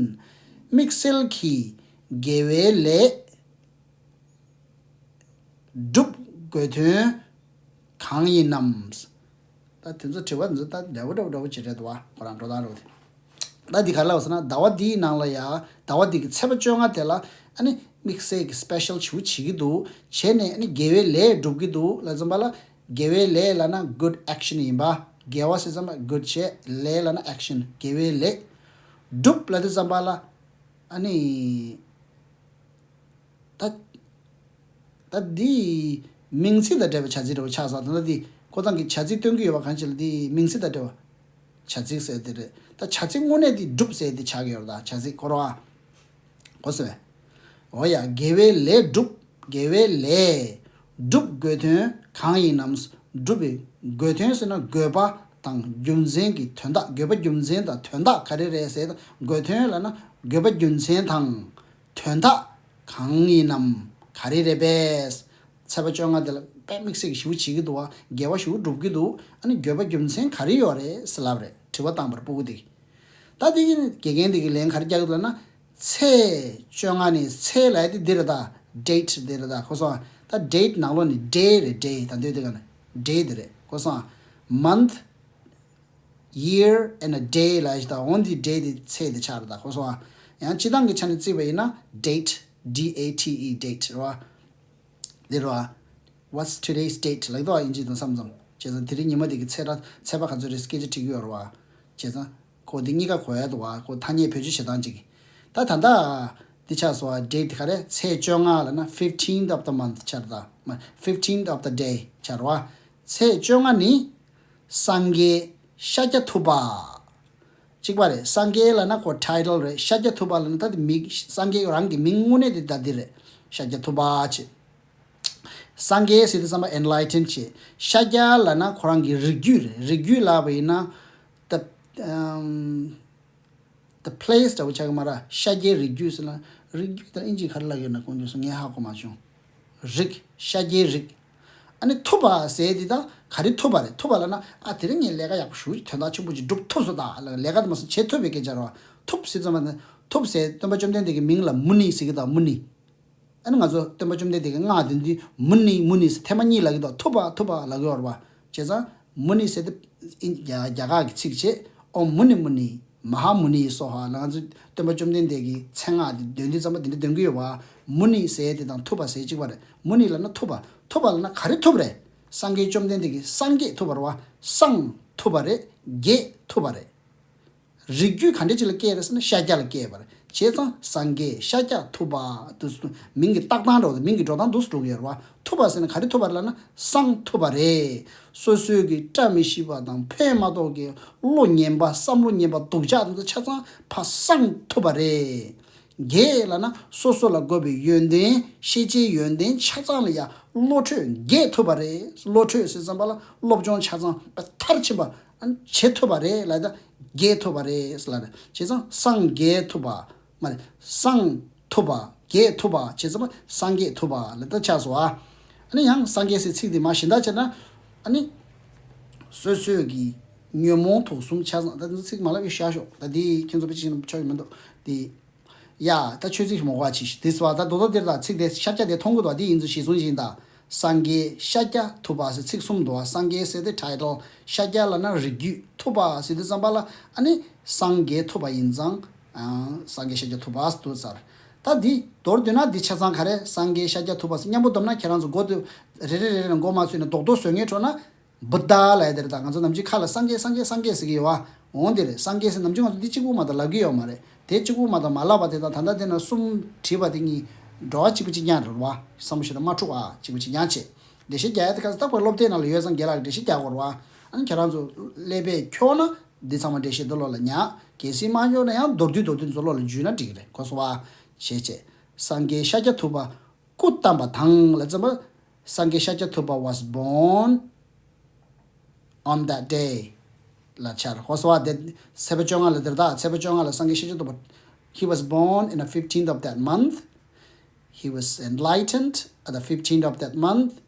དམིགས་བསལ་གྱི་དགེ་བའི་ལས་སྒྲུབ་དགོས་དོན་གང་ཡིན་ནམ། ད་དེ་ཚོ་དྲི་བ་འདི་ཚོ་ད་འདྲ་བོ་འདྲ་བོ་འདྲ་བོ་ཅིག་རེད་འདུག་བ། ཁོ་རང་འགྲོ་སྟངས་རེད་བ། དེ་ད་འདི་ག་རེ་ལབ་ཟེར་ན། ཟླ་བ་འདིའི་ནང་ལ་ཡ། ཟླ་བ་འདི་གི་ཚེས་པ་བཅོ་ལྔ་དེ་ལ་ཨ་ནི་དམིགས་བསལ་གྱི་special ཞེ་པོ་བྱེད་ཀྱི་འདུག་བྱས་ནས་ཨ་ནི་དགེ་བའི་ལས་སྒྲུབ་ཀྱི་འདུག་ལབ་ཙམ་པ་ལ། དགེ་བའི་ལས་ལབ་ན་good action ཡིན་པ། དགེ་བ་ཟེར་ཙམ་པ་good བྱས། ལས་ལབ་ན་action། དགེ་བའི་ལས་སྒྲུབ་ལབ་དུས་ཙམ་པ་ལ་ཨ་ནི། ད་ད་འདི་མིང་ཚིག་དང་འབྲེལ་བའི་བྱ་ཚིག་འདྲ་བོ་ཆགས་སོང་། ད་ལྟ་འདི་ཁོ་ཚང་གིས་བྱ་ཚིག་སྟོན་གྱི་ཡོད་པ་གང་ཞིག་ལ་འདི་མིང་ཚིག་དང་འབྲེལ་བ། བྱ་ཚིག་ཟེར་དེ་རེད། ད་བྱ་ཚིག་དངོས་གནས་འདི་སྒྲུབ་ཟེར་དེ་ཆགས་ཀྱི་ཡོད་རེད། ད་བྱ་ཚིག་ཁོ་རང་ཨ། གོ་སོང་ངས། འོ་ཡ། དགེ་བའི་ལས་སྒྲུབ། དགེ་བའི་ལས་སྒྲུབ་དགོས་དོན་གང་ཡིན་ནམ། སྒྲུབ་པའི་དགོས་དོན་ཟེར་ན་དགོས་པ་དང་རྒྱུ་མཚན་གྱི་དོན་དག་དགོས་པ་རྒྱུ་མཚན་དང་དོན་དག་ག་རེ་རེད་ཟེར། དགོས་དོན་ལབ་ན་དགོས་པ་རྒྱུ་མཚན་དང་། དོན་དག་གང་ཡིན་ནམ། ག་རེ་རེད་པས། ཚེས་པ་བཅོ་ལྔ་དེ་ལ་དཔེ་དམིགས་བསལ་གྱི་ཞེ་པོ་བྱེད་ཀྱི་འདུག་བ། དགེ་བ་ཞེ་པོ་སྒྲུབ་ཀྱི་འདུག་ཨ་ནི་དགོས་པ་རྒྱུ་མཚན་ག་རེ་ཡོད་རེད་ཟེར་ལབ་རེད། དྲི་བ་བཏང་བར་སྤུ་གུ་དེ། ད་དེ་གི་དགེ་རྒན་དེ་གི་ལན་ག་རེ་རྒྱག་གི་འདུག་ལབ་ན། ཚེས་བཅོ་ལྔ་ནི་ཚེས་ལབ་ཡ་དེ་འདི་རེད་ད། date འདི་རེད་ད། གོ་སོང་ཨ། ད་date ནང་ལོགས་ནི་day རེད། day ད་འདོད་དེ་ག་ནི་day དེ་རེད། གོ་སོང་ཨ། month year and a day ལབ་ཡ་ཞིག་ད། འོ་འདི་day དེ་ཚེས་དེ་ཆགས་རེད་ད། གོ་སོང་ཨ། ཡང་སྤྱི་བཏང་གི་ཆ་ནས་བརྩིས་པ་ཡིན་ན་date D A T E date རེད་བ། འདི་རེད་བ། What's today's date ལབ་ཀྱི་འདུག་བ། དབྱིན་ཇི་དང་མཚམས་མཚམས། བྱས་ཙང་དེ་རིང་ཉི་མ་དེ་གི་ཚེས་ར་ཚེས་པ་ག་ཚོད་རེད་སྐད་ཆ་དྲི་གི་ཡོད་རེད་བ། བྱས་ཙང་ཁོ་དེ་གཉིས་ཀ་གོ་ཡ་འདུག་བ། ཁོ་ཐ་སྙད་བེད་སྤྱོད་བྱེད་སྟངས་ཅིག་ད་ད་ལྟ་འདི་ཆགས་སོང་བ། date ག་རེ། ཚེས་བཅོ་ལྔ་ལབ་ན་fifteenth of the month ཆགས་རེད་ད། མ་fifteenth of the day ཆགས་རེད་བ། ཚེས་བཅོ་ལྔ་ནི་སངས་རྒྱས་ཤཱཀྱ་ཐུབ་པ། གཅིག་པ་རེད། སངས་རྒྱས་ལབ་ན་ཁོ་title རེད། ཤཱཀྱ་ཐུབ་པ་ལབ་ན་ད་དེ་མིང་། སངས་རྒྱས་རང་གི་མིང་དངོས་གནས་དེ་ད་འདི་རེད། ཤཱཀྱ་ཐུབ་པ་བྱས། སངས་རྒྱས་ཟེར་དུས་ཙམ་པ་enlightened བྱས། ཤཱཀྱ་ལབ་ན་ཁོ་རང་གི་རིགས་རྒྱུད་རེད། རིགས་རྒྱུད་ལབ་པ་ཡིན་ན་the, um, the place འདྲ་བོ་ཆགས་ཀྱི་མ་རེད། ཤཱཀྱའི་རིགས་རྒྱུད་ཟེར་ན། རིགས་རྒྱུད་དེ་ཨིན་ཇིས་ག་རེ་ལབ་ཡོད་ན་དཀོན་མཆོག་གསུམ་ངས་ཧ་གོ་མ་བྱུང་། རིགས། ཤཱཀྱའི་རིགས། ཨ་ནི་ཐུབ་པ་ཟེར་དེ་ད་ག་རེ་ཐུབ་པ་རེད། ཐུབ་པ་ལབ་ན་ཨ་དེ་རིང་ངས་ལས་ཀ་ཡག་པོ་ཞེ་པོ་ཅིག་དོན་དག་ཆེན་པོ་ཅིག་སྒྲུབ་ཐུབ་སོང་ད་ལབ། ལས་ཀ་དེ་མ་སོང་བྱེད་ཐུབ་པའི་སྐད་ཆ་རེད་བ། ཐུབ་ཟེར་ཙམ་པ་ནི། ཐུབ་ཟེར་སྟོན་པ་བཅོམ་ལྡན་འདས་ཀྱི་མིང་ལ་མུ་ནི་ཟེར་གྱི་འདུག་མུ་ནི། ཨ་ནི་ང་ཚོ་སྟོན་པ་བཅོམ་ལྡན་འདས་ཀྱི་སྔགས་འདོན་དུས་མུ་ནི་མུ་ནི་ཟེར་ཐེངས་མ་གཉིས་ལབ་ཀྱི་འདུག་ཐུབ་པ་ཐུབ་པ་ལབ་ཀྱི་ཡོད་རེད་བ། བྱས་ཙང་མུ་ནི་ཟེར་དེ་ཨིན། རྒྱ་རྒྱ་གར་གྱི་ཚིག་བྱས། ཨོཾ་མུ་ནི་མུ་ནི་མ་ཧཱ་མུ་ནི་སྭཱ་ཧཱ་ལབ། ང་ཚོ་སྟོན་པ་བཅོམ་ལྡན་འདས་ཀྱི་མཚན་སྔགས་འདི་འདོན་དུས་ཙམ་པ་འདི་འདྲ་འདོན་གྱི་ཡོད་བ། མུ་ནི་ཟེར་དེ་དང་ཐུབ་པ་ཟེར་གཅིག་པ་རེད། མུ་ནི་ལབ་ན་ཐུབ་པ། ཐུབ་པ་ལབ་ན་ག་རེ་ཐུབ་རེད། སངས་རྒྱས་བཅོམ་ལྡན་འདས་ཀྱི་སངས་རྒྱས་ཐུབ་པ་རེད་བ། སངས་ཐུབ་པ་རེད། རྒྱས་ཐུབ་པ་རེད། རིགས་རྒྱུད་ག་འདྲ་ཅིག་ལ་སྐྱེས་རེད་ཟེར་ན་ཤཱཀྱ་ལ་སྐྱེས་པ་རེད། བྱས་ཙང་སངས་རྒྱས་ཤཱཀྱ་ཐུབ་པ་དུ་མིང་གི་བཏགས་སྟངས་འགྲོ། མིང་གི་འགྲོ་སྟངས་འདུག་སེ་འགྲོ་གི་ཡོད་རེད་བ། ཐུབ་པ་ཟེར་ན་ག་རེ་ཐུབ་པ་རེད་ལབ་ན་སངས་ཐུབ་པ་རེད། སོ་སོའི་གི་བཀྲ་མི་ཤིས་པ་དང་ཕན་མ་ཐོགས་ཀྱི་བློ་ངན་པ་བསམ་བློ་ངན་པ་སྡུག་ཅག་དེ་ཚོ་ཆ་ཚང་ཕར་སངས་ཐུབ་པ་རེད། རྒྱས་ལབ་ན་སོ་སོ་ལ་དགོས་པའི་ཡོན་ཏན་ཤེས་བྱའི་ཡོན་ཏན་ཆ་ཚང་ལ་ཡང་བློ་གྲོས་རྒྱས་ཐུབ་པ་རེད། བློ་གྲོས་ཟེར་ཙམ་པ་ལ་སློབ་སྦྱོང་ཆ་ཚང་མཐར་ཕྱིན་པ་བྱེད་ཐུབ་པ་རེད་ལབ། ད་རྒྱས་ཐུབ་པ་རེད་ལབ་རེད། བྱས་ཙང་སངས་རྒྱས་ཐུབ་པ་མ་རེད། སངས་ཐུབ་པ། རྒྱས་ཐུབ་པ་བྱས་ཙམ་པ་སངས་རྒྱས་ཐུབ་པ་ལ་ད་ཆགས་སོ། ཨ་ནི་ཡང་སངས་རྒྱས་ཟེར་ཚིག་འདི་མ་གཞན་དག་བྱས་ན་ཨ་ནི་སོ་སོའི་གི་ཉོན་མོངས་དུག་གསུམ་ཆ་ཚང་། ད་འདི་ཚིག་མ་ལབ་ཡོད་ཤག་ཤོག་ད་འདི་ཁྱེད་ཚོ་དཔེ་ཅིག་ཆོག་ཡོད་མི་འདུག་འདི། ཡ། ད་ཆོས་ཚིག་མོ་ག་ཅིག་འདི་སོ། ད་རྡོག་རྡོག་འདིར་ད་ཚིག་དེ་ཤཱཀྱ་དེ་མཐོང་གི་འདུག་འདི་ཡིན་ཚུལ་གཞི་བཟུང་བཞིན་ད། སངས་རྒྱས་ཤཱཀྱ་ཐུབ་པ་ཟེར་ཚིག་གསུམ་འདུག་སངས་རྒྱས་ཟེར་དེ་title། ཤཱཀྱ་ལབ་ན་རིགས་རྒྱུད། ཐུབ་པ་ཟེར་དུས་ཙམ་པ་ལ་ཨ་ནི་སངས་རྒྱས་ཐུབ་པ་ཡིན་ཙང་། ཨ། སངས་རྒྱས་ཤཱཀྱ་ཐུབ་པ་ཟེར་དུས་ཙར། ད་འདི་མདོར་བསྡུས་ན་འདི་ཆ་ཚང་ག་རེ། སངས་རྒྱས་ཤཱཀྱ་ཐུབ་པ་ཟེར་མཉམ་པོ་བསྡོམས་ན་ཁྱེད་རང་ཚོ་མགོ་དེ་རེ་རེ་རེ་རེ་མགོ་མ་ཚོས་ནས་རྡོག་རྡོག་བཟོ་མཁན་ཁྲོད་ན། བུདྡྷ་ལབ་ཡ་དེ་རེད། ད་ང་ཚོ་ནམ་རྒྱུན་ཁ་ལ་སངས་རྒྱས་སངས་རྒྱས་སངས་རྒྱས་ཟེར་གྱི་ཡོད་བ། འོང་དེ་རེད། སངས་རྒྱས་ཟེར་ནམ་རྒྱུན་ང་ཚོ་འདི་གཅིག་པུ་མ་གཏོགས་ལབ་ཀྱི་ཡོད་མ་རེད། དེ་གཅིག་པུ་མ་གཏོགས་མ་ལབ་པ་དེ་དང་ད་ལྟ་དེ་ན་གསུམ་བྲིས་པ་དེ་གཉིས་འགྲོ་བ་གཅིག་པ་གཅིག་རྐྱང་རེད་བ། བསམ་བློ་ཞིག་ལ་མ་འཁྲུག་བ། གཅིག་པ་གཅིག་རྐྱང་བྱེད། འགྲེལ་བཤད་རྒྱག་ཡ་དེ་ག་ཚོད་ད་བར་སློབ་དེབ་ནང་ལ་ཡོད་ཙང་རྒན་ལགས་འགྲེལ་བཤད་རྒྱག་དགོས་རེད་བ། ཨ་ནི་ཁྱེད་རང་ཚོ་ཀླད་པས་འཁྱོག་ན་འདི་ཚང་མ་འགྲེལ་བཤད་འདི་ལོག་ལ་ཉར། གལ་སྲིད་མ་འཁྱོག་ན་ཡང་མདོར་བསྡུས་མདོར་བསྡུས་ཚོ་ལོག་ལ་འཇུས་ན་འགྲིག་གི་རེད། གོ་སོང་བ། བྱས་བྱས། སངས་རྒྱས་ཤཱཀྱ་ཐུབ་པ་སྐུ་བལྟམས་པ་དང་ལ་ཙམ་པ། སངས་རྒྱས་ཤཱཀྱ་ཐུབ་པ་was born on that day ལ་ཆར། ཧོ་སོ་བ་དེ་ཚེས་པ་བཅོ་ལྔ་ལ་དེར་ད་ཚེས་པ་བཅོ་ལྔ་ལ་སངས་རྒྱས་ཤཱཀྱ་ཐུབ་པ། He was born in the fifteenth of that month. He was enlightened at the fifteenth of that month,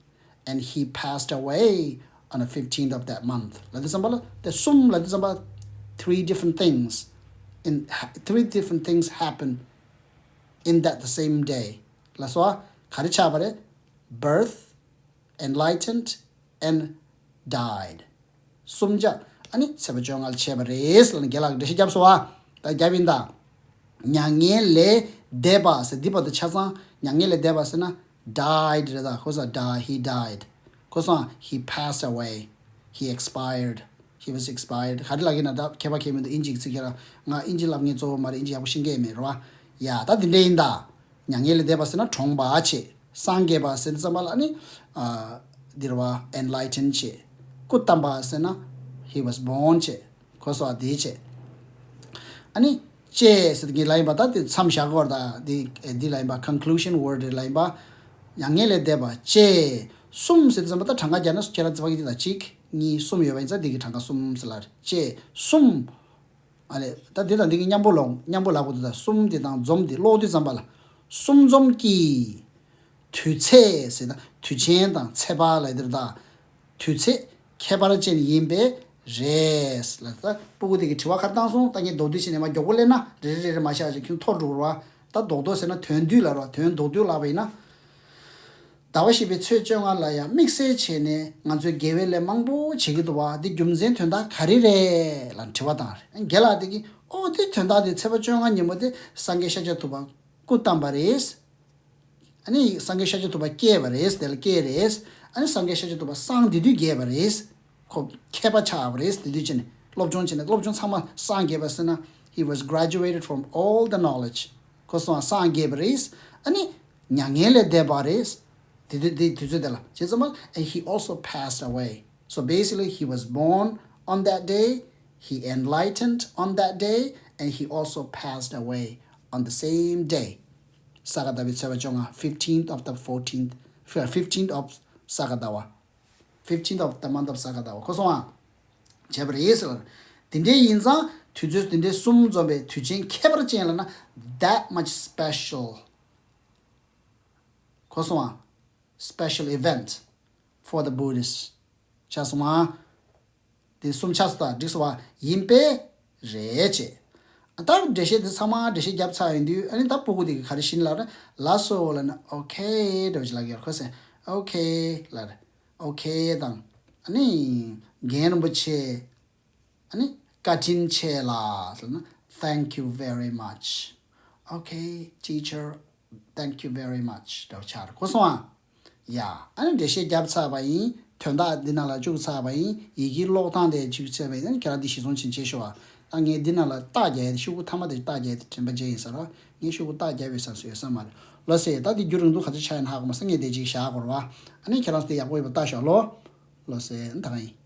and he passed away on the fifteenth of that month. ལ་དེ་ཙམ་པ་ལ་དེ་གསུམ་ལ་དེ་ཙམ་པ། Three different things in, three different things happen in that the same day. ལ་སོ་བ་ག་རེ་ཆགས་པ་རེད། Birth, enlightened and died. གསུམ་ཆ་ཨ་ནི་ཚེས་པ་བཅོ་ལྔ་ལ་བྱས་པ་རེད་ལབ་ནས་རྒན་ལགས་འགྲེལ་བཤད་བརྒྱབ་སོང་བ། ད་རྒྱབ་ཡིན་ད། མྱ་ངན་ལས་འདས་པ་ཟེར་འདི་བར་དུ་ཆ་ཚང་མྱ་ངན་ལས་འདས་པ་ཟེར་ན་died རེད་ད། ཁོ་ས་die, he died. ཁོ་སང་he passed away, he expired, he was expired. ག་རེ་ལབ་ཀྱི་ན་ད་ཁྱད་པར་ཁྱད་མི་འདུག་ཨིན་ཇིའི་ཚིག་ཁྱེད་རང་ང་ཨིན་ཇི་ལབ་མཁན་གཙོ་བོ་མ་རེད། ཨིན་ཇི་ཡག་པོ་ཤེས་མཁན་མེད་རེད་བ། ཡ་ད་འདི་འདྲ་ཡིན་ད། མྱ་ངན་ལས་འདས་པ་ཟེར་ན་གྲོངས་པ་བྱས། སངས་རྒྱས་པ་ཟེར་ཙམ་པ་ལ་ནི། ཨ། འདིར་བ་enlighten བྱས། སྐུ་བལྟམས་པ་ཟེར་ན་he was born བྱས། གོ་སོང་བ་དེ་བྱས། ཨ་ནི་བྱས་ཟེར་གྱི་ལ་ཡིན་པ་ད་དེ་མཚམས་བཞག་གོ་ད་དེ་དེ་ལ་ཡིན་པ་conclusion word རེད་ལ་ཡིན་པ། མྱ་ངན་ལས་འདས་པ་བྱས། གསུམ་ཟེར་ཙམ་པ་ད་གྲངས་ཀ་རྒྱག་ན་ཁྱེད་རང་ཚོ་བ་གི་དེ་དང་གཅིག་གཉིས་གསུམ་ཡོད་པ་ཡིན་ཙང་དེ་གི་གྲངས་ཀ་གསུམ་ཟེར་ལ་རེད། བྱས་གསུམ། ཨ་ལས། ད་འདི་དང་འདི་གཉིས་མཉམ་པོ་ལོངས། མཉམ་པོ་ལབ་དགོས་འདུག་ད་གསུམ་འདི་དང་འཛོམས་འདི་ཀློག་དུས་ཙམ་པ་ལ། གསུམ་འཛོམས་ཀྱི་དུས་ཚེས་ཟེར་ན་དུས་ཆེན་དང་ཚེས་པ་ལབ་འདིར་ད། དུས་ཚེས་ཁྱད་པར་ཅན་ཡིན་པས་རེད་ལ། ད་སྤུ་གུ་དེ་གི་དྲི་བ་ཁར་བཏང་སོང་། ད་ངས་རྡོག་བསྡུས་བྱས་ནས་མ་མགྱོགས་པོ་སླེབས་ན་རེ་རེ་རེ་རེ་མ་བཞག་ཅིག་ཁྱོད་འཐོར་འགྲོ་གི་རེད་བ། ད་རྡོག་རྡོག་ཟེར་ན་དོན་བསྡུས་ལབ་རེད་བ། དོན་རྡོག་བསྡུས་ལབ་པ་ཡིན་ན། ཟླ་བ་བཞི་པའི་ཚེས་བཅོ་ལྔ་ལ་ཡང་དམིགས་བསལ་བྱས་ནས་ང་ཚོས་དགེ་བའི་ལས་མང་པོ་བྱེད་ཀྱི་འདུག་བ། འདི་རྒྱུ་མཚན་དོན་དག་ག་རེ་རེད་ལ་དྲི་བ་བཏང་རེད། རྒན་ལགས་དེ་གིས་ཨོ་དེ་དོན་དག་དེ་ཚེས་པ་བཅོ་ལྔ་ཉིན་མོ་དེ་སངས་རྒྱས་ཤཱཀྱ་ཐུབ་པ་སྐུ་བལྟམས་པ་རེད། ཨ་ནི་སངས་རྒྱས་ཤཱཀྱ་ཐུབ་པ་སྐྱེས་པ་རེད། དེ་ལ་སྐྱེས་རེད། ཨ་ནི་སངས་རྒྱས་ཤཱཀྱ་ཐུབ་པ་སངས་དེ་དུས་རྒྱས་པ་རེད། ཁོ་མཁས་པ་ཆགས་པ་རེད། དེ་དུས་ཕྱིན་ནས་སློབ་སྦྱོང་བྱས་ནས་སློབ་སྦྱོང་ཚང་མ་སངས་རྒྱས་པ་ཟེར་ན། He was graduated from all the knowledge. ཁོ་སོང་སངས་རྒྱས་པ་རེད། ཨ་ནི་མྱ་ངན་ལས་འདས་པ་རེད། དེ་དུས་དེ་དུས་ཚོད་དེ་ལ་བྱས་ཙང་མ། And he also passed away. So basically, he was born on that day, he enlightened on that day, and he also passed away on the same day. ས་ག་ཟླ་བའི་ཚེས་པ་བཅོ་ལྔ། fifteenth of the fourteenth, fifteenth of ས་ག་ཟླ་བ། fifteenth of the month of ས་ག་ཟླ་བ། ཁོ་སོང་ཨ། བྱས་པ་རེད་ཟེར་བ། དེ་འདྲའི་ཡིན་ཙང་དུས་ཚོད་དེ་འདྲའི་གསུམ་འཛོམས་པའི་དུས་ཆེན་ཁྱད་པར་ཅན་ལབ་ན། That much special. ཁོ་སོང་ཨ། Special event for the Buddhists. ཆགས་སོང་ཨ། དེ་གསུམ་ཆགས་སོང་ད། འགྲིག་སོང་བ། ཡིན་པས་རེད་བྱས། ད་འགྲེལ་བཤད་དེ་ཚང་མ་འགྲེལ་བཤད་བརྒྱབ་ཚར་ཡོང་དུས། ཨ་ནི་ད་སྤུ་གུ་དེ་གིས་ག་རེ་ཤེས་ལབ་ན། ལགས་སོ་ལབ་ན་okay འདྲ་བོ་ཅིག་ལབ་ཀྱི་ཡོད། ཁོས་okay ལབ་རེད། Okay དང་། ཨ་ནི་རྒན་རིན་པོ་ཆེ། ཨ་ནི་བཀའ་དྲིན་ཆེ་ལ་ཟེར་ན། Thank you very much. Okay, teacher, thank you very much འདྲ་བོ་ཆགས་རེད། ཁོ་སོང་ཨ། ཡ། ཨ་ནི་འགྲེལ་བཤད་བརྒྱབ་ཚར་བ་ཡིན། དོན་དག་འདི་ནང་ལ་བཅུག་ཚར་བ་ཡིན། ཡི་གེ་ཀློག་སྟངས་དེ་བཅུག་ཚར་བ་ཡིན། ཨ་ནི་ཁྱེད་རང་འདི་གཞིར་བཟུང་བྱས་བྱེད་ཤོག་ཨ། ད་ངས་འདི་ནང་ལ་རྟགས་རྒྱག་ཡ་དེ། ཤོག་གུ་མཐའ་མ་དེ་རྟགས་རྒྱག་ཡ་དེ་དྲན་པ་བརྗེད་ཡིན་ས་རེད། ངས་ཤོག་གུ་རྟགས་རྒྱབ་ཡོད་བསམ་སོང་། ཡོད་ས་མ་རེད། ལགས་སེ། ད་དེ་རྒྱུན་རིང་ཐུང་ག་ཚོད་ཆགས་ཡིན་ཧ་གོ་མ་སོང་། ངས་དེ་ཅིག་བཞག་དགོས་རེད་བ། ཨ་ནི་ཁྱེད་རང་ཚོ་དེ་ཡག་པོ་ཡོད་པ་ལྟ་ཤོག་ལོ། ལགས་སེ། ད་ག་ཡིན།